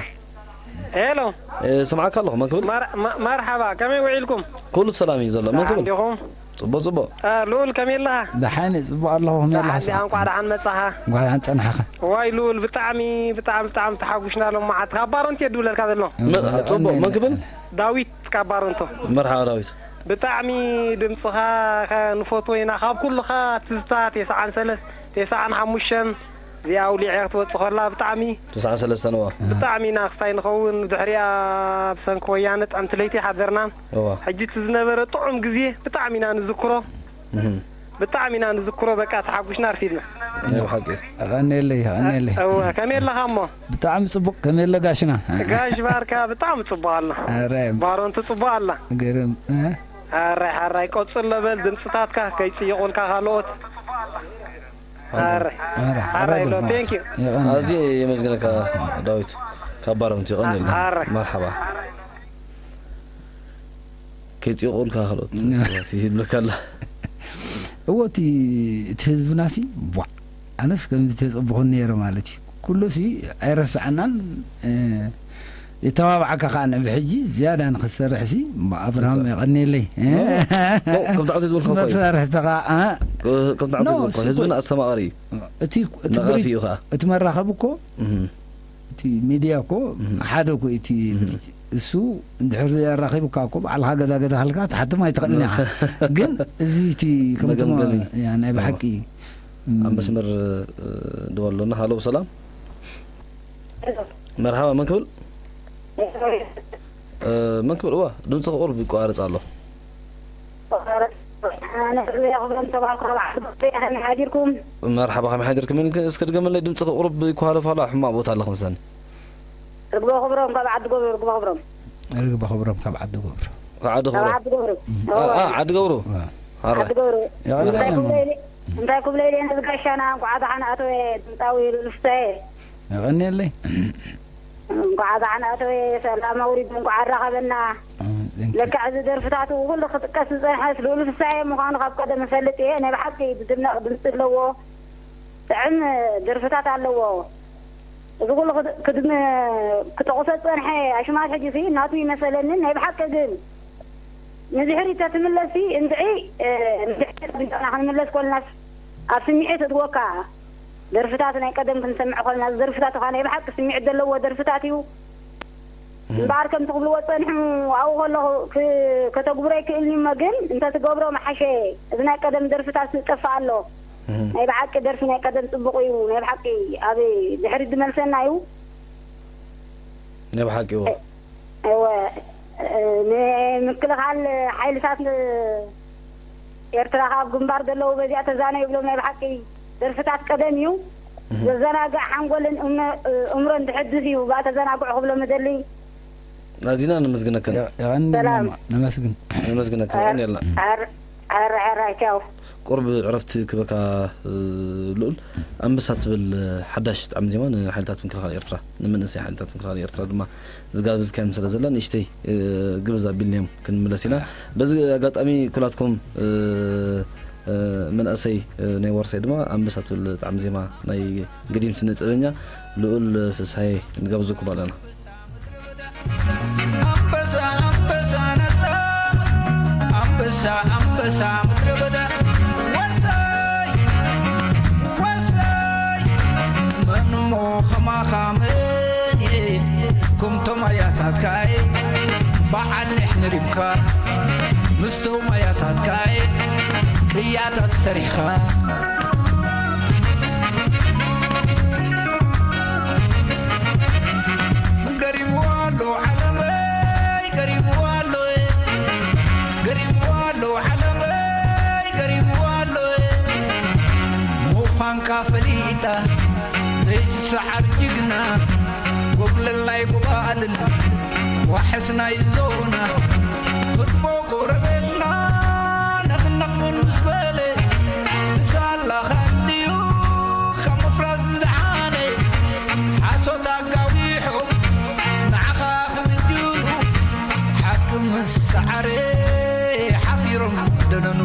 ሄሎ። እ፣ ስምዓካ ኣለኹ። መን ክብል? መር-፣ መ-፣ መርሓባ፣ ከመይ ውዒልኩም? ኩሉ ሰላም እዩ ዘሎ። መን ክብል? እንዲኹም? ጽቡቕ፣ ጽቡቕ። እ፣ ልኡል፣ ከመይ ኣለኻ? ደሓን፣ ጽቡቕ ኣለኹ። ከመይ ኣለኻ? ደሓን ዲኻ? እንቋዕ ደሓን መጻኻ። እንቋዕ ደሓን ጸናሕኻ። ዋይ ልኡል፣ ብጣዕሚ፣ ብጣዕሚ፣ ብጣዕሚ ተሓጒስና ሎም መዓት። ካብ ባሮንት እየ ድውለልካ ዘለኹ። መ-፣ ጽቡቕ። መን ክብል? ዳዊት ካብ ባሮንቶ። መርሓባ ዳዊት። ብጣዕሚ ድምጽኻ ኸ ንፈትዎ ኢና። ካብ ኩልኻ ትዝታ ተስዓን ሰለስተ፣ ተስዓን ሓሙሽተን እዚኣ ኣውሊዐ ክትወጽእ ከላ ብጣዕሚ ተስዓን ሰለስተን እዋ። ብጣዕሚ ኢና ክስታይ ንኸውን። ብድሕሪኣ ብሰንኪ ወያነ ጥዕምቲ ለይቲ ሓደርናን። እዋ። ሕጂ እቲ ዝነበረ ጥዑም ግዜ ብጣዕሚ ኢና ንዝክሮ። እህ። ብጣዕሚ ኢና ንዝክሮ፣ በቃ ተሓጒስና ኣርፊድና። ናይ ብሓቂ። የቐንየለይ፣ የቐንየለይ። እወ፣ ከመይ ኣለኻ እሞ? ብጣዕሚ ጽቡቕ፣ ከመይ ኣሎ ጋሽና? ጋሽ ባርካ ብጣዕሚ ጽቡቕ ኣሎ። ኣረ። ባሮንቱ ጽቡቕ ኣላ። ግርም፣ እ? ሓራይ፣ ሓራይ፣ ቀጽሎ በል፣ ድምጽታትካ ከይጽይቑልካ ካልኦት። ኣረ። ኣረ፣ ኣረ፣ ሓራይ ኣሎ፣ ይግርም። Thank you። የቐንየለይ። ኣዝየ የመስግነካ ዳዊት፣ ካብ ባሮንቱ የቐንየለይ። ኣረ። መርሓባ። ከይጽይቑልካ ካልኦት ሰባት ይብለካ ኣላ። እወ፣ እቲ፣ እቲ ህዝብናሲ፣ ቧዕ፣ ኣነስ ከምዚ ተጸበኹኒ ነይረ ማለት እዩ። ኩሉሲ ኣይረስዓናን፣ እ፣ የተባብዓካ ከኣ ንብሕጂ ዝያዳ ንኽትሰርሕሲ፣ እሞ ኣብርሃም እወ። የቐንየለይ። ኖ፣ ኖ፣ ከምቲ ዓብዲ ዝበልካ እኮ እዩ። መሳርሕትኻ፣ እ? እ፣ ከምቲ ዓብዲ ኖ፣ ዝበልካ፣ እሱ ህዝብና እኮ ኣስተማቓሪ እዩ። እቲ፣ እቲ ነቓፊ ብሪጅ፣ እዩ ከኣ። እቲ መራኸቢ እኮ፣ እህ። እቲ ሚድያ እኮ እህ። ሓደ እኮ እቲ እህ። ብሪጅ። እሱ እንድሕር ኣራኺቡካ እኮ ባዕልኻ ገዛ ገዛ ሃልካ ትሓትም ኣይትኽእልን ኢኻ። ግን እዚ እቲ ከምቲ መገምገሚ። ያ ናይ ብሓቂ፣ እም። ኣብ መስመር፣ እ፣ ደወል ኣሎና። ሃሎ፣ ሰላም። መርሓባ፣ መን ክብል? እ፣ መን ክብል? እዋ፣ ድምፅኻ ቁሩብ ይቋረፅ ኣሎ። ኣነ ክብሮም ተባልኩ ካብ ዓዲ ጎብሬ፣ ከመይ ሓዲርኩም? መርሓባ፣ ከመይ ሓዲርኩም? እስከ ድገመለይ፣ ድምፅኻ ቁሩብ ይኳለፍ ኣሎ፣ ኣብ ሕማቕ ቦታ ኣለኹ መሰለኒ። ርግበ ክብሮም ካብ ዓዲ ጎብሬ፣ ርግበ ክብሮም። ርግበ ክብሮም ካብ ዓዲ ጎብሬ። ካብ ዓዲ ካብ ክብሮም። ዓዲ ጎብሬ። እዋ። ኣ፣ ዓዲ ገብሩ። እዋ። ሓራይ። ዓዲ ጎብሬ። የቐንየለይ። እንታይ ክብለይ፣ እንታይ ክብለይ፣ ነዚ ጋሻና እንኳዕ ደሓን ኣተወ ድምፃዊ ሉል ፍስሃየ። የቐንየለይ። እንኳዕ ደሓን ኣተወ፣ ሰላም ኣውሪዱ፣ እንኳዕ ኣራኸበና። እ፣ thank you። ለክዕ እዚ ደርፍታቱ ኩሉ ክጥቀስ ዝጸንሐስ ልኡል ፍስሃየ ምዃኑ ካብ ቀደም እፈልጥ እየ። ናይ ብሓቂ ዝድነቕ ድምጺ ኣለዎ። ጥዕም ደርፍታት ኣለዎ። እዚ ኩሉ ክድ-፣ ክድም-፣ ክጠቕሶ ዝጸንሐ ኣሽማት ሕጂሲ ናቱ ይመሰለኒ። ናይ ብሓቂ ግን ንድሕሪት ተትምለስሲ እንድዒ፣ እ፣ ንድሕሪት ኣቢልና ክንምለስ ኮልናስ ኣብ ስምዒት እትወካ ደርፍታት ናይ ቀደም ክንሰምዕ ኮልና፣ እዚ ደርፍታት እኳ ናይ ብሓቂ ስምዒት ዘለዎ ደርፍታት እዩ። እም። እምበኣር ከምቲ ክብልዎ ዝጸንሑ ኣብኡ ከለኹ ክ-፣ ከተግብሮ ኣይክእልን እሞ ግን እንተትገብሮ ምሓሸ። እዚ ናይ ቀደም ደርፍታት ይጠፍእ ኣሎ። እም። ናይ ብሓቂ ደርፊ ናይ ቀደም ጽቡቕ እዩ። ናይ ብሓቂ ኣብ ድሕሪት ዝመልሰና እዩ። ናይ ብሓቂ እዎ። እወ፣ እ፣ ንምክልኻል ሓይልታት ኤርትራ ካብ ግንባር ዘለዉ በዚኣ ተዛነዩ ይብሎም። ናይ ብሓቂ ደርፍታት ቀደም እዩ። እህ። ዘዘናግዕ ሓንጎልን እምነ-፣ እምሮን ዝሕድስ እዩ። ብኣ ተዘናግዑ ክብሎም እደሊ። ኣዚና ነመስግነክን። የ-፣ የቐንየልና ሰላም። ነመስግን። ነመስግነክን። ኣር-፣ የቐንየልና። ኣር-፣ ሕራይ ሕራይ ቻው። ቁሩብ ዕረፍቲ ክበካ፣ እ፣ ልኡል። ኣንበሳ ትብል ሓዳሽ ጣዕሚ ዜማ ንሓይልታት ምክልኻል ኤርትራ፣ ንመንእሰይ ሓይልታት ምክልኻል ኤርትራ ድማ ዝጋብዝ ከም ስለ ዘላ ንእሽተይ፣ እ፣ ግብዝ ኣቢልናዮም ክንምለስ ኢና። በዚ ኣጋጣሚ ኩላትኩም፣ እ፣ እ፣ መናእሰይ፣ እ፣ ናይ ዋርሳይ ድማ ኣንበሳ ትብል ጣዕሚ ዜማ ናይ ገዲም ስነ ጥበበኛ ልኡል ፍስሃየ ንጋብዘኩም ኣለና። ኣንበሳ ኣንበሳ ነፃ፣ ኣንበሳ ኣንበሳ ምድረ በዳ፣ ወርሳይ ወርሳይ፣ መን እሞ ከማኻ መን እየ፣ ከምቶም ኣያታትካ እየ፣ በዓል ኒሕ ንሪምካ፣ ምስቶም ኣያታትካ እየ፣ ቅያታት ሰሪሕኻ። ገሪምዋ ኣሎ ዓለመይ፣ ገሪምዋ ኣሎ፣ ገሪምዋ ኣሎ ዓለመይ፣ ገሪምዋ ኣሎ። ምዃንካ ፈሊጣ ዘይትሰዓር ጅግና፣ ጎብለል ናይ ጎባልል ዋሕስ ናይ ዞና፣ ህድሞ ጎረቤትና ነኽነኽ ምስ በለ፣ ንሳላኻ እንድዩ ካብ ምፍራስ ዝደሓነ፣ ሓሶት ኣጋዊሑ ንዓኻ ክምንጅሉ፣ ሓቂ ምስ ሰዓረ ሓፊሮም ደነኑ።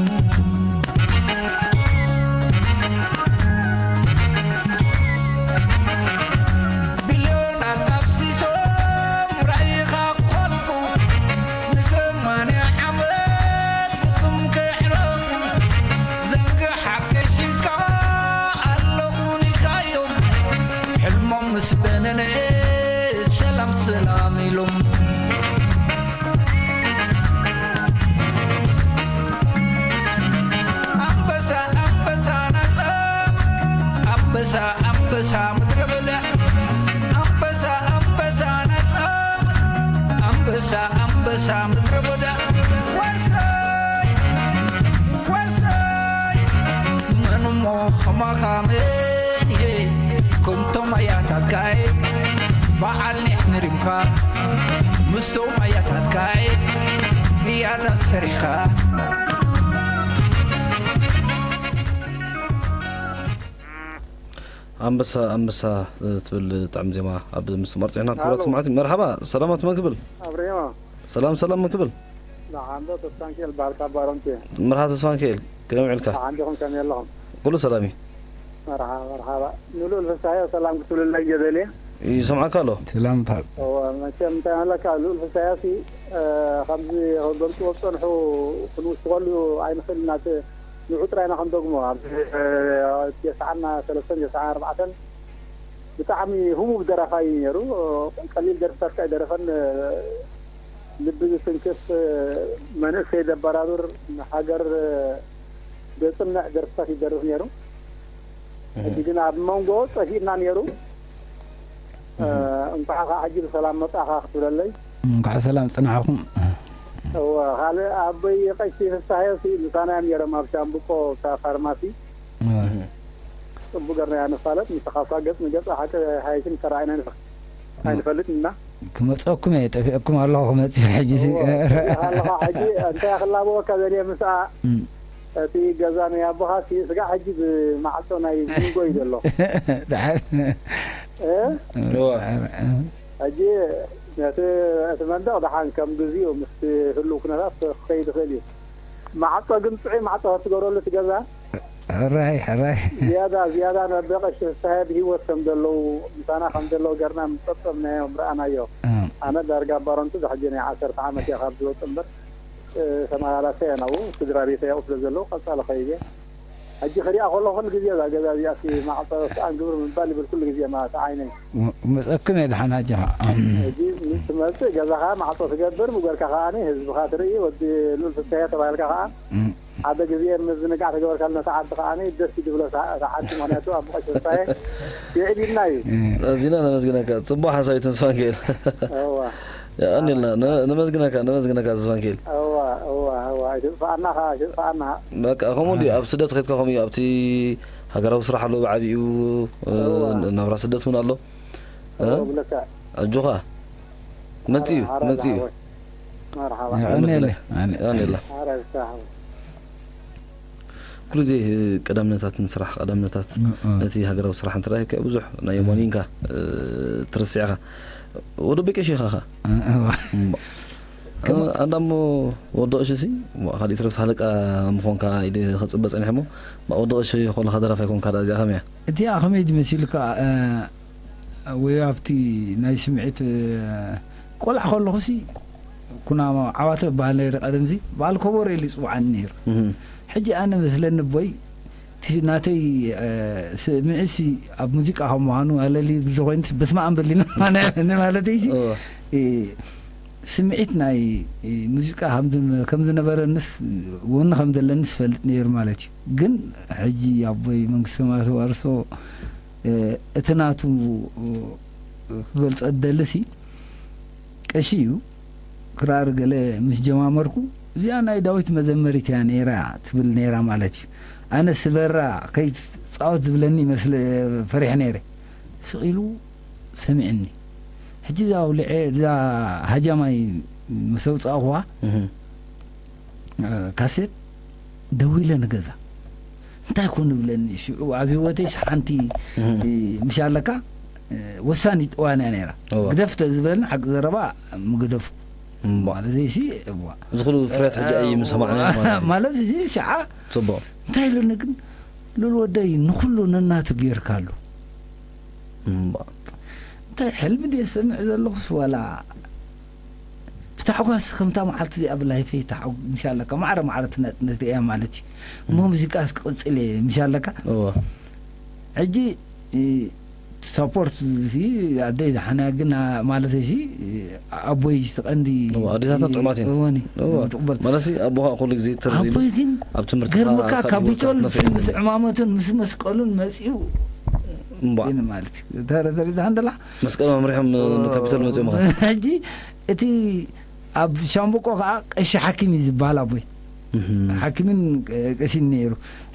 ቢልዮናት ኣፍሲሶም ራኢኻ ክኾልፉ፣ ንሰማንያ ዓመት ፍጹም ከይዕረፉ፣ ዘንጊ ሓቂ ሒዝካ ኣለኹ ኢልካዮም፣ ሕልሞም ምስ በነነ ሰላም ሰላም ኢሎም። ኣንበሳ ኣንበሳ ናጻ፣ ኣንበሳ ኣንበሳ ምድረ በዳ፣ ኣንበሳ ኣንበሳ ናጻ፣ ኣንበሳ ኣንበሳ ምድረ በዳ፣ ዋርሳይ ዋርሳይ፣ መን እሞ ከማኻ መን እየ፣ ከምቶም ኣያታትካ እየ፣ በዓል ኒሕ ንሪምካ፣ ምስቶም ኣያታትካ እየ፣ ቅያታት ሰሪሕካ። ኣንበሳ ኣንበሳ፣ እ፣ ትብል ጥዕም ዜማ ኣብ ምስትምቓር ጸኒሕና። ክቡራት ሃሎ። ሰማዕቲ፣ መርሓባ፣ ሰላማት መን ክብል? ኣብሪሆ። ሰላም፣ ሰላም መን ክብል? ደሓን ዶ? ተስፋንኪኤል በሃል ካብ ባረንቱ እየ። መርሓባ ተስፋንኪኤል፣ ከመይ ውዒልካ? ደሓን ዲኹም? ከመይ ኣለኹም? ኩሉ ሰላም እዩ። መርሓባ፣ መርሓባ። ንልኡል ፍስሃየ ሰላም ክትብልለይ እየ ደልየ። ይሰምዓካ ኣሎ። ሰላም በሃል። እወ፣ መቸም እንታይ ኣለካ፣ ልኡል ፍስሃየ ሲ፣ እ፣ ከምዚ ክገልጽዎ ዝጸንሑ ክንውስኸሉ ኣይንኽእልን ኢና። እቲ ንዑ ጥራይ ኢና ክንደግሞ። ኣብ፣ እ፣ ተስዓን ሰለስተን ተስዓን ኣርባዕተን ብጣዕሚ ህቡብ ደራፋይ እዩ ነይሩ። ቀሊል ደርፍታት ከኣ ኣይደረፈን። ልቢ ዝትንክፍ፣ መንእሰይ ዘበራብር፣ ንሃገር ዘጽንዕ ደርፍታት ይደርፍ ነይሩ። እህ። ሕጂ ግን ኣብ መንጎ ጠፊእና ነይሩ። እህ። እንኳዕ ኸዓ ሕጂ ብሰላም መጻእኻ ክትብለለይ። እንኳዕ ሰላም ጽናሕኩም። እወ፣ ካልእ ኣቦይ ቀሺ ፍስሃየ ሲ ምሳና እዮም ነይሮም ኣብ ሻምብቆ፣ እታ ፋርማሲ። እወ። እህ። ጽቡቅ ገርና ኢና ንፋለጥ፣ ንስኻ እኳ ገጽ ንገጽ ሓቂ ሓይሽን ተራኢና ንፈ-፣ እም። ኣይንፈልጥን ኢና። ክመጸኩም እየ፣ ጠፊእኩም ኣለኹ ክመጽእ ሕጂ ሲ-፣ እዎ፣ ጠፊእካ ኣለኻ ሕጂ፣ እንታይ ክላበወካ ዘልየ ምስኣ፣ እም። እቲ ገዛ ናይ ኣቦኻ ሲ-፣ ስጋዕ ሕጂ ብማዕጾ ናይ ቢንጎ እዩ ዘሎ። ደሓን። እ? እዎ። ደሓን፣ እ። ሕጂ ነቲ፣ እቲ መንደቕ ደሓን ከም ግዚኡ ምስቲ ህሉው ኩነታት ክኸይድ ይኽእል እዩ። ማዕጾ ግን ጥዑይ ማዕጾ ክትገብረሉ እቲ ገዛ፣ ሕራይ፣ ሕራይ። ዝያዳ፣ ዝያዳ ነቢ ቀሺ ፍስሃየ ብህይወት ከም ዘለዉ፣ ምሳና ከም ዘለዉ ገርና ምስ ጸብጸብናዮም ረኣናዮ። እም። ኣነ ዳርጋ ባረንቱ እዛ ሕጂ ናይ ዓሰርተ ዓመት እያ ካብ ዝወጽእ እምበር፣ እ፣ ተመላላሰ እየ ናብኡ፣ ስድራ ቤተይ ኣብኡ ስለ ዘለዉ ቀጻሊ ኸይድ እየ። ሕጂ ክሪኣ ከለኹ ኩሉ ግዜ እዛ ገዛ እዚኣሲ ማዕጾ ስኣን ግብር ምባል ይብል ኩሉ ግዜ ማለት ዓይነይ። ም-፣ መጸኩም እየ ደሓን ሕጂ ኸዓ። ሕጂ ምስ ትመጽእ ገዛኻ ማዕጾ ትገብር፣ ምጎርካ ኸዓ ህዝብኻ ትርኢ፣ ወዲ ልኡል ፍስሃየ ተባሂልካ ኸዓ እም። ሓደ ግዜ ምዝንጋዕ ተገበርካሉ ነታ ዓዲ ከኣ ደስ እዩ ዝብሎ እታ፣ እታ ዓዲ፣ ምኽንያቱ ኣቦ ቀሺ ፍስሃየ ይዕቢልና እዩ። እም። ኣዚና ነመስግነካ። ጽቡቕ ሓሳብ እዩ ተስፋንኪኤል። እዋ። የቐንየልና። ነ-፣ ነመስግነካ፣ ነመስግነካ ተስፋንኪኤል። እዋ፣ እዋ፣ እዋ። ኣይትጥፍኣና ኸዓ፣ ኣይትጥፍኣና። በቃ፣ ከምኡ ድዩ? ኣብ ስደት ኸድካ ከምኡ እዩ። ኣብቲ ሃገራዊ ስራሕ ኣሎ ብዓቢኡ፣ እ፣ እዋ። ናብራ ስደት እውን ኣሎ። እ? እዋ፣ ብለካ። ኣጆኻ። መጽእ እዩ፣ ሓራ መጽእ እዩ። ዝሓወይ። መርሓባ። የቐንየለይ። ነመስግነካ። ኣነ-፣ የቐንየልና። ሓራ ዝሓወይ። ኩሉ ግዜ ቀዳምነታት ንስራሕ፣ ቀዳምነታት ነቲ ሃገራዊ ስራሕ እንተ ረኺብካዮ ብዙሕ ናይ የማኒንካ ትርስዕ ኢኻ። ወዲ ኣቦይ ቀሺ ኢኻ ኸኣ። ኣንዳ እሞ ወዲ ቀሺ ሲ፣ ካሊእ ትረስ ሃለቃ ምኾንካ ኢለ ክጽበ ጸኒሐ እሞ፣ ወዲ ቀሺ ከለኻ ደራፋይ ኮንካ ደኣ እዚኣ ከመይ እያ? እቲኣ ከመይ ድመሲልካ፣ ወይ ኣብቲ ናይ ስምዒት፣ ቆልዓ ከለኹሲ ኩና ዓዋተ በሃል ነይረ ቀደምሲ፣ በዓል ኮቦሮ ኢሉ ይጽውዓኒ ነይሩ። ሕጂ ኣነ መስለኒ ኣቦይ፣ እቲ ናተይ ስምዒትሲ ኣብ ሙዚቃ ከም ምዃኑ ኣለሊ ብዝኾይኑስ በስመ ኣብ በሊና ማለተይሲ፣ ስምዒት ናይ ሙዚቃ ከም ዝነበረንስ ወኒ ከም ዘለንስ ይፈልጥ ነይሩ ማለት እዩ። ግን ሕጂ ኣቦይ መንግስተ ሰማያት የዋርሶ፣ እቲ ናቱ ክገልጾ ዝደልሲ ቀሺ እዩ። ክራር ገለ ምስ ጀማመርኩ፣ እዚኣ ናይ ዳዊት መዘመሪት እያ ነይራ ትብል ነይራ ማለት እዩ። ኣነ ስበራ ከይትጻወት ዝብለኒ መስለ ፈሪሐ ነይረ። ስቕ ኢሉ ሰሚዕኒ። ሕጂ እዛ ኣውሊዐ፣ እዛ ሃጃማይ ምስ ኣውጻእኹዋ፣ ካሴት ደዊለ ንገዛ። እንታይ ኮን ይብለኒ ሽዑ ኣብ ህይወተይስ ሓንቲ ምሽ ኣለካ፣ ወሳኒት እዋን እያ ነይራ። ግደፍ ተዝብለኒ ሓቂ ዘረባ ምግደፉ። ማለት እዚ ሲ፣ እዋ። እዚ ኩሉ ፍርያት ሕጂ ኣይምሰማዕናዮ ማለት እዩ። ማለት እዚ ሽዓ ጽቡቕ። እንታይ ኢሉኒ ግን፣ ሉል ወደይ ንኹሉ ነናቱ ጌርካሉ። እምባ። እንታይ ሕልሚ ድየ ዝሰምዕ ዘለኹስ ዋላ ብታሕጓስ ከምታ መዓልቲ እዚኣ ብላይፈይ ታሕጉ-፣ ምሽ ኣለካ ማዕረ ማዕረ ትነ-፣ ትነትሪያ ማለት እዩ። እሞ ሙዚቃስ ክቕጽል እየ ምሽ ኣለካ። እወ። ሕጂ፣ እ፣ ሳፖርት እዚ ኣደይ ዝሓና ግን፣ ኣ-፣ ማለት እዚ ኣቦይ እቲ ቀንዲ እወ፣ ኣዴታትና ጥዑማት እየን። እወኒ፣ እወ። ትቕበል። ማለት እዚ ኣቦኻ ኩሉ ግዜ ትርኢሉ ኣቦይ ግን ኣብ ትምህርትኻ ገርምካ ካብ ትምህርትኻ ካፒቶል ነፊዕካ ምስ ዕማመቱን ምስ መስቀሉን መጺኡ እምቧ። ግን ማለት እዩ። ተረ-፣ ተረዳህ እንደላ? መስቀል መምርሖም እወ። ንካፒቶል መጺኦም ኸ? ሕጂ እቲ ኣብ ሻምብቆ ኸዓ ቀሺ ሓኪም እዩ ዝበሃል ኣቦይ። እህ። ሓኪምን ቀ-፣ ቀሺን ነይሩ።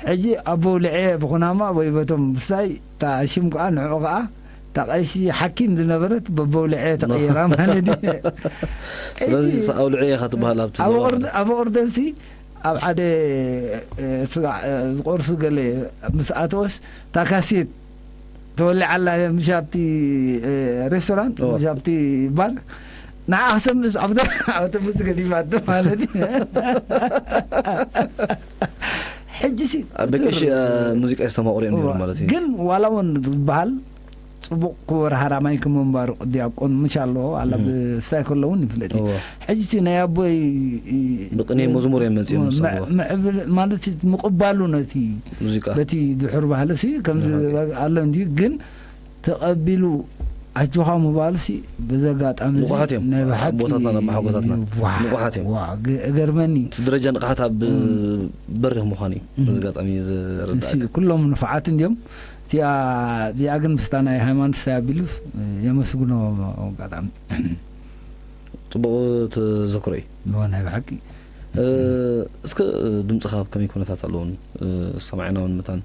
ሕጂ ኣቦ ልዐ ብኹናማ ወይ በቶም ብፍላይ እታ ሽም ከኣ ንዕኡ ከኣ እታ ቀሺ ሓኪም ዝነበረት በቦ ልዐ ተቐይራ ማለት እዩ። ስለዚ ሕጂ ሰ-፣ ኣውልዐ ኢኻ ትበሃል ኣብቲ ኣብ ዘበን ኦርደ-፣ ማለት። ኣብ ኦርደንሲ ኣብ ሓደ፣ እ፣ ስጋዕ፣ እ፣ ዝቆርሱ ገለ ምስ ኣተወስ እታ ካሴት ተወሊዓ ኣላ፣ ምሽ ኣብቲ፣ እ፣ ሬስቶራንት፣ እወ። ምሽ ኣብቲ ባር። ንዓ ክሰምስ ኣብተ-፣ ኣውቶቡስ ገዲፋቶ ማለት እዩ። ሕጂ ሲ ኣብ ደቂ ቁጽር ሺ-፣ እ፣ ሙዚቃ የስተማቕሩ እዮም ነይሮም እወ። ማለት እዩ። ግን ዋላ እውን ዝበሃል ጽቡቕ ክቡር ሃራማይ ከም ምንባሩ ዲያቆን ምሽ ኣሎ፣ ኣላ እም። ብስታይ ከሎ እውን ይፍለጥ እዩ። እወ። ሕጂ እቲ ናይ ኣቦይ፣ እ፣ ብቅኔ መዝሙር እዮም መጺኦም እወ፣ ዝሰምዑ። ምዕ-፣ ምዕብል-፣ ማለት ምቕባሉ ነቲ ሙዚቃ። በቲ ድሑር ባህልሲ ከምዚ ንሃገር። ኣሎ እንድዩ፣ ግን ተቐቢሉ ኣጆኻ ምባልሲ በዚ ኣጋጣሚ እዚ ንቑሓት እዮም። ናይ ብሓቂ ኣቦታትና ኣቦሓጎታትና ዋ፣ ንቑሓት እዮም። ዋ፣ ገ-፣ እገርመኒ። እቲ ደረጃ ንቕሓት ኣብ እም። በሪኽ ምዃኑ እዩ። እም። በዚ ኣጋጣሚ እዚ ዝርዳእካ። ኩሎም ንፉዓት እንድዮም። እቲኣ፣ እዚኣ ግን ምስታ ናይ ሃይማኖት ኣቢሉ የመስግኖ ኣጋጣሚ። ጽቡቕ ተዘክሮ እዩ። እወ፣ ናይ ብሓቂ። እ፣ እስከ፣ እ፣ ድምጽኻ ኣብ ከመይ ኩነታት ኣለዎ? እ፣ ሰማዕና እውን መታን፣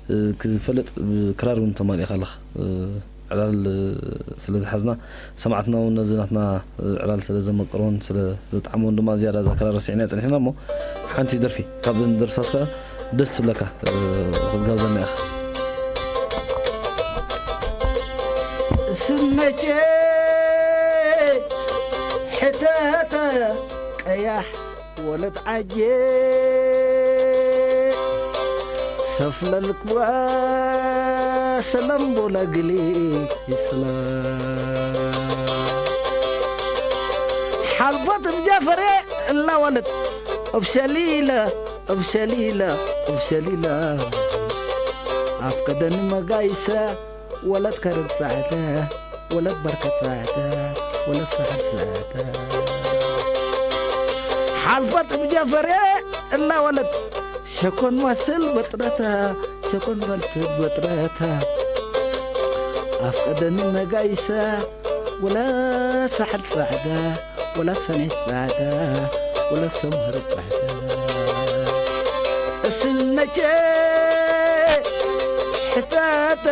እ፣ ክፈለጥ፣ እ፣ ክራር እውን ተማሊእካ ኣለኻ። እ፣ ዕላል፣ እ፣ ስለ ዝሓዝና፣ ሰማዕትና እውን ነዚ ናትና፣ እ፣ ዕላል ስለ ዘመቅርዎን ስለ ዘጥዓምዎን ድማ ዝያዳ እዛ ክራር ረሲዕናያ ጸኒሕና እሞ፣ ሓንቲ ደርፊ ካብ ደርፍታትካ ደስ ትብለካ፣ እ፣ ክትጋብዘና ኢኻ። ስመቼ ሕተተ ቀያሕ ወለት ዓጄ ሰፍለልክዋ ሰለምቦ ለግሊ ይስላ ሓልፎት እምጃ ፈሬ እላወለት እብሸሊለ እብሸሊለ እብሸሊለ ኣፍቀደኒ መጋይሰ ወለት ከርብ ጻዕተ ወለት በርከት ጻዕተ ወለት ሳሕል ጻዕተ ሓልፈት እምጃ ፈሬ እላወለት ሸኮን ማስል በጥረታ ሸኮን በልት በጥረታ ኣፍቀደኒ መጋይሳ ወላ ሳሕል ጻዕዳ ወላ ሰኔት ጻዕዳ ወላ ሰምህር ጻዕዳ እስነቼ ሕታተ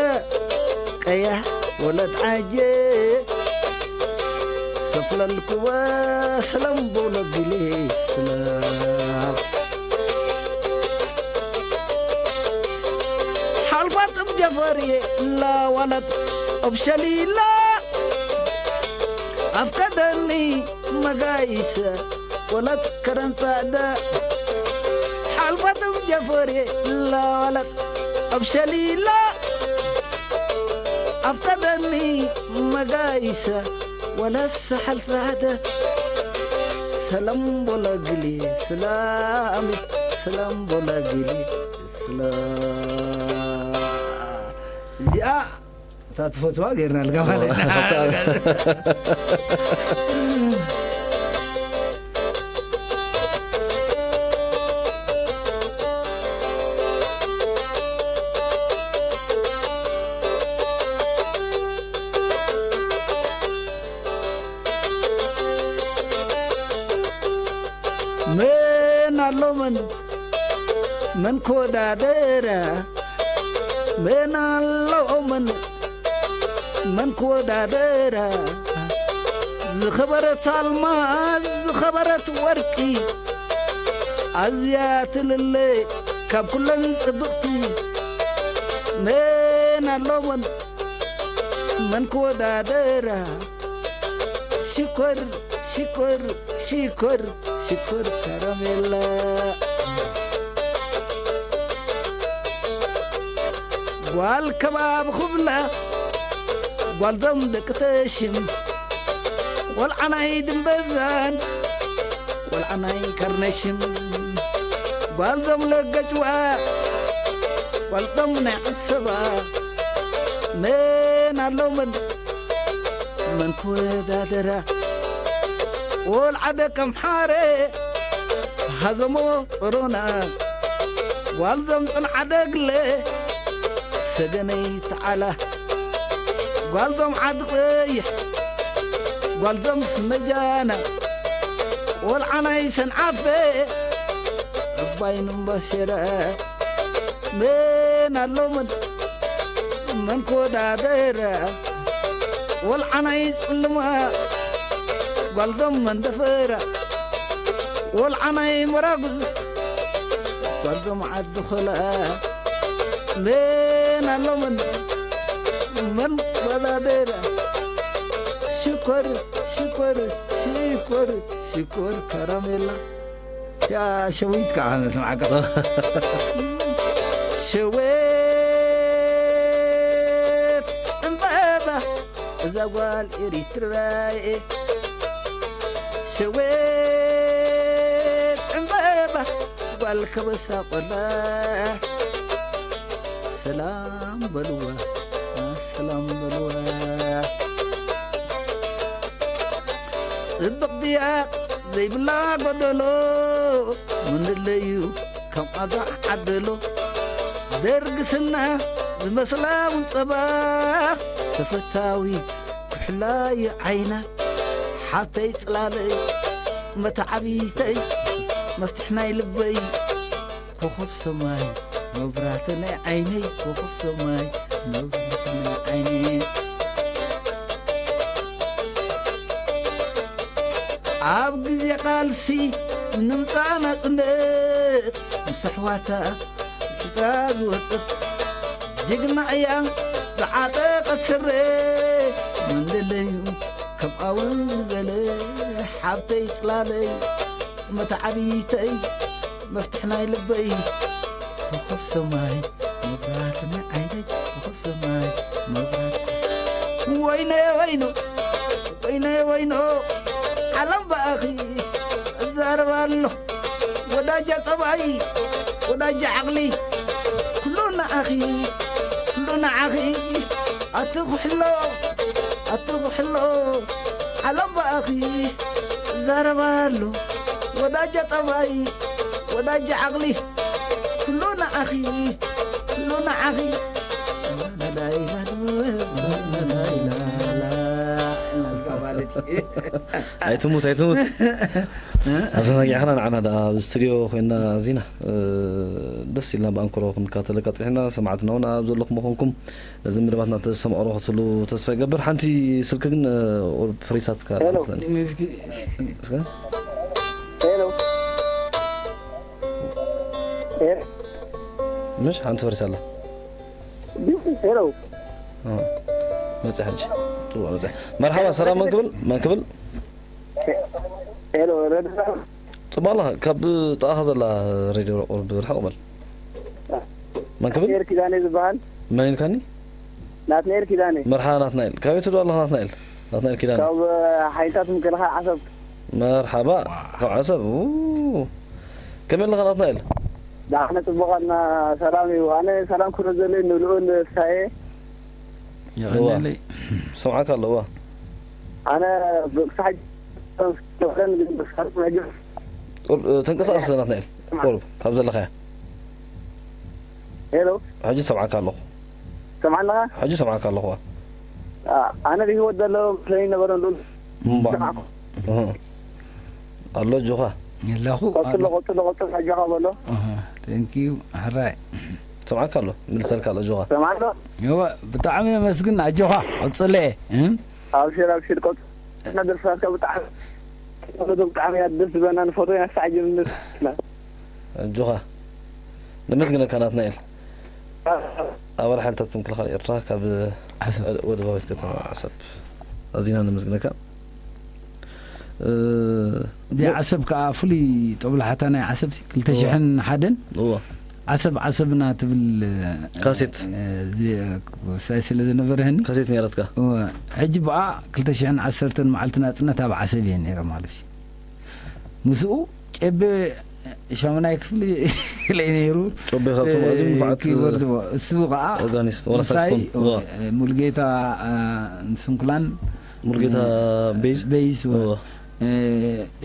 ቀያሕ ወለት ዓጄ ሰፍለልክዋ ሰላም ቦለግሌ ስላ ፈርየ ላዋላት ኣብ ሸሊላ ኣፍቀደኒ መጋይሰ ወለት ከረን ጻዕደ ሓልፋትም ጀፈርየ ላዋላት ኣብ ሸሊላ ኣፍቀደኒ መጋይሰ ወለት ሰሓል ጻዕደ ሰላም ቦለግሊ ሰላም ሰላም ቦለግሊ ስለ እዚኣ እታ ትፈትዋ ጌርናልካ ማለት እዩ። መን ኣሎ መን መን ክወዳደራ መን ኣሎ መን መን ክወዳደራ ዝኸበረት ኣልማዝ ዝኸበረት ወርቂ ኣዝያ ትልለ ካብ ኩለን ጽብቕቲ መን ኣሎ መን መን ክወዳደራ ሽኮር ሽኮር ሽኮር ሽኮር ከረሜላ ጓል ከባብ ኹብላ ጓልዞም ደቂ ተሽም ቆልዓ ናይ ድምበዛን ቆልዓ ናይ ከርነሽም ጓልዞም ለገጭዋ ጓልዞም ናይ ዓሰባ መን ኣሎ መን መን ክወዳደራ ቆልዓ ደቀምሓረ ሃዘሞ ጸሮና ጓልዞም ጽንዓደግለ ሰገነይ ተዓላ ጓልዞም ዓዲ ቀይሕ ጓልዞም ስመጃና ቆልዓ ናይ ሰንዓፈ ዕባይ ንምባሴራ መን ኣሎ መን መን ክወዳደራ ቆልዓ ናይ ጽልማ ጓልዞም መንደፈራ ቆልዓ ናይ መራጉዝ ጓልዞም ዓዲ ኾላ መን ኣሎ መን መን ክወዳደራ ሽኮር ሽኮር ሽኮር ሽኮር ከረሜላ እቲኣ ሸዊት ከዓ ነስምዓካ። ሸዊት ዕምበባ እዛ ጓል ኤሪትራ እየ። ሸዊት ዕምበባ ጓል ከበሳ ቆላ ሰላም በልዋ ሰላም በልዋ። ጽብቕቲ እያ ዘይብላ ጎደሎ ምንድለዩ ከምኣ ዝዓደሎ ደርግስና ዝመስላ እውን ጸባ ተፈታዊ ኩሕላዩ ዓይና ሓብተይ ጽላለይ መተዓቢተይ መፍትሕ ናይ ልበይ ኮኾብ ሰማይ መብራህቲ ናይ ዓይነይ ኮኾብ ሰማይ መብራህቲ ናይ ዓይነይ ኣብ ግዜ ቃልሲ ንምጻእ ናጽነት ምስ ኣሕዋታ ሽጣ ዝወጽእ ጅግና እያ ዝዓጠቐት ስረ መንደለዩ ከምኣ እውን ዝበለ ሓብተይ ጽላለይ መተዓቢተይ መፍትሕ ናይ ልበይ ኮኾብ ሰማይ መብራት ናይ ዓይነይ ኮኾብ ሰማይ መብራት ወይነ ወይኖ ወይነ ወይኖ ዓለም ብኣኺ እዛረብ ኣሎ ወዳጃ ጠባይ ወዳጃ ዓቕሊ ኩሉ ንዓኺ ኩሉ ንዓኺ ኣቲ ኩሕሎ ኣቲ ኩሕሎ ዓለም ብኣኺ እዛረብ ኣሎ ወዳጃ ጠባይ ወዳጃ ዓቕሊ ኩሉ ንዓኺ ኩሉ ንዓኺ ላላይላ ላላይላ እናልካ ማለት እዩ። ኣይትሙት ኣይትሙት ኣዘናጊዕኻና ንዓና ደኣ ኣብ ስቱድዮ ኮይና ኣዚና ደስ ኢልና ብኣንክሮ ክንከታተለካ ጸኒሕና። ሰማዕትና እውን ኣብ ዘለኹም ምዃንኩም ነዚ መደባትና ተሰማቕሮ ክትህሉ ተስፋ ይገብር። ሓንቲ ስልኪ ግን ፍሪሳትካ ሄሎ። እስከ ሄሎ። ሄሎ። ምሽ ሓንቲ ፈሪሳ ኣላ። ሄሎ። እ፣ መጽእ ሕጂ። ጽቡቕ መጽእ። መርሓባ፣ ሰላም፣ መን ክብል? መን ክብል? ሄሎ፣ ረድእ። ጽቡቕ ኣለኻ። ካብ ጥቓኻ ዘላ ሬድዮ ቁሩብ ርሕቕ በል። መን ክብል? ናትናኤል ኪዳነ ዝበሃል። መን ኢልካኒ? ናትናኤል ኪዳነ። መርሓባ ናትናኤል። ካበይ ትደውል ኣለኻ ናትናኤል? ናትናኤል ኪዳነ። ካብ ሓይልታት ምክልኻል ዓሰብ። መርሓባ። ካብ ዓሰብ። ኡ። ከመይ ኣለኻ ናትናኤል? ደሓነ ጽቡቕ ኣልና። ሰላም እዩ። ኣነ ሰላም ክብሎ ዘለኒ ንልኡል ፍሳየ። የቐንየለይ። እዋ። ሰምዓካ ኣለዋ። ኣነ ብክሳሕ ቁር-፣ ተንቀሳቐስ ናትናኤል። ቁሩብ ካብ ዘለኻያ። ሄሎ። ሕጂ ሰምዓካ ኣለኹ። ሰምዓና? ሕጂ ሰምዓካ ኣለኹ። ኣ-፣ ኣነ ብህይወት ዘሎ መስለኒ ነበረ፣ ሉል እምባ። ሰማዕኩ። እህ። ኣሎ፣ ኣጆኻ። የላኹ፣ ቀጽሎ፣ ኣሎ። ቀጽሎ፣ ቀጽሎ፣ ኣጆኻ በሎ። እህ፣ thank you፣ ሕራይ። ሰምዓካ ኣሎ፣ ምልሰልካ ኣሎ፣ ኣጆኻ። ሰምዓሎ? እወ፣ ብጣዕሚ የመስግን፣ ኣጆኻ፣ ቀጽሎ፣ እህ። ኣብሽር፣ ኣብሽር፣ ቀጽሎ። እና ደርፍታትካ ብጣዕሚ፣ ብጣዕሚ እያ ደስ ዝብለና፣ ንፈትዎ ኢና፣ ክሳዕ ጀምር። ኣጆኻ። ነመስግነካ ናትናኤል። ኣባል ሓይልታት ምክልኻል ኤርትራ ካብ ዓሰብ። ወደባዊት ከተማ ዓሰብ። ኣዚና ነመስግነካ። እ፣ እዚኣ ሞ-፣ ዓሰብ ከኣ ፍሉይ ጦብላሓታ ናይ ዓሰብ ሲ ክልተ ሽሕን ሓደን እወ። ዓሰብ ዓሰብና ትብል፣ እ፣ ካሴት። እ፣ እዚ፣ እ፣ ክሳይ ስለ ዝነበረኒ። ካሴት ነይረትካ? እወ። ሕጂ ብኣ ክልተ ሽሕን ዓሰርተን መዓልቲ ናጽነት ኣብ ዓሰብ እየ ነይረ ማለት እዩ። ምስኡ ጨቤ ሻሙናይ ክፍሊ ኢለ ነይሩ። ጨቤ ካብቶም ኣዝዮም ንፉዓት ኪቦርድ እሱ ከዓ ኦርጋኒስት፣ ዋላ ምሳይ ሳክስፎን። እወ። ሙልጌታ፣ አ፣ ስንኩላን፣ ሙልጌታ እ፣ ቤዝ? ቤዝ፣ እወ። እወ። እ፣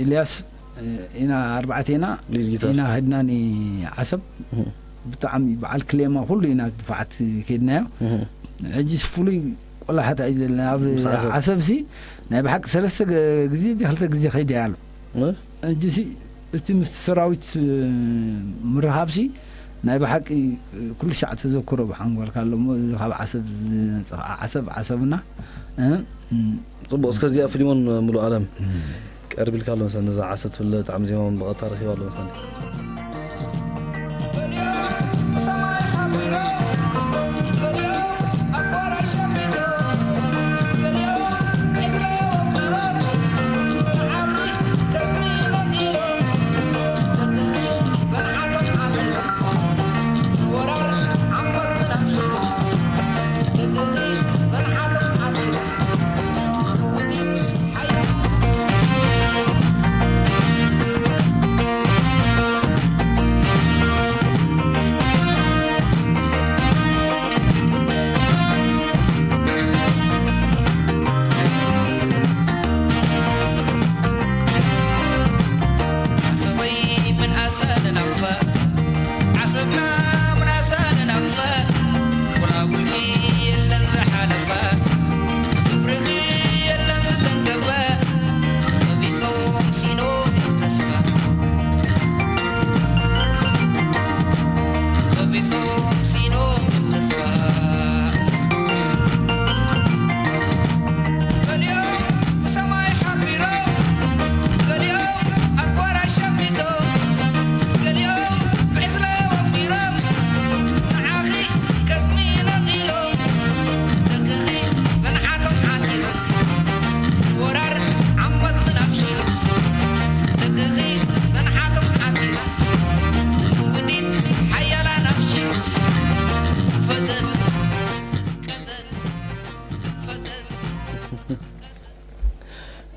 ኢልያስ፣ እ፣ ኢና ኣርባዕቴና ሊድ ጊታር። ኢና ሄድና ንዓሰብ። እህ። ብጣዕሚ በዓል ክሌማ ኩሉ ኢና ድፋዓት ከይድናዮ። እህ። ሕጂስ ፍሉይ ቆላሕታ እዩ ዘለና። ኣብ ምስ ዓሰብ። ዓሰብሲ ናይ ብሓቂ ሰለስተ ገ-፣ ግዜ፣ ክልተ ግዜ ከይደ ኣሎ። እ? ሕጂሲ እቲ ምስቲ ሰራዊት፣ እ፣ ምርኻብሲ ናይ ብሓቂ ኩሉ ሻዕ ተዘክሮ ብሓንጎልካ ኣሎ እሞ፣ እዚ ካብ ዓሰብ ዝመጽእ ከዓ ዓሰብ፣ ዓሰብና፣ እ፣ እ። ጽቡቕ፣ እስከ እዚኣ ፊሊሞን ሙሉኣለም እ። ቀርብ ኢልካ ኣሎ መሰለኒ፣ ነዛ ዓሰብ ትብል ጣዕሚ ዜማ እውን ብቐጥታ ረኺባ ኣሎ መሰለኒ።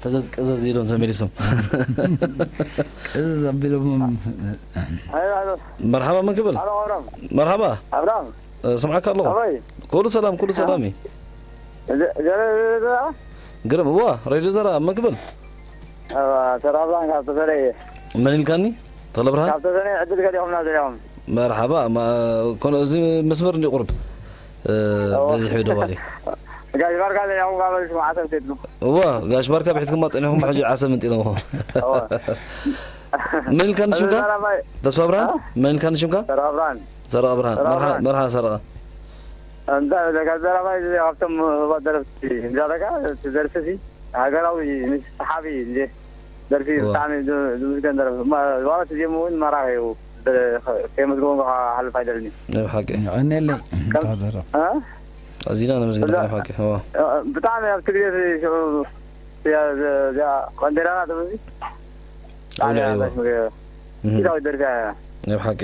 ፈዘዝ ቀዘዝ ኢሎም ተመሊሶም። ቀዘዝ ኣቢሎሞም። ኣይ፣ ኣይ፣ መርሓባ፣ መን ክብል? ኣሎ፣ ኣብራም። መርሓባ። ኣብራም። እ፣ ስምዓካ ኣለኹ። ኣበይ? ኩሉ ሰላም፣ ኩሉ ሰላም እዩ። ዘ-፣ ዘ-፣ ዘ-፣ ዘ-፣ ግርም፣ እዋ፣ ሬድዮ ዘራ፣ መን ክብል? ኣባ፣ ተራ ኣብራም ካብ ተፈለየ። መን ኢልካኒ? ተኽለ ብርሃን? ካብ ተፈለየ ዕድል ገሊኹምና ዘሊኹም። መርሓባ፣ ማ-፣ ኮነ፣ እዚ መስመር እንዲ ቁርብ፣ እ፣ እዋ። በዚሑ ደዋሊ። ጋሽ ባርካ ዘሊኹም ካብ በዚ ሽምዓ ሰብ ትብሉ። እዋ፣ ጋሽ ባርካ ብሒዝኩማ ጸኒሕኩም፣ ሕጂ ዓሰብ እንጢሎምኹም። እዋ። መን ኢልካኒ ሽምካ? ተስፋ ብርሃን? እ? መን ኢልካኒ ሽምካ? ተራ ኣብራም። ሰረቐ ብርሃን። ሰረቐ መርሓ-፣ ብርሃን። መርሓ ሰረቐ። እንዳ-፣ እንዳ-፣ ዘራባይ እዚ ካብቶም ህቡባት ደረፍቲ፣ እንዳ ደጋ፣ እቲ ደርፊ እዚ ሃገራዊ ምስ ሰሓቢ እንዴ ደርፊ እዋ። ብጣዕሚ ዝ-፣ ዝምስገን ደረፍ። ማ-፣ ዋላ እቲ ዜሙ እውን ማራኺ እዩ። ከየመስገንኩ ክሓልፍ ኣይደልን። ናይ ብሓቂ። የቐንየለይ። ከም- ተደረፍ። እ? ኣዚና ነመስግን እዛ- ናይ ብሓቂ። እዋ። ብጣዕሚ ኣብቲ ግዜ እዚ ሽዑ እዚኣ ባንዴራና ተመዚ ብጣዕሚ ኣውሊዐ እዋ። ኣጋሽ ምግቢ እህ። ኢታዊ ደርፊ ናይ ብሓቂ።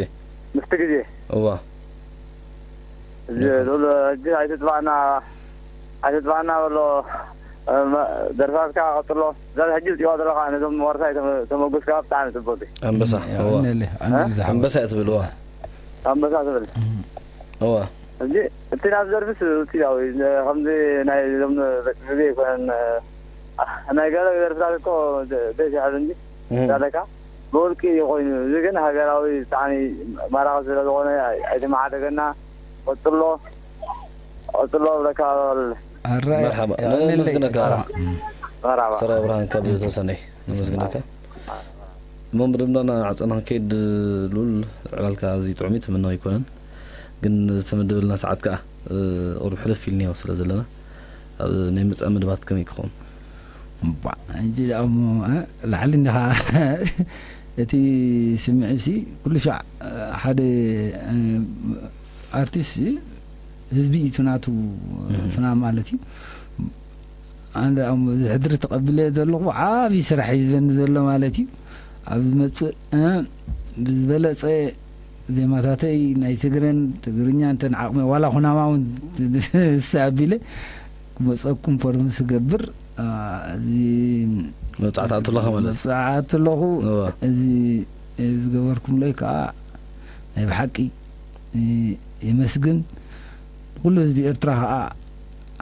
ምስቲ ግዜ እዋ። እዚ ሎሎ ሕጂ ኣይተጥፋእና ኣይተጥፋእና በሎ። ደርፋትካ ቀጽሎ። እዛ ሕጂ ዝፅዋ ዘለኻ ነዞም ወርሳይ ተመ- ተመጉስካ ብጣዕሚ ፅቡቅ እዩ። ኣንበሳ። እዋ። የቐንየለይ። ኣንበሳ። ኣንበሳ እያ ትብል። እዋ። ኣንበሳ ትብል። እዋ። እዚ እቲ ናብ ዘርፍስ እቲ ያው ከምዚ ናይ ዞም ደቂ ግዜ ይኮነን። ናይ ገለ ደርፍታት እኮ ደስ ይሓል እንጂ እህ። ዳለካ ብውልቂ ኮይኑ፣ እዚ ግን ሃገራዊ ብጣዕሚ ማራኺ ስለ ዝኾነ ኣይተመዓደገና። ቀጽሎ ቀጽሎ ብለካ። ኣራይ መርሓባ። የቐንየለይ። ነመስግነካ። እም። መራባ ተራ ብርሃን ካብ ተሰነይ ነመስግነካ። እሞ ብድምዳና ዓጸና ክንከይድ ሉል ዕላልካ ኣዝዩ ጥዑም እዩ፣ ትምነው ኣይኮነን። ግን ዝተመደበልና ሰዓት ከኣ ቁሩብ ሕልፍ ኢልናዮ ስለ ዘለና ኣብ ናይ መጻኢ መደባት ከመይ ክኸውን? እባ ሕጂ ደኣ እሞ እ፣ ላዕሊ እንዲኻ እቲ ስምዒ ሲ ኩሉ ሻዕ እ፣ ሓደ እ፣ ኣርቲስት ሲ ህዝቢ እዩ እቲ ናቱ ፍናን ማለት እዩ። ኣነ ደኣ እሞ እዚ ሕድሪ ተቐቢለዮ ዘለኹ ዓብዪ ስራሕ እዩ ዝበኒ ዘሎ ማለት እዩ። ኣብ ዝመጽእ እ፣ ብዝበለጸ ዜማታተይ ናይ ትግረን ትግርኛን ተን ዓቕመ ዋላ ኩናማ እውን ተኣቢለ ክመፀኩም ፕሮሚስ እገብር። አ፣ እዚ መብጻዕቲ ኣትለኻ ማለት እዩ። መብጻዕቲ ኣለኹ። እወ። እዚ ዝገበርኩምለይ ከዓ ናይ ብሓቂ እ፣ የመስግን። ኩሉ ህዝቢ ኤርትራ ከዓ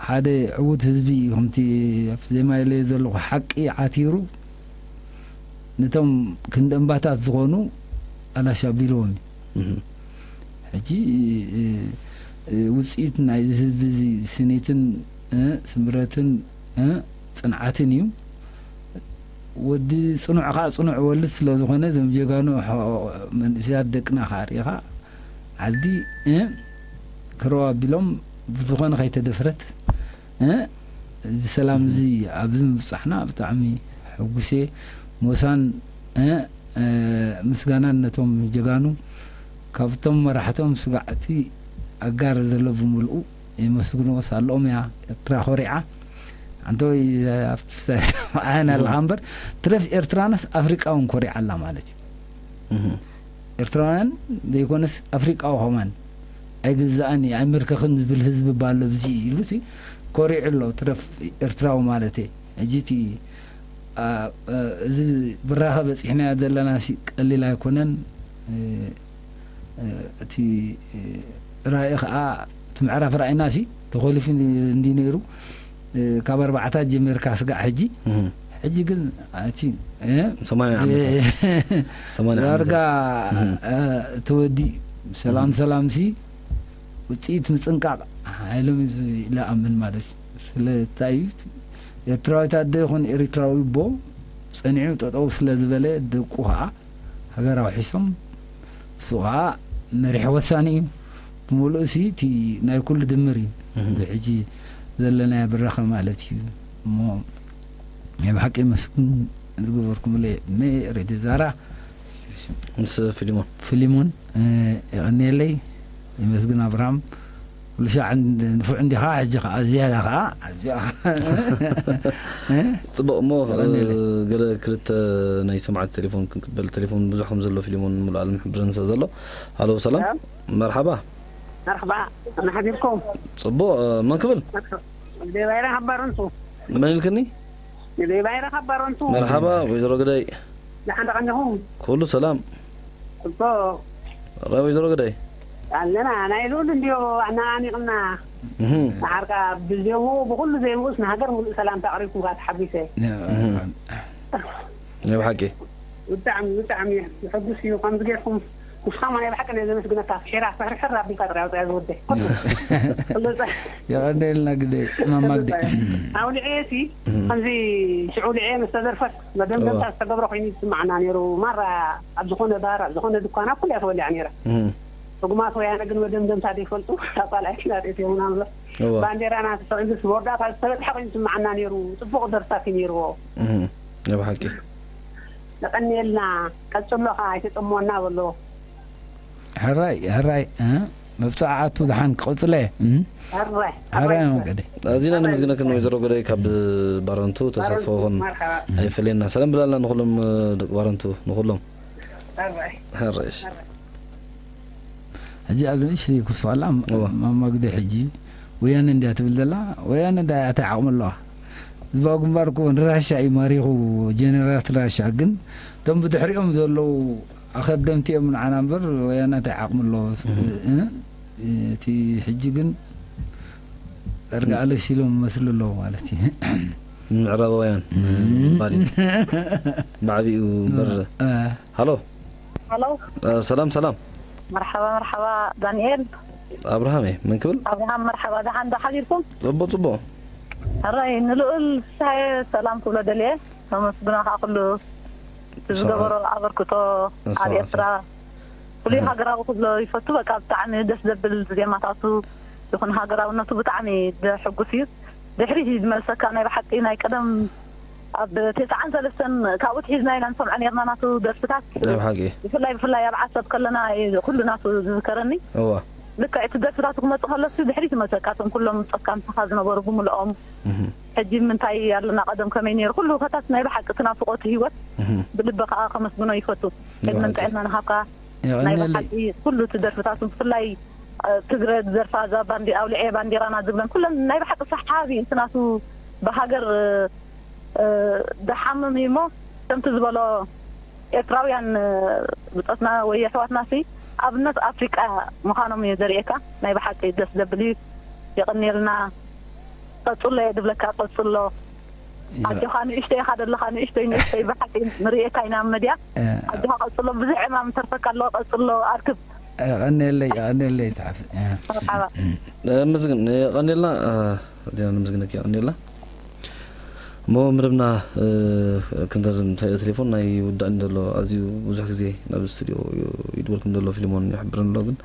ሓደ ዕዉት ህዝቢ እዩ። ከምቲ ኣብቲ ዜማ ኢለዮ ዘለኹ ሓቂ ዓቲሩ ነቶም ክንዲ እምባታት ዝኾኑ ኣላሽ ኣቢልዎም እዩ። እህ። ሕጂ እ፣ እ፣ ውፅኢት ናይዚ ህዝቢ እዚ ስኒትን እ፣ ስምረትን እ፣ ፅንዓትን እዩ። ወዲ ፅኑዕ ከዓ ፅኑዕ ወልድ ስለ ዝኾነ እዞም ጀጋኑ ኣሕ-፣ መንእሰያት ደቅና ከዓ ርኢኻ ዓዲ እ፣ ክረው ኣቢሎም ብዝኾነ ከይተደፍረት እ፣ እዚ ሰላም እዚ ኣብዚ ምብፃሕና ብጣዕሚ ሕጉስ እየ። ሞሳን እ፣ እ፣ ምስጋናን ነቶም ጀጋኑ ካብቶም መራሕቶም ስጋዕቲ ኣጋር ዘሎ ብምልኡ የመስግንዎ። ሳልኦም እያ ኤርትራ ኮሪዓ። ኣንተ ወይ ኣብቲ ኣነ ኣለኻ እምበር ትረፍ ኤርትራናስ ኣፍሪቃ እውን ኮሪዓ ኣላ ማለት እዩ። እህ። ኤርትራውያን ዘይኮነስ ኣፍሪቃዊ ከማን ኣይግዛእን እዩ ኣይምርከኽን ዝብል ህዝቢ ባሎ ብዚ ኢሉ ሲ ኮሪዑ ኣሎ። ትረፍ ኤርትራዊ ማለት እየ። ሕጂ እቲ አ፣ እ፣ እዚ ብራኸ በፂሕናዮ ዘለና ሲ ቀሊል ኣይኮነን። እ፣ እ፣ እቲ እ፣ ራእይ ከዓ እቲ ምዕራፍ ራእይና ሲ ተኾሊፉ እንዲ ነይሩ እ፣ ካብ ኣርባዕታት ጀሚርካ ስጋዕ ሕጂ እህ። ሕጂ ግን እቲ እ፣ ሰማንያ ዓመታት። ሰማንያ ዓመታት። ዳርጋ እህ። እ፣ ተወዲእ ሰላም ሰላም ሲ ውፅኢት ምፅንቃቕ ሓይሎም እዩ ኢለ ኣምን ማለት እዩ። ስለታይ እዩ ኤርትራዊት ኣደ ይኹን ኤሪትራዊ ኣቦ ጸኒዑ ጠጠው ስለ ዝበለ ደቁ ከዓ ሃገር ኣውሒሶም እሱ ከዓ መሪሕ ወሳኒ እዩ። ብምሉእ ሲ እቲ ናይ ኩሉ ድምር እዩ እህ። እዚ ሕጂ ዘለናዮ ብራኸ ማለት እዩ። እሞ ናይ ብሓቂ መስግን ዝገበርኩምለይ ዕድመ ሬድዮ ዛራ ምስ ፊሊሞን። ፊሊሞን እ፣ የቐንየለይ። ይመስግን ኣብርሃም ኩሉ ሻዕ እንድ- ንፉዕ እንዲኻ ሕጂ ከዓ ዝያዳ ከዓ ኣዝያ እ? ጽቡቕ እሞ የቐንየለይ። እ፣ ገለ ክልተ ናይ ሰማዕቲ ቴሌፎን ክንቅበል። ቴሌፎን ብዙሕ ከም ዘሎ ፊሊሞን ሙሉኣለም ይሕብረኒ ስለ ዘሎ። ሃሎ ሰላም። ሰላም። መርሓባ። መርሓባ። ከመይ ሓዲርኩም? ጽቡቕ እ፣ መን ክብል? ግደይ ባይረ ካብ ባረንቱ። መን ኢልክኒ? ግደይ ባይረ ካብ ባረንቱ። መርሓባ ወይዘሮ ግደይ። ደሓን ደቐኒኹም? ኩሉ ሰላም። ጽቡቕ። ረ ወይዘሮ ግደይ። ኣለና ናይ ልኡል እንድዮ ኣናቓኒቕና። እህ። ንዓርካ ብዜምኡ ብኹሉ ዜምኡስ ንሃገር ሙሉእ ሰላምታ ኣቕሪብኩም ከዓ ተሓጒሰ። እህ። ናይ ብሓቂ። ብጣዕሚ ብጣዕሚ የሕጉስ እዩ ከምዚ ጌርኩም። ንስኻ ማ ናይ ብሓቂ ናይ ዘመስግነካ ፍሒራ ፍሕርሕር ኣቢልካ ጥራይ ኣውፅያ ዝወደይ። የቐንደልና ግደ ማማ ግደ ኣውሊዐ እቲ እህ። ከምዚ ሽዑ ኣውሊዐ ምስ ተዘርፈት መደምደምታ እዋ። ዝተገብረ ኮይኑ ዝስማዓና ነይሩ። ማራ ኣብ ዝኾነ ባር ኣብ ዝኾነ ድኳን ኣብ ኩሉ እያ ተወሊዓ ነይራ። እህ። ርጉማት ወያነ ግን መደምደምታ ዘይፈልጡ ኣባል ኣይትናጤት እዮም ኣሎ። እዋ። ባንዴራና ተሰቒሉ መወዳእታ ዝተበጥሐ ኮይኑ ዝስማዓና ነይሩ። ጽቡቕ ደርፍታት እዩ ነይርዎ። እህ። ናይ ብሓቂ። ነቐንየልና ቀጽሎ ኸዓ ኣይተጠሞና በሎ። ሕራይ፣ ሕራይ፣ እ? መብጽዓ ኣቱ ደሓን ክቕጽለ፣ እ? ሕራይ፣ ሕራይ ሕራይ። መንገዲ። ኣዚና ነመስግነክን ወይዘሮ ጎደይ ካብ ባረንቱ ተሳትፎኽን መርሓባ። ኣይፈለየና። ሰላም ብላልና ንኹሎም፣ እ፣ ደቂ ባረንቱ፣ ንኹሎም። ሕራይ። ሕራይ፣ እሺ። ሕጂ ኣብ ንእሽተይ ክውስኸላ፣ እዋ። ማማ ግደ ሕጂ ወያነ እንድያ ትብል ዘላ፣ ወያነ እንታይ፣ እንታይ ዓቕሚ ኣለዋ? ህዝባዊ ግንባር እኮ ንራሻ እዩ ማሪኹ፣ ጀነራላት ራሻ። ግን እቶም ብድሕሪኦም ዘለዉ ኣኸደምቲ እዮም ንዓና እምበር፣ ወያነ እንታይ ዓቕሚ ኣለዎ? እህ። እ? እቲ ሕጂ ግን ዳርጋ ኣለሽ ኢሎም ይመስሉ ኣለዉ ማለት እዩ። ንምዕራባውያን እም። ባል ብዓቢኡ እምበር። እ። ሃሎ። ሃሎ። እ፣ ሰላም፣ ሰላም። መርሓባ፣ መርሓባ ዳንኤል። ኣብርሃም እየ። መን ክብል? ኣብርሃም፣ መርሓባ። ደሓን ዶ ሓዲርኩም? ጽቡቕ፣ ጽቡቕ። ሕራይ፣ ንልኡል ፍስሃየ ሰላም ክብሎ ደልየ። ከመስግኖ ከኣ ኩሉ እቲ ዝገበሮ ኣበርክቶ ንስኻ ኣብ ኤርትራ ፍሉይ ሃገራዊ ክብሎ ይፈቱ። በቃ ብጣዕሚ ደስ ዘብል ዜማታቱ ይኹን ሃገራውነቱ ብጣዕሚ ዘሕጉስ እዩ። ድሕሪት እዩ ዝመልሰካ። ናይ ብሓቂ ናይ ቀደም ኣብ ተስዓን ሰለስተን ካብኡ ትሒዝና ኢና ንሰምዖ ነርና ናቱ ደርፍታት። ናይ ብሓቂ። ብፍላይ ብፍላይ ኣብ ዓሰብ ከለና እዩ ኩሉ ናቱ ዝዝከረኒ። እዋ። ልክዕ እቲ ደርፍታቱ ክመጽእ ከሎሲ ድሕሪት ይመልሰካ። እቶም ኩሎም ጸካምትኻ ዝነበሩ ብምልኦም። እህ። ሕጂ ምንታይ ኣለና ቀደም ከመይ ነይሩ ኩሉ ከታት ናይ ብሓቂ እቲ ናፍቖቱ ህይወት እህ። ብልቢ ከኣ ከመስግኖ ይፈቱ። ዕድመን ይባርክ። ጥዕናን ሃብካ። ናይ የቐንየለይ። ብሓቂ ኩሉ እቲ ደርፍታቱ ብፍላይ፣ እ፣ ትግረ ዝደርፋ እዛ ባንዲ-፣ ኣውሊዐ ባንዲራና ዝብለን ኩለን ናይ ብሓቂ ሰሓቢ እዩ። እቲ ናቱ ብሃገር፣ እ፣ እ፣ ደሓምም እዩ እሞ ከምቲ ዝበሎ ኤርትራውያን፣ እ፣ ብጾትና ወይ ኣሕዋትናሲ ኣብነት ኣፍሪቃ ምዃኖም እዩ ዘርእየካ። ናይ ብሓቂ ደስ ዘብል እዩ። የቐንየልና። ቀጽሎ እየ ድብለካ፣ ቀጽሎ። ያ። ኣጆኻ ንእሽተይ ኢኻ ደለኻ፣ ንእሽተይ፣ ንእሽተይ ብሓቂ ንርእየካ ኢና ኣብ መድያ። ያ። ኣጆኻ ቀጽሎ፣ ብዙሕ ዕማም ተርፈካ ኣሎ፣ ቀጽሎ፣ ኣርክብ። የቐንየለይ፣ የቐንየለይ፣ ጸሓፊ። ያ። መርሓባ። ነመስግን፣ የቐንየልና፣ እ፣ ዜና ነመስግነኪ፣ የቐንየልና። እሞ መደብና፣ እ፣ ክንዛዝም፣ እንታይ ቴሌፎን ናይ ውዳእን ዘሎ፣ ኣዝዩ ብዙሕ ግዜ ናብ ስቱዲዮ ይድወል ከም ዘሎ ፊልሞን ይሕብረን ኣሎ፣ ግን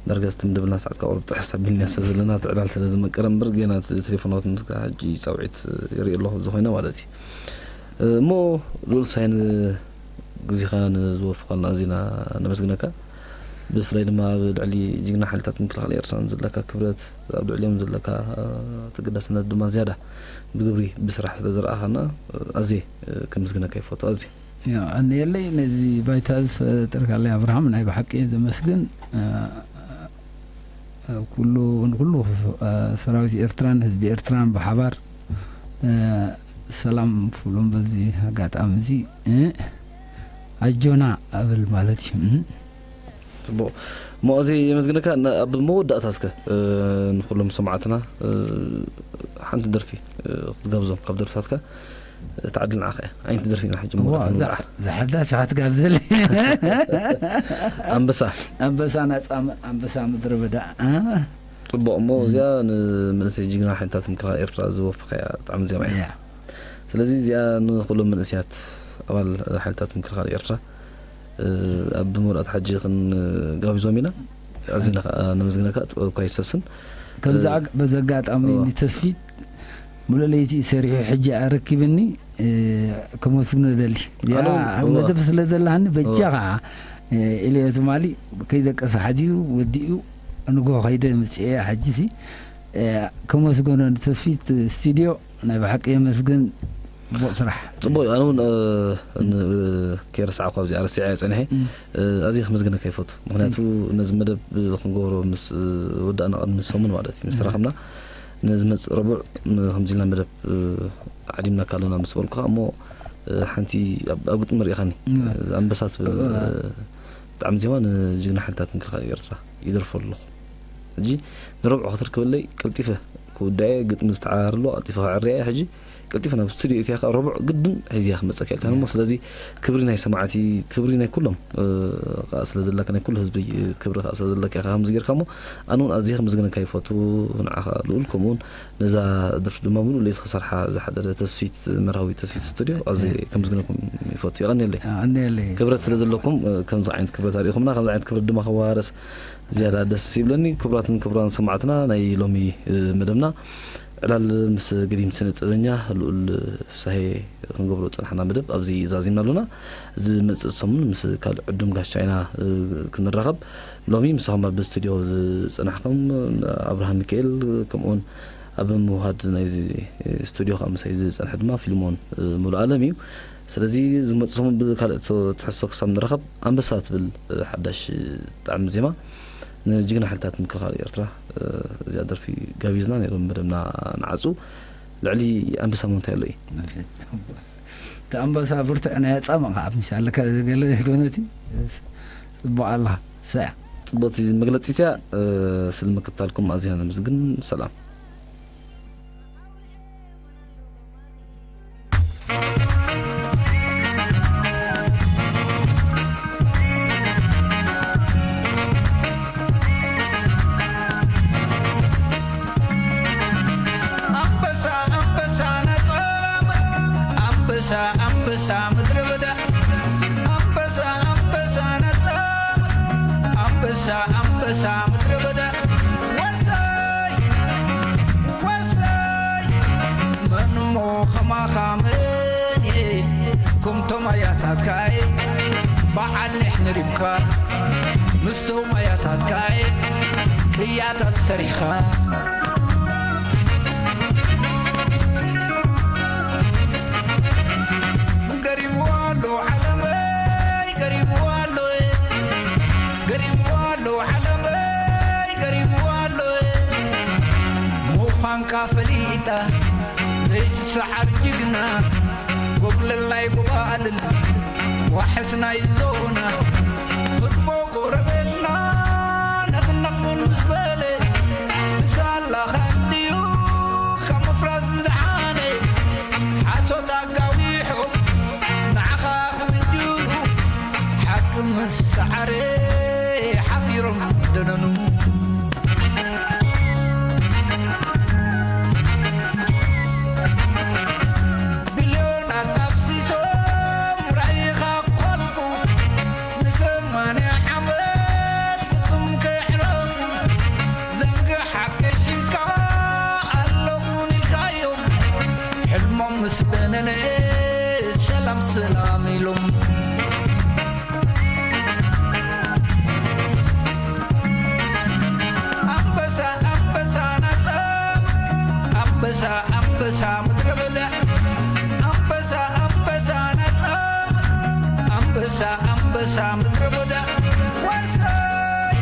ዳርጋ ዝትም ድብልና ሰዓት ካብ ቁሩብ ጥሕስ ኣቢልናዮ ስለ ዘለና፣ እቲ ዕላል ስለ ዝመቀረ እምበር፣ ጌና እቲ ቴሌፎናት ንስካ ሕጂ ጻውዒት ይርኢ ኣለኹ፣ እዚ ኮይነ ማለት እዩ። እሞ ልኡል ሳይን፣ ግዜኻ ንዝወፈኻልና ኣዚና ነመስግነካ። ብፍላይ ድማ ኣብ ልዕሊ ጅግና ሓይልታት ምክልኻል ኤርትራ ዘለካ ክብረት፣ ኣብ ልዕሊኦም ዘለካ፣ እ፣ ተገዳስነት ድማ ዝያዳ ብግብሪ ብስራሕ ስለ ዘርኣኻና፣ እ፣ ኣዝየ፣ እ፣ ከመስግነካ ይፈቱ፣ ኣዝየ። የቐንየለይ ነዚ ባይታ ዝፈጠርካለይ ኣብርሃም፣ ናይ ብሓቂ ዘመስግን። እ፣ እ፣ ኩሉ፣ ንኩሉ፣ እ፣ ሰራዊት ኤርትራን ህዝቢ ኤርትራን ብሓባር፣ እ፣ ሰላም ክብሎም በዚ ኣጋጣሚ እዚ፣ እ፣ ኣጆና እብል ማለት እዩ። እ። ጽቡቕ። እሞ እዚ የመስግነካ። ን-፣ ኣብ መወዳእታ እስከ፣ እ፣ ንኩሎም ሰማዕትና፣ እ፣ ሓንቲ ደርፊ፣ እ፣ ክትጋብዞም ካብ ደርፍታትካ፣ እታ ዕድል ንዓኻ እያ። ኣይንቲ ደርፊ ኢና ሕጂ እዋ፣ መወዳእታ እዛ፣ ንብልዓ። እዛ ሓዳሽ ኢኻ ትጋብዘለይ። ኣንበሳ። ኣንበሳ ናጻ ም-፣ ኣንበሳ ምድረ በዳ። እ? ጽቡቕ። እሞ እም። እዚኣ ንመንእሰይ ጅግና ሓይልታት ምክልኻል ኤርትራ ዝወፈኻ እያ። ብጣዕሚ ዜማ እያ። እያ። ስለዚ እዚኣ ንኹሎም መንእሰያት ኣባል ሓይልታት ምክልኻል ኤርትራ፣ እ፣ ኣብ መወዳእታ ሕጂ ክንጋብዞም ኢና። ኣዚና ከኣ ነመስግነካ፣ ጥበብካ ይሰስን። ከምዚ እ፣ ኣግ-፣ በዚ ኣጋጣሚ እዋ። ንተስፊት ሙሉእ ለይቲ እዩ ሰሪሑ፣ ሕጂ ኣረኪብኒ፣ እ፣ ከመስግኖ ደሊ። ያ፣ ኣነ እውን፣ ኣብ እዋ። መደብ ስለ ዘለሃኒ በጃኻ፣ እዋ። እ፣ ኢለዮ ትማሊ ከይደቀሰ ሓዲሩ ወዲኡ፣ ንግሆ ከይደ መጽኤ ሕጂሲ፣ እ፣ ከመስግኖ ንተስፊት ስቱድዮ ናይ ብሓቂ የመስግን። ጽቡቕ ስራሕ። ጽቡቕ እዩ። ኣነ እውን፣ እ፣ ን-፣ ከይረሳዕኩ ኣብዚ ኣረሲዐ ጸኒሐ። እም። እ፣ ኣዝየ ከመስግነካ ይፈቱ። ምኽንያቱ እም። ነዚ መደብ ክንገብሮ ምስ፣ እ፣ ወዳእና ቅድሚ ሰሙን ማለት እዩ። ምስ እም። ተራኸብና ንዝመጽእ ረቡዕ ን-፣ ከምዚ ኢልና መደብ፣ እ፣ ዓዲምናካ ኣለና ምስ በልኩኻ እሞ፣ እ፣ ሓንቲ ኣብ፣ ኣብ ግጥሚ ርኢኻኒ። እም። እ፣ ኣንበሳ ትብል፣ እም። እ፣ ብጣዕሚ ዜማ ንጅግና ሓይልታት ምክልኻል ኤርትራ ይደርፎ ኣለኹ። ሕጂ ንረብዑ ከተርክበለይ ቀልጢፈ ክውዳእ እየ፣ ግጥሚ ዝተዓራረሎ ቀልጢፈ ከዕርያ እየ። ሕጂ ቀልጢፈ ናብ ስቱድዮ እትያ ከኣ ረቡዕ ግድን ሒዝያ ክመጸካ ኢልካ እሞ፣ እያ። ስለዚ ክብሪ ናይ ሰማዕቲ፣ ክብሪ ናይ ኩሎም፣ እ፣ ከኣ ስለ ዘለካ፣ ናይ ኩሉ ህዝቢ ክብሪ ከኣ ስለ ዘለካ ኢኻ ከምዚ ጌርካ እሞ፣ ኣነ እውን ኣዝየ ከመስግነካ ይፈቱ፣ ንዓኻ ልኡል፣ ከምኡ እውን ነዛ ደርፊ ድማ ምሉእ ለይቲ ክሰርሓ ዝሓደረ ተስፊት መርሃዊ፣ ተስፊት ስቱድዮ፣ ኣዝየ እያ። ከመስግነኩም ይፈቱ። የቐንየለይ። የቐንየለይ። ክብረት ስለ ዘለኩም፣ እ፣ ከምዚ ዓይነት ክብረት ኣርኢኹምና፣ ከምዚ ዓይነት ክብረት ድማ ክወራረስ ዝያዳ ደስ ይብለኒ። ክቡራትን ክቡራን ሰማዕትና፣ ናይ ሎሚ፣ እ፣ መደብና ዕላል ምስ ግሪም ስነ ጥበበኛ ልኡል ፍሳሄ ክንገብሮ ዝጸናሕና መደብ ኣብዚ ዛዚምና ኣሎና። ዝመጽእ ሰሙን ምስ ካልእ ዕዱም ጋሻ ኢና፣ እ፣ ክንራኸብ። ሎሚ ምሳኹም ኣብ ስቱድዮ ዝጸናሕኩም ኣብርሃም ሚካኤል፣ ከምኡውን ኣብ ምውሃድ ናይዚ ስቱድዮ ከኣ ምሳይ ዝጸንሐ ድማ ፊልሞን፣ እ፣ ሙሉኣለም እዩ። ስለዚ ዝመጽእ ሰሙን ብካልእ ት-፣ ትሕዝቶ ክሳብ ንራኸብ፣ ኣንበሳ ትብል፣ እ፣ ሓዳሽ ጣዕሚ ዜማ ንጅግና ሓይልታት ምክልኻል ኤርትራ፣ እ፣ እዚኣ ደርፊ ጋቢዝና ነይሩ መደብና ንዓጹ። ልዕሊ ኣንበሳ ሞ እንታይ ኣሎ እዩ? እቲ ኣንበሳ ብርቱዕ ናይ ኣጻምእ ከዓ ምሽ ኣለካ ገለ ገነቲ ጽቡቕ ኣለኻ። ሰያ። ጽቡቕቲ መግለጺት እያ። እ፣ ስለ ምክትታልኩም ኣዝና ነመስግን። ሰላም። ኣንበሳ ኣንበሳ ናጻም ኣንበሳ ኣንበሳ ምድረ በዳ ኣንበሳ ኣንበሳ ናጻም ኣንበሳ ኣንበሳ ምድረ በዳ ወርሳይ ወርሳይ መን እሞ ኸማኻ መን እየ ከምቶም ኣያታትካ እየ በዓል ኒሕ ንሪምካ ምስቶም ኣያታትካ እየ ቅያታት ሰሪሕኻ ገሪምዋ ኣሎ ዓለመይ ገሪምዋ ኣሎ ገሪምዋ ኣሎ ዓለመይ ገሪምዋ ኣሎ ምዃንካ ፈሊጣ ዘይትሰዓር ጅግና ጎብለል ናይ ጉባልን ዋሕስ ናይ ዞና ህድሞ ጎረቤትና ነኽነኽን ምስ በለ ንሳላኻ እንድዩ ካብ ምፍራስ ዝደሓነ ሓሶት ኣጋዊሑ ንዓኻ ክምንድዩ ሓቂ ምስ ሰዓረ ሓፊሮም ደነኑ ቢልዮናት ኣፍሲሶም ራኢኻ ክኾልፉ ንሰማንያ ዓመት ፍጹም ከይሕረፉ ዘንጊ ሓቂ ሒዝካ ኣለኹን ኢልካዮም ሕልሞም ምስ በነነ ሰላም ሰላም ኢሎም ኣንበሳ ኣንበሳ ናጻ ኣንበሳ ኣንበሳ ምድረ በዳ ኣንበሳ ኣንበሳ ናጻ ኣንበሳ ኣንበሳ ምድረ በዳ ወርሳይ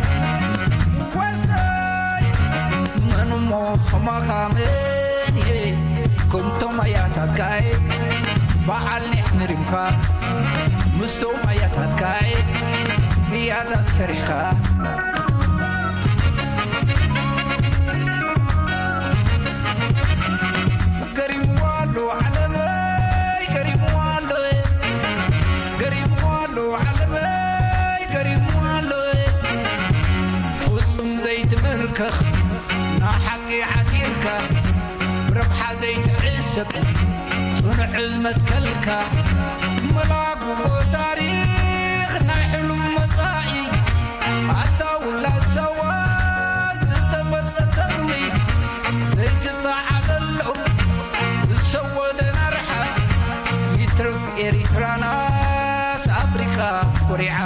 ወርሳይ መን እሞ ኸማኻ መን እየ ከምቶም ኣያታትካ እየ በዓል ኒሕ ንሪምካ ምስቶም ኣያታትካ እየ ቅያታት ሰሪሕካ ገሪምዋ ኣሎ ዓለመይ ገሪምዋ ኣሎ ገሪምዋ ኣሎ ዓለመይ ገሪምዋ ኣሎ ፍጹም ዘይትምልከኽ ንሓቂ ዓቲርካ ብረብሓ ዘይትሕሰብ ጽኑዕ ዝመትከልካ መላጉቦ ታሪኽ ናይ ሕሉም መጻኢ ኣታ ውላድ ሳዋ ዝተመጸተኒ ዘይትጸዓደሎም ዝሰወደ ናርሓ ይትረፍ ኤሪትራናስ ኣፍሪቃ ኮሪዓ